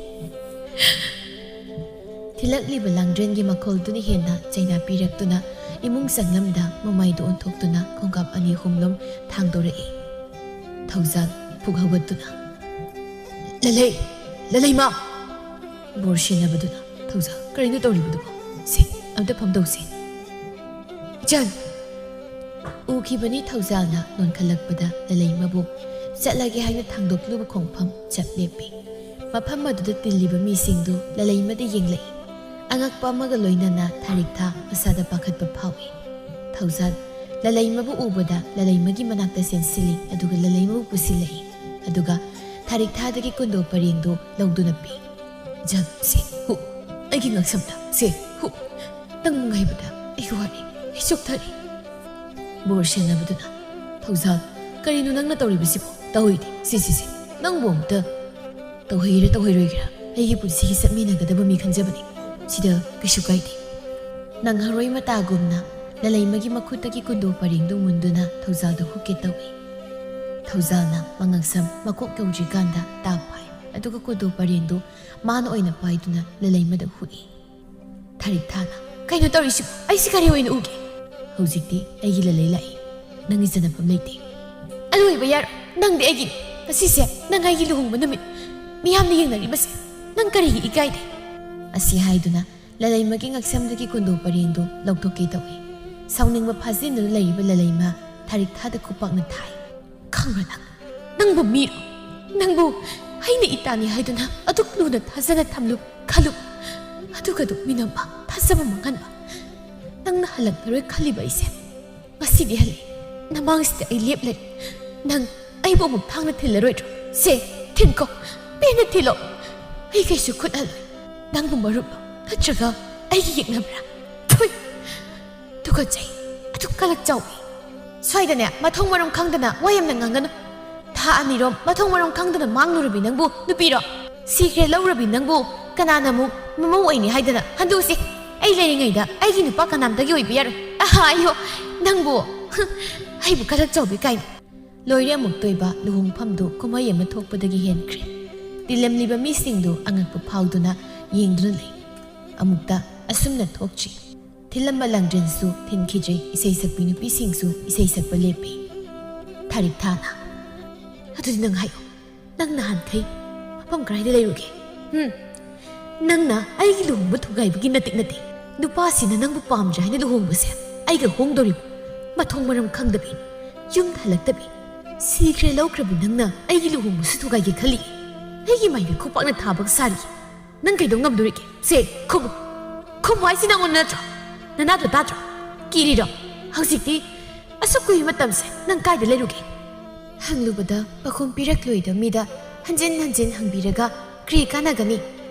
ꯊꯤꯜꯂꯛꯂꯤꯕ ꯂꯥꯡꯗ꯭ꯔꯦꯟꯒꯤ ꯃꯈꯣꯜꯗꯨꯅ ꯍꯦꯟꯅ ꯆꯩꯅꯥ ꯄꯤꯔꯛꯇꯨꯅ ꯏꯃꯨꯡ ꯆꯪꯂꯝꯗ ꯃꯃꯥꯏꯗꯨ ꯑꯣꯟꯊꯣꯛꯇꯨꯅ ꯈꯣꯡꯀꯥꯞ ꯑꯅꯤ ꯑꯍꯨꯝꯂꯣꯝ ꯊꯥꯡꯗꯣꯔꯛꯏ꯫ ꯊꯧꯖꯥꯜ ꯐꯨꯛ ꯍꯧꯒꯠꯇꯨꯅ, "ꯂꯂꯩ! ꯂꯂꯩꯃ!" ꯕꯣꯔ ꯁꯤꯟꯅꯕꯗꯨꯅ, "ꯊꯧꯖꯥꯜ, ꯀꯔꯤꯅꯣ ꯇꯧꯔꯤꯕꯗꯨꯕꯣ? ꯁꯦ, ꯑꯝꯇ ꯐꯝꯗꯧꯁꯦ꯫" "ꯏꯆꯟ!" ꯎꯈꯤꯕꯅꯤ ꯊꯧꯖꯥꯜꯅ ꯅꯣꯟꯈꯠꯂꯛꯄꯗ ꯂꯂꯩꯃꯕꯨ꯫ ꯆꯠꯂꯒꯦ ꯍꯥꯏꯅ ꯊꯥꯡꯗꯣꯛꯂꯨꯕ ꯈꯣꯡꯐꯝ ꯆꯞ ꯂꯦꯞꯄꯤ꯫ ꯃꯐꯝ ꯑꯗꯨꯗ ꯇꯤꯜꯂꯤꯕ ꯃꯤꯁꯤꯡꯗꯨ ꯂꯂꯩꯃꯗ ꯌꯦꯡꯂꯛꯏ꯫ ꯑꯉꯛꯄ ꯑꯃꯒ ꯂꯣꯏꯅꯅ ꯊꯥꯔꯤꯛꯊꯥ ꯃꯁꯥꯗ ꯄꯥꯈꯠꯄ ꯐꯥꯎꯏ꯫ ꯊꯧꯖꯥꯜ ꯂꯂꯩꯃꯕꯨ ꯎꯕꯗ ꯂꯂꯩꯃꯒꯤ ꯃꯅꯥꯛꯇ ꯆꯦꯟꯁꯤꯜꯂꯤ, ꯑꯗꯨꯒ ꯂꯂꯩꯃꯕꯨ ꯄꯨꯁꯤꯜꯂꯛꯏ꯫ ꯑꯗꯨꯒ ꯊꯥꯔꯤꯛꯊꯥꯗꯒꯤ ꯀꯨꯟꯗꯣ ꯄꯔꯦꯡꯗꯨ ꯂꯧꯗꯨꯅ ꯄꯤ꯫ "ꯏꯆꯟ, ꯁꯦ, ꯍꯨ, ꯑꯩꯒꯤ ꯉꯛꯁꯝꯗ, ꯁꯦ, ꯍꯨ꯫" ꯅꯪ ꯉꯥꯏꯕꯗ ꯑꯩ ꯋꯥꯔꯦ, ꯑꯩ ꯆꯣꯛꯊꯔꯦ꯫ ꯕꯣꯔ ꯁꯦꯟꯅꯕꯗꯨꯅ, "ꯊꯧꯖꯥꯜ, ꯀꯔꯤꯅꯣ ꯅꯪꯅ ꯇꯧꯔꯤꯕꯁꯤꯕꯣ? ꯇꯧꯏꯗꯤ, ꯁꯤ, ꯁꯤ, ꯁꯤ, ꯅꯪꯕꯨ ꯑꯃꯨꯛꯇ ꯇꯧꯍꯩꯔ ꯇꯧꯍꯩꯔꯣꯏꯒꯦꯔꯥ, ꯑꯩꯒꯤ ꯄꯨꯟꯁꯤꯒꯤ ꯆꯠꯃꯤꯟꯅꯒꯗꯕ ꯃꯤ ꯈꯟꯖꯕꯅꯤ꯫ ꯁꯤꯗ ꯀꯩꯁꯨ ꯀꯥꯏꯗꯦ"꯫ ꯅꯪꯍꯧꯔꯣꯏ ꯃꯇꯥꯒꯨꯝꯅ ꯂꯂꯩꯃꯒꯤ ꯃꯈꯨꯠꯇꯒꯤ ꯀꯨꯟꯗꯣ ꯄꯔꯦꯡꯗꯨ ꯃꯨꯟꯗꯨꯅ ꯊꯧꯖꯥꯜꯗ ꯍꯨꯛꯀꯦ ꯇꯧꯏ꯫ ꯊꯧꯖꯥꯜꯅ ꯃꯉꯛꯁꯝ ꯃꯀꯣꯛ ꯌꯧꯗ꯭ꯔꯤꯀꯥꯟꯗ ꯇꯥꯞ ꯐꯥꯏ, ꯑꯗꯨꯒ ꯀꯨꯟꯗꯣ ꯄꯔꯦꯡꯗꯨ ꯃꯥꯅ ꯑꯣꯏꯅ ꯄꯥꯏꯗꯨꯅ ꯂꯂꯩꯃꯗ ꯍꯨꯛꯏ꯫ ꯊꯥꯔꯤꯛꯊꯥꯅ, "ꯀꯩꯅꯣ ꯇꯧꯔꯤꯁꯤꯕꯣ? ꯑꯩꯁꯤ ꯀꯔꯤ ꯑꯣꯏꯅ ꯎꯒꯦ?" "ꯍꯧꯖꯤꯛꯇꯤ ꯑꯩꯒꯤ ꯂꯂꯩ ꯂꯥꯛꯏ, ꯅꯪꯒꯤ ꯆꯟꯅꯐꯝ ꯂꯩꯇꯦ"꯫ "ꯑꯗꯨ ꯑꯣꯏꯕ ꯌꯥꯔꯣꯏ, ꯅꯪꯗꯤ ꯑꯩꯒꯤꯅꯤ꯫ ꯉꯁꯤꯁꯦ ꯅꯪ ꯑꯩꯒꯤ ꯂꯨꯍꯣꯡꯕ ꯅꯨꯃꯤꯠ, ꯃꯤꯌꯥꯝꯅ ꯌꯦꯡꯅꯔꯤꯕꯁꯦ ꯅꯪ ꯀꯔꯤꯒꯤ ꯏꯀꯥꯏꯗꯦ?" ꯑꯁꯤ ꯍꯥꯏꯗꯨꯅ ꯂꯂꯩꯃꯒꯤ ꯉꯛꯁꯝꯗꯒꯤ ꯀꯨꯟꯗꯣ ꯄꯔꯦꯡꯗꯨ ꯂꯧꯊꯣꯛꯀꯦ ꯇꯧꯏ꯫ ꯁꯥꯎꯅꯤꯡꯕ ꯐꯥꯖꯤꯟꯗꯨꯅ ꯂꯩꯔꯤꯕ ꯂꯂꯩꯃ ꯊꯥꯔꯤꯛꯊꯥꯗ ꯈꯨꯄꯥꯛꯅ ꯊꯥꯏ꯫ "ꯈꯪꯕ꯭ꯔꯥ ꯅꯪ? ꯅꯪꯕꯨ ꯃꯤꯔꯣ? ꯅꯪꯕꯨ ꯑꯩꯅ ꯏꯇꯥꯅꯤ ꯍꯥꯏꯗꯨꯅ ꯑꯗꯨꯛ ꯂꯨꯅ ꯊꯥꯖꯅ ꯊꯝꯂꯨ ꯈꯜꯂꯨ, ꯑꯗꯨꯒ ꯑꯗꯨꯛ ꯃꯤꯅꯝꯕ, ꯊꯥꯖꯕ ꯃꯥꯡꯍꯟꯕ, ꯅꯪꯅ ꯍꯜꯂꯛꯂꯔꯣꯏ ꯈꯜꯂꯤꯕ ꯑꯩꯁꯦ ꯉꯁꯤꯗꯤ ꯍꯜꯂꯛꯑꯦ꯫ ꯅꯃꯥꯡꯁꯤꯗ ꯑꯩ ꯂꯦꯞꯂꯔꯦ꯫ ꯅꯪ ꯑꯩꯕꯨ ꯑꯃꯨꯛ ꯊꯥꯡꯅ ꯊꯤꯜꯂꯔꯣꯏꯗ꯭ꯔꯣ? ꯁꯦ, ꯊꯤꯟꯈꯣ, ꯄꯦꯟꯅ ꯊꯤꯜꯂꯣ꯫ ꯑꯩ ꯀꯩꯁꯨ ꯈꯨꯠ ꯍꯜꯂꯣꯏ꯫ ꯅꯪꯕꯨ ꯃꯔꯨꯞꯂꯣ, ꯅꯠꯇ꯭ꯔꯒ ꯑꯩꯒꯤ ꯌꯦꯛꯅꯕ꯭ꯔꯥ? ꯊꯨꯏ! ꯇꯨꯀꯠꯆꯩ꯫ ꯑꯗꯨꯛ ꯀꯂꯛ ꯆꯥꯎꯏ꯫ ꯁ꯭ꯋꯥꯏꯗꯅꯦ, ꯃꯊꯣꯡ ꯃꯔꯝ ꯈꯪꯗꯅ ꯋꯥ ꯌꯥꯝꯅ ꯉꯥꯡꯒꯅꯨ꯫ ꯊꯥ ꯑꯅꯤꯔꯣꯝ ꯃꯊꯣꯡ ꯃꯔꯝ ꯈꯪꯗꯅ ꯃꯥꯡꯂꯨꯔꯕꯤ ꯅꯪꯕꯨ, ꯅꯨꯄꯤꯔꯣ? ꯁꯤꯈ꯭ꯔꯦ ꯂꯧꯔꯕꯤ ꯅꯪꯕꯨ ꯀꯅꯥꯅ ꯑꯃꯨꯛ ꯃꯃꯧ ꯑꯣꯏꯅꯤ ꯍꯥꯏꯗꯅ? ꯍꯟꯗꯣꯛꯁꯤ꯫ ꯑꯩ ꯂꯩꯔꯤꯉꯩꯗ ꯑꯩꯒꯤ ꯅꯨꯄꯥ ꯀꯅꯥꯝꯇꯒꯤ ꯑꯣꯏꯕ ꯌꯥꯔꯣꯏ꯫ ꯑꯍꯥ, ꯑꯩꯌꯣ, ꯅꯪꯕꯨ, ꯑꯩꯕꯨ ꯀꯂꯛ ꯆꯥꯎꯕꯤ ꯀꯥꯏꯅ꯫ ꯂꯣꯏꯔꯦ ꯑꯃꯨꯛꯇꯣꯏꯕ ꯂꯨꯍꯣꯡꯐꯝꯗꯨ ꯀꯨꯝꯍꯩ ꯑꯃ ꯊꯣꯛꯄꯗꯒꯤ ꯍꯦꯟꯈ꯭ꯔꯦ꯫ ꯇꯤꯜꯂꯝꯂꯤꯕ ꯃꯤꯁꯤꯡꯗꯨ ꯑꯉꯛꯄ ꯐꯥꯎꯗꯨꯅ ꯌꯦꯡꯗꯨꯅ ꯂꯩ꯫ ꯑꯃꯨꯛꯇ ꯑꯁꯨꯝꯅ ꯊꯣꯛꯇ꯭ꯔꯤ꯫ ꯊꯤꯜꯂꯝꯕ ꯂꯥꯡꯗ꯭ꯔꯦꯟꯁꯨ ꯊꯤꯟꯈꯤꯗ꯭ꯔꯤ, ꯏꯁꯩ ꯁꯛꯄꯤ ꯅꯨꯄꯤꯁꯤꯡꯁꯨ ꯏꯁꯩ ꯁꯛꯄ ꯂꯦꯞꯄꯤ꯫ ꯊꯥꯔꯤꯛ ꯊꯥꯅ, "ꯑꯗꯨꯗꯤ ꯅꯪ ꯍꯥꯏꯌꯨ, ꯅꯪ ꯅꯍꯥꯟꯈꯩ ꯃꯐꯝ ꯀꯗꯥꯏꯗ ꯂꯩꯔꯨꯒꯦ? ꯍꯨꯝ? ꯅꯪꯅ ꯑꯩꯒꯤ ꯂꯨꯍꯣꯡꯕ ꯊꯨꯒꯥꯏꯕꯒꯤ ꯅꯇꯤꯛ ꯅꯠꯇꯦ꯫ ꯅꯨꯄꯥꯁꯤꯅ ꯅꯪꯕꯨ ꯄꯥꯝꯗ꯭ꯔꯦ ꯍꯥꯏꯅ ꯂꯨꯍꯣꯡꯕꯁꯦ ꯑꯩꯒ ꯍꯣꯡꯗꯣꯔꯤꯕ꯫ ꯃꯊꯣꯡ ꯃꯔꯝ ꯈꯪꯗꯕꯤ, ꯌꯨꯝꯗ ꯍꯜꯂꯛꯇꯕꯤ, ꯁꯤꯈ꯭ꯔꯦ ꯂꯧꯈ꯭ꯔꯕꯤ ꯅꯪꯅ ꯑꯩꯒꯤ ꯂꯨꯍꯣꯡꯕꯁꯨ ꯊꯨꯒꯥꯏꯒꯦ ꯈꯜꯂꯤ꯫ ꯑꯩꯒꯤ ꯃꯥꯏꯗ ꯈꯨꯄꯥꯛꯅ ꯊꯥꯕꯒ ꯁꯥꯔꯤ꯫ ꯅꯪ ꯀꯩꯗꯧ ꯉꯝꯗꯣꯔꯤꯒꯦ? ꯁꯦ, ꯈꯨꯝꯃꯨ꯫ ꯈꯨꯝꯃꯨ ꯍꯥꯏꯁꯤ ꯅꯪꯉꯣꯟꯗ ꯅꯠꯇ꯭ꯔꯣ? ꯅꯅꯥꯗꯣ ꯇꯥꯗ꯭ꯔꯣ? ꯀꯤꯔꯤꯔꯣ? ꯍꯧꯖꯤꯛꯇꯤ ꯑꯁꯨꯛ ꯀꯨꯏꯕ ꯃꯇꯝꯁꯦ ꯅꯪ ꯀꯥꯏꯗ ꯂꯩꯔꯨꯒꯦ?" ꯍꯪꯂꯨꯕꯗ ꯄꯥꯎꯈꯨꯝ ꯄꯤꯔꯛꯂꯣꯏꯗ ꯃꯤꯗ ꯍꯟꯖꯤꯟ ꯍꯟꯖꯤꯟ ꯍꯪꯕꯤꯔꯒ ꯀ꯭ꯔꯤ ꯀꯥꯟꯅꯒꯅꯤ?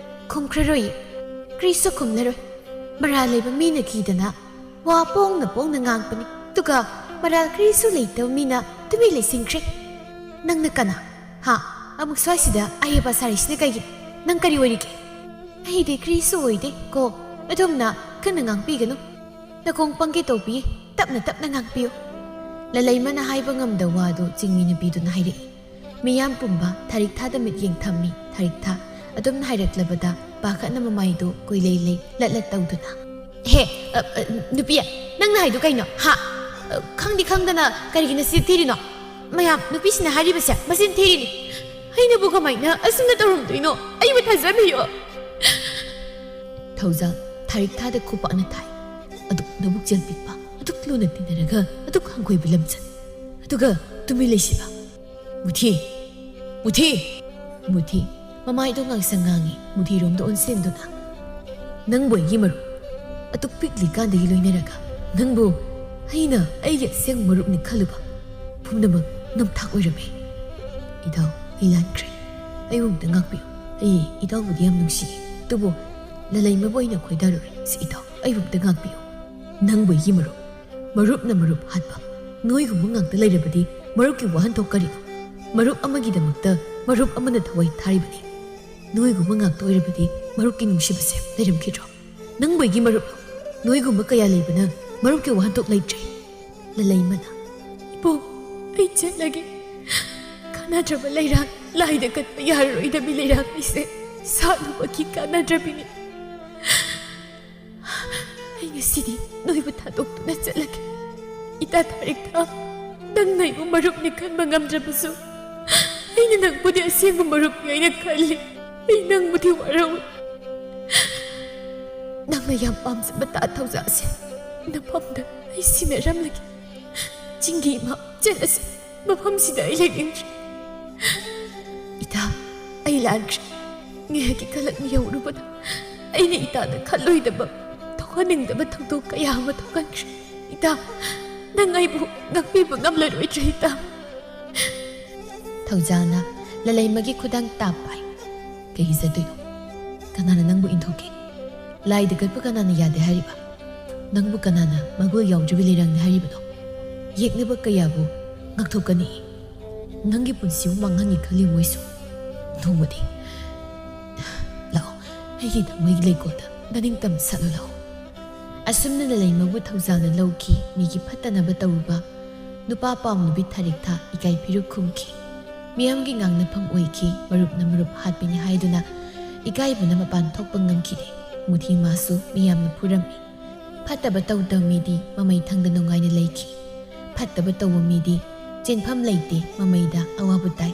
ꯈꯨꯝꯈ꯭ꯔꯔꯣꯏ꯫ ꯀ꯭ꯔꯤꯁꯨ ꯈꯨꯝꯂꯔꯣꯏ꯫ ꯃꯔꯥꯜ ꯂꯩꯕ ꯃꯤꯅ ꯀꯤꯗꯅ ꯋꯥ ꯄꯣꯡꯅ ꯄꯣꯡꯅ ꯉꯥꯡꯕꯅꯤ, ꯑꯗꯨꯒ ꯃꯔꯥꯜ ꯀꯔꯤꯁꯨ ꯂꯩꯇꯕ ꯃꯤꯅ ꯇꯨꯃꯤꯟ ꯂꯩꯁꯤꯟꯈ꯭ꯔꯦ꯫ ꯅꯪꯅ ꯀꯅꯥ? ꯍꯥ? ꯑꯃꯨꯛ ꯁ꯭ꯋꯥꯏꯁꯤꯗ ꯑꯍꯦꯄꯥ ꯁꯥꯔꯤꯁꯤꯅ ꯀꯩꯒꯤꯅꯣ? ꯅꯪ ꯀꯔꯤ ꯑꯣꯏꯔꯤꯒꯦ? ꯑꯩꯗꯤ ꯀꯔꯤꯁꯨ ꯑꯣꯏꯗꯦ ꯀꯣ꯫ ꯑꯗꯣꯝꯅ ꯀꯟꯅ ꯉꯥꯡꯕꯤꯒꯅꯨ꯫ ꯅꯀꯣꯡ ꯄꯪꯒꯦ ꯇꯧꯕꯤꯌꯦ꯫ ꯇꯞꯅ ꯇꯞꯅ ꯉꯥꯡꯕꯤꯌꯨ꯫ ꯂꯂꯩꯃꯅ ꯍꯥꯏꯕ ꯉꯝꯗ ꯋꯥꯗꯨ ꯆꯤꯡꯃꯤ ꯅꯨꯄꯤꯗꯨꯅ ꯍꯥꯏꯔꯛꯏ꯫ ꯃꯤꯌꯥꯝ ꯄꯨꯝꯕ ꯊꯥꯔꯤꯛꯊꯥꯗ ꯃꯤꯠꯌꯦꯡ ꯊꯝꯃꯤ꯫ ꯊꯥꯔꯤꯛꯊꯥ ꯑꯗꯨꯝꯅ ꯍꯥꯏꯔꯛꯂꯕꯗ ꯄꯥꯈꯠꯅ ꯃꯃꯥꯏꯗꯨ ꯀꯣꯏꯂꯩ ꯂꯩ ꯂꯠ ꯂꯠ ꯇꯧꯗꯨꯅ꯫ "ꯍꯦ, ꯑ, ꯑ, ꯅꯨꯄꯤ, ꯅꯪꯅ ꯍꯥꯏꯗꯨ ꯀꯩꯅꯣ? ꯍꯥ? ꯑ, ꯈꯪꯗꯤ ꯈꯪꯗꯅ ꯀꯔꯤꯒꯤ ꯅꯆꯤꯟ ꯊꯤꯔꯤꯅꯣ? ꯃꯌꯥꯝ, ꯅꯨꯄꯤꯁꯤꯅ ꯍꯥꯏꯔꯤꯕꯁꯦ ꯃꯆꯤꯟ ꯊꯤꯔꯤꯅꯤ꯫ ꯑꯩꯅꯕꯨ ꯀꯃꯥꯏꯅ ꯑꯁꯨꯝꯅ ꯇꯧꯔꯝꯗꯣꯏꯅꯣ? ꯑꯩꯕꯨ ꯊꯥꯖꯕꯤꯌꯣ꯫" ꯊꯧꯖꯥꯜ ꯊꯥꯔꯤꯛꯊꯥꯗ ꯈꯨꯄꯥꯛꯅ ꯊꯥꯏ꯫ ꯑꯗꯨꯛ ꯅꯕꯨꯛ ꯆꯦꯜ ꯄꯤꯛꯄ, ꯑꯗꯨꯛ ꯂꯨꯅ ꯇꯤꯟꯅꯔꯒ, ꯑꯗꯨꯛ ꯍꯪꯒꯣꯏꯕ ꯂꯝꯆꯠ꯫ ꯑꯗꯨꯒ ꯇꯨꯃꯤꯟ ꯂꯩꯁꯤꯕ꯫ "ꯃꯨꯊꯤ! ꯃꯨꯊꯤ!" ꯃꯨꯊꯤ ꯃꯃꯥꯏꯗꯣ ꯉꯥꯡꯁꯪ ꯉꯥꯡꯉꯤ, ꯃꯨꯊꯤꯔꯣꯝꯗ ꯑꯣꯟꯁꯤꯟꯗꯨꯅ꯫ "ꯅꯪꯕꯨ ꯑꯩꯒꯤ ꯃꯔꯨꯞ, ꯑꯗꯨꯛ ꯄꯤꯛꯂꯤꯀꯥꯟꯗꯒꯤ ꯂꯣꯏꯅꯔꯒ, ꯅꯪꯕꯨ ꯑꯩꯅ ꯑꯩꯒꯤ ꯑꯁꯦꯡꯕ ꯃꯔꯨꯞꯅꯤ ꯈꯜꯂꯨꯕ ꯄꯨꯝꯅꯃꯛ ꯅꯝꯊꯥꯛ ꯑꯣꯏꯔꯝꯃꯤ꯫ ꯏꯇꯥꯎ, ꯑꯩ ꯂꯥꯟꯈ꯭ꯔꯦ꯫ ꯑꯩꯕꯨ ꯑꯝꯇ ꯉꯥꯛꯄꯤꯌꯨ꯫ ꯑꯩ ꯏꯇꯥꯎꯕꯨꯗꯤ ꯌꯥꯝ ꯅꯨꯡꯁꯤꯌꯦ, ꯑꯗꯨꯕꯨ ꯂꯂꯩꯃꯕꯨ ꯑꯩꯅ ꯈꯣꯏꯗꯥꯔꯨꯔꯦ꯫ ꯁꯤ ꯏꯇꯥꯎ, ꯑꯩꯕꯨ ꯑꯝꯇ ꯉꯥꯛꯄꯤꯌꯨ꯫ ꯅꯪꯕꯨ ꯑꯩꯒꯤ ꯃꯔꯨꯞ, ꯃꯔꯨꯞꯅ ꯃꯔꯨꯞ ꯍꯥꯠꯄ, ꯅꯣꯏꯒꯨꯝꯕ ꯉꯥꯛꯇ ꯂꯩꯔꯕꯗꯤ ꯃꯔꯨꯞꯀꯤ ꯋꯥꯍꯟꯊꯣꯛ ꯀꯔꯤꯅꯣ? ꯃꯔꯨꯞ ꯑꯃꯒꯤꯗꯃꯛꯇ ꯃꯔꯨꯞ ꯑꯃꯅ ꯊꯋꯥꯏ ꯊꯥꯔꯤꯕꯅꯤ꯫ ꯅꯣꯏꯒꯨꯝꯕ ꯉꯥꯛꯇ ꯑꯣꯏꯔꯕꯗꯤ ꯃꯔꯨꯞꯀꯤ ꯅꯨꯡꯁꯤꯕꯁꯦ ꯂꯩꯔꯝꯈꯤꯗ꯭ꯔꯣ? ꯅꯪꯕꯨ ꯑꯩꯒꯤ ꯃꯔꯨꯞ, ꯅꯣꯏꯒꯨꯝꯕ ꯀꯌꯥ ꯂꯩꯕꯅ ꯃꯔꯨꯞꯀꯤ ꯋꯥꯍꯟꯊꯣꯛ ꯂꯩꯇ꯭ꯔꯦ꯫" ꯂꯂꯩꯃꯅ꯫ "ꯏꯕꯣꯛ, ꯑꯩ ꯆꯠꯂꯒꯦ꯫ ꯀꯥꯟꯅꯗ꯭ꯔꯕ ꯂꯩꯔꯥꯡ ꯂꯥꯏꯗ ꯀꯠꯄ ꯌꯥꯔꯔꯣꯏꯗꯕꯤ ꯂꯩꯔꯥꯡ ꯑꯩꯁꯦ ꯁꯥꯠꯂꯨꯕꯒꯤ ꯀꯥꯟꯅꯗ꯭ꯔꯕꯤꯅꯤ꯫ ꯑꯩ ꯉꯁꯤꯗꯤ ꯅꯣꯏꯕꯨ ꯊꯥꯗꯣꯛꯇꯨꯅ ꯆꯠꯂꯒꯦ꯫ ꯏꯇꯥ ꯊꯥꯔꯤꯛꯊꯥ, ꯅꯪꯅ ꯑꯩꯕꯨ ꯃꯔꯨꯞꯅꯤ ꯈꯟꯕ ꯉꯝꯗ꯭ꯔꯕꯁꯨ, ꯑꯩꯅ ꯅꯪꯕꯨꯗꯤ ꯑꯁꯦꯡꯕ ꯃꯔꯨꯞꯅꯤ ꯍꯥꯏꯅ ꯈꯜꯂꯤ꯫ ꯑꯩ ꯅꯪꯕꯨꯗꯤ ꯋꯥꯔꯧꯏ꯫ ꯅꯪꯅ ꯌꯥꯝ ꯄꯥꯝꯖꯕ ꯇꯥ ꯊꯧꯖꯥꯜꯁꯦ ꯅꯐꯝꯗ ꯑꯩ ꯁꯤꯟꯅꯔꯝꯂꯒꯦ꯫ ꯆꯤꯡꯒꯤ ꯏꯃꯥ ꯆꯠꯂꯁꯤ꯫ ꯃꯐꯝꯁꯤꯗ ꯑꯩ ꯂꯩꯅꯤꯡꯗ꯭ꯔꯦ꯫ ꯏꯇꯥ, ꯑꯩ ꯂꯥꯟꯈ꯭ꯔꯦ꯫ ꯉꯥꯏꯍꯥꯛꯀꯤ ꯈꯜꯂꯛ ꯃꯤꯔꯧꯔꯨꯕꯗ ꯑꯩꯅ ꯏꯇꯥꯗ ꯈꯜꯂꯣꯏꯗꯕ, ꯊꯣꯛꯍꯟꯅꯤꯡꯗꯕ ꯊꯧꯗꯣꯛ ꯀꯌꯥ ꯑꯃ ꯊꯣꯛꯍꯟꯈ꯭ꯔꯦ꯫ ꯏꯇꯥ, ꯅꯪ ꯑꯩꯕꯨ ꯉꯥꯛꯄꯤꯕ ꯉꯝꯂꯔꯣꯏꯗ꯭ꯔꯦ, ꯏꯇꯥ꯫" ꯊꯧꯖꯥꯜꯅ ꯂꯂꯩꯃꯒꯤ ꯈꯨꯗꯥꯡ ꯇꯥꯞ ꯄꯥꯏ꯫ "ꯀꯩꯒꯤ ꯆꯠꯇꯣꯏꯅꯣ? ꯀꯅꯥꯅ ꯅꯪꯕꯨ ꯏꯟꯊꯣꯛꯀꯦ? ꯂꯥꯏꯗ ꯀꯠꯄ ꯀꯅꯥꯅ ꯌꯥꯗꯦ ꯍꯥꯏꯔꯤꯕ? ꯅꯪꯕꯨ ꯀꯅꯥꯅ ꯃꯒꯨꯟ ꯌꯥꯎꯗ꯭ꯔꯕꯤ ꯂꯩꯔꯪꯅꯤ ꯍꯥꯏꯔꯤꯕꯅꯣ? ꯌꯦꯛꯅꯕ ꯀꯌꯥꯕꯨ ꯉꯥꯛꯊꯣꯛꯀꯅꯤ꯫ ꯅꯪꯒꯤ ꯄꯨꯟꯁꯤꯕꯨ ꯃꯥꯡꯍꯟꯅꯤ ꯈꯜꯂꯤ ꯃꯣꯏꯁꯨ꯫ ꯅꯣꯡꯃꯗꯤ ꯂꯥꯛꯑꯣ, ꯑꯩꯒꯤ ꯊꯃꯣꯏꯒꯤ ꯂꯩꯀꯣꯜꯗ ꯅꯅꯤꯡꯇꯝ ꯁꯛꯂꯨ ꯂꯥꯛꯑꯣ꯫ ꯑꯁꯨꯝꯅ ꯂꯂꯩꯃꯕꯨ ꯊꯧꯖꯥꯜꯅ ꯂꯧꯈꯤ꯫ ꯃꯤꯒꯤ ꯐꯠꯇꯅꯕ ꯇꯧꯔꯨꯕ ꯅꯨꯄꯥ ꯄꯥꯝꯂꯨꯕꯤ ꯊꯥꯔꯤꯛꯊꯥ ꯏꯀꯥꯏ ꯐꯤꯔꯨꯛ ꯈꯨꯝꯈꯤ꯫ ꯃꯤꯌꯥꯝꯒꯤ ꯉꯥꯡꯅꯐꯝ ꯑꯣꯏꯈꯤ꯫ ꯃꯔꯨꯞꯅ ꯃꯔꯨꯞ ꯍꯥꯠꯄꯤꯅꯤ ꯍꯥꯏꯗꯨꯅ ꯏꯀꯥꯏꯕꯅ ꯃꯄꯥꯟ ꯊꯣꯛꯄ ꯉꯝꯈꯤꯗꯦ꯫ ꯃꯨꯊꯤ ꯃꯥꯁꯨ ꯃꯤꯌꯥꯝꯅ ꯐꯨꯔꯝꯃꯤ꯫ ꯐꯠꯇꯕ ꯇꯧꯗꯕ ꯃꯤꯗꯤ ꯃꯃꯩ ꯊꯪꯗ ꯅꯨꯡꯉꯥꯏꯅ ꯂꯩꯈꯤ꯫ ꯐꯠꯇꯕ ꯇꯧꯕ ꯃꯤꯗꯤ ꯆꯦꯟꯐꯝ ꯂꯩꯇꯦ, ꯃꯃꯩꯗ ꯑꯋꯥꯕ ꯇꯥꯏ꯫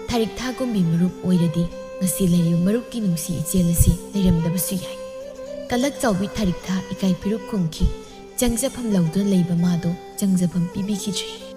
ꯊꯥꯔꯤꯛꯊꯥꯒꯨꯝꯕꯤ ꯃꯔꯨꯞ ꯑꯣꯏꯔꯗꯤ ꯉꯁꯤ ꯂꯩꯔꯤꯕ ꯃꯔꯨꯞꯀꯤ ꯅꯨꯡꯁꯤ ꯏꯆꯦꯜ ꯑꯁꯤ ꯂꯩꯔꯝꯗꯕꯁꯨ ꯌꯥꯏ꯫ ꯀꯂꯛ ꯆꯥꯎꯕꯤ ꯊꯥꯔꯤꯛꯊꯥ ꯏꯀꯥꯏ ꯐꯤꯔꯨꯛ ꯈꯨꯝꯈꯤ꯫ ꯆꯪꯖꯐꯝ ꯂꯧꯗꯨꯅ ꯂꯩꯕ ꯃꯥꯗꯣ ꯆꯪꯖꯐꯝ ꯄꯤꯕꯤꯈꯤꯗ꯭ꯔꯦ꯫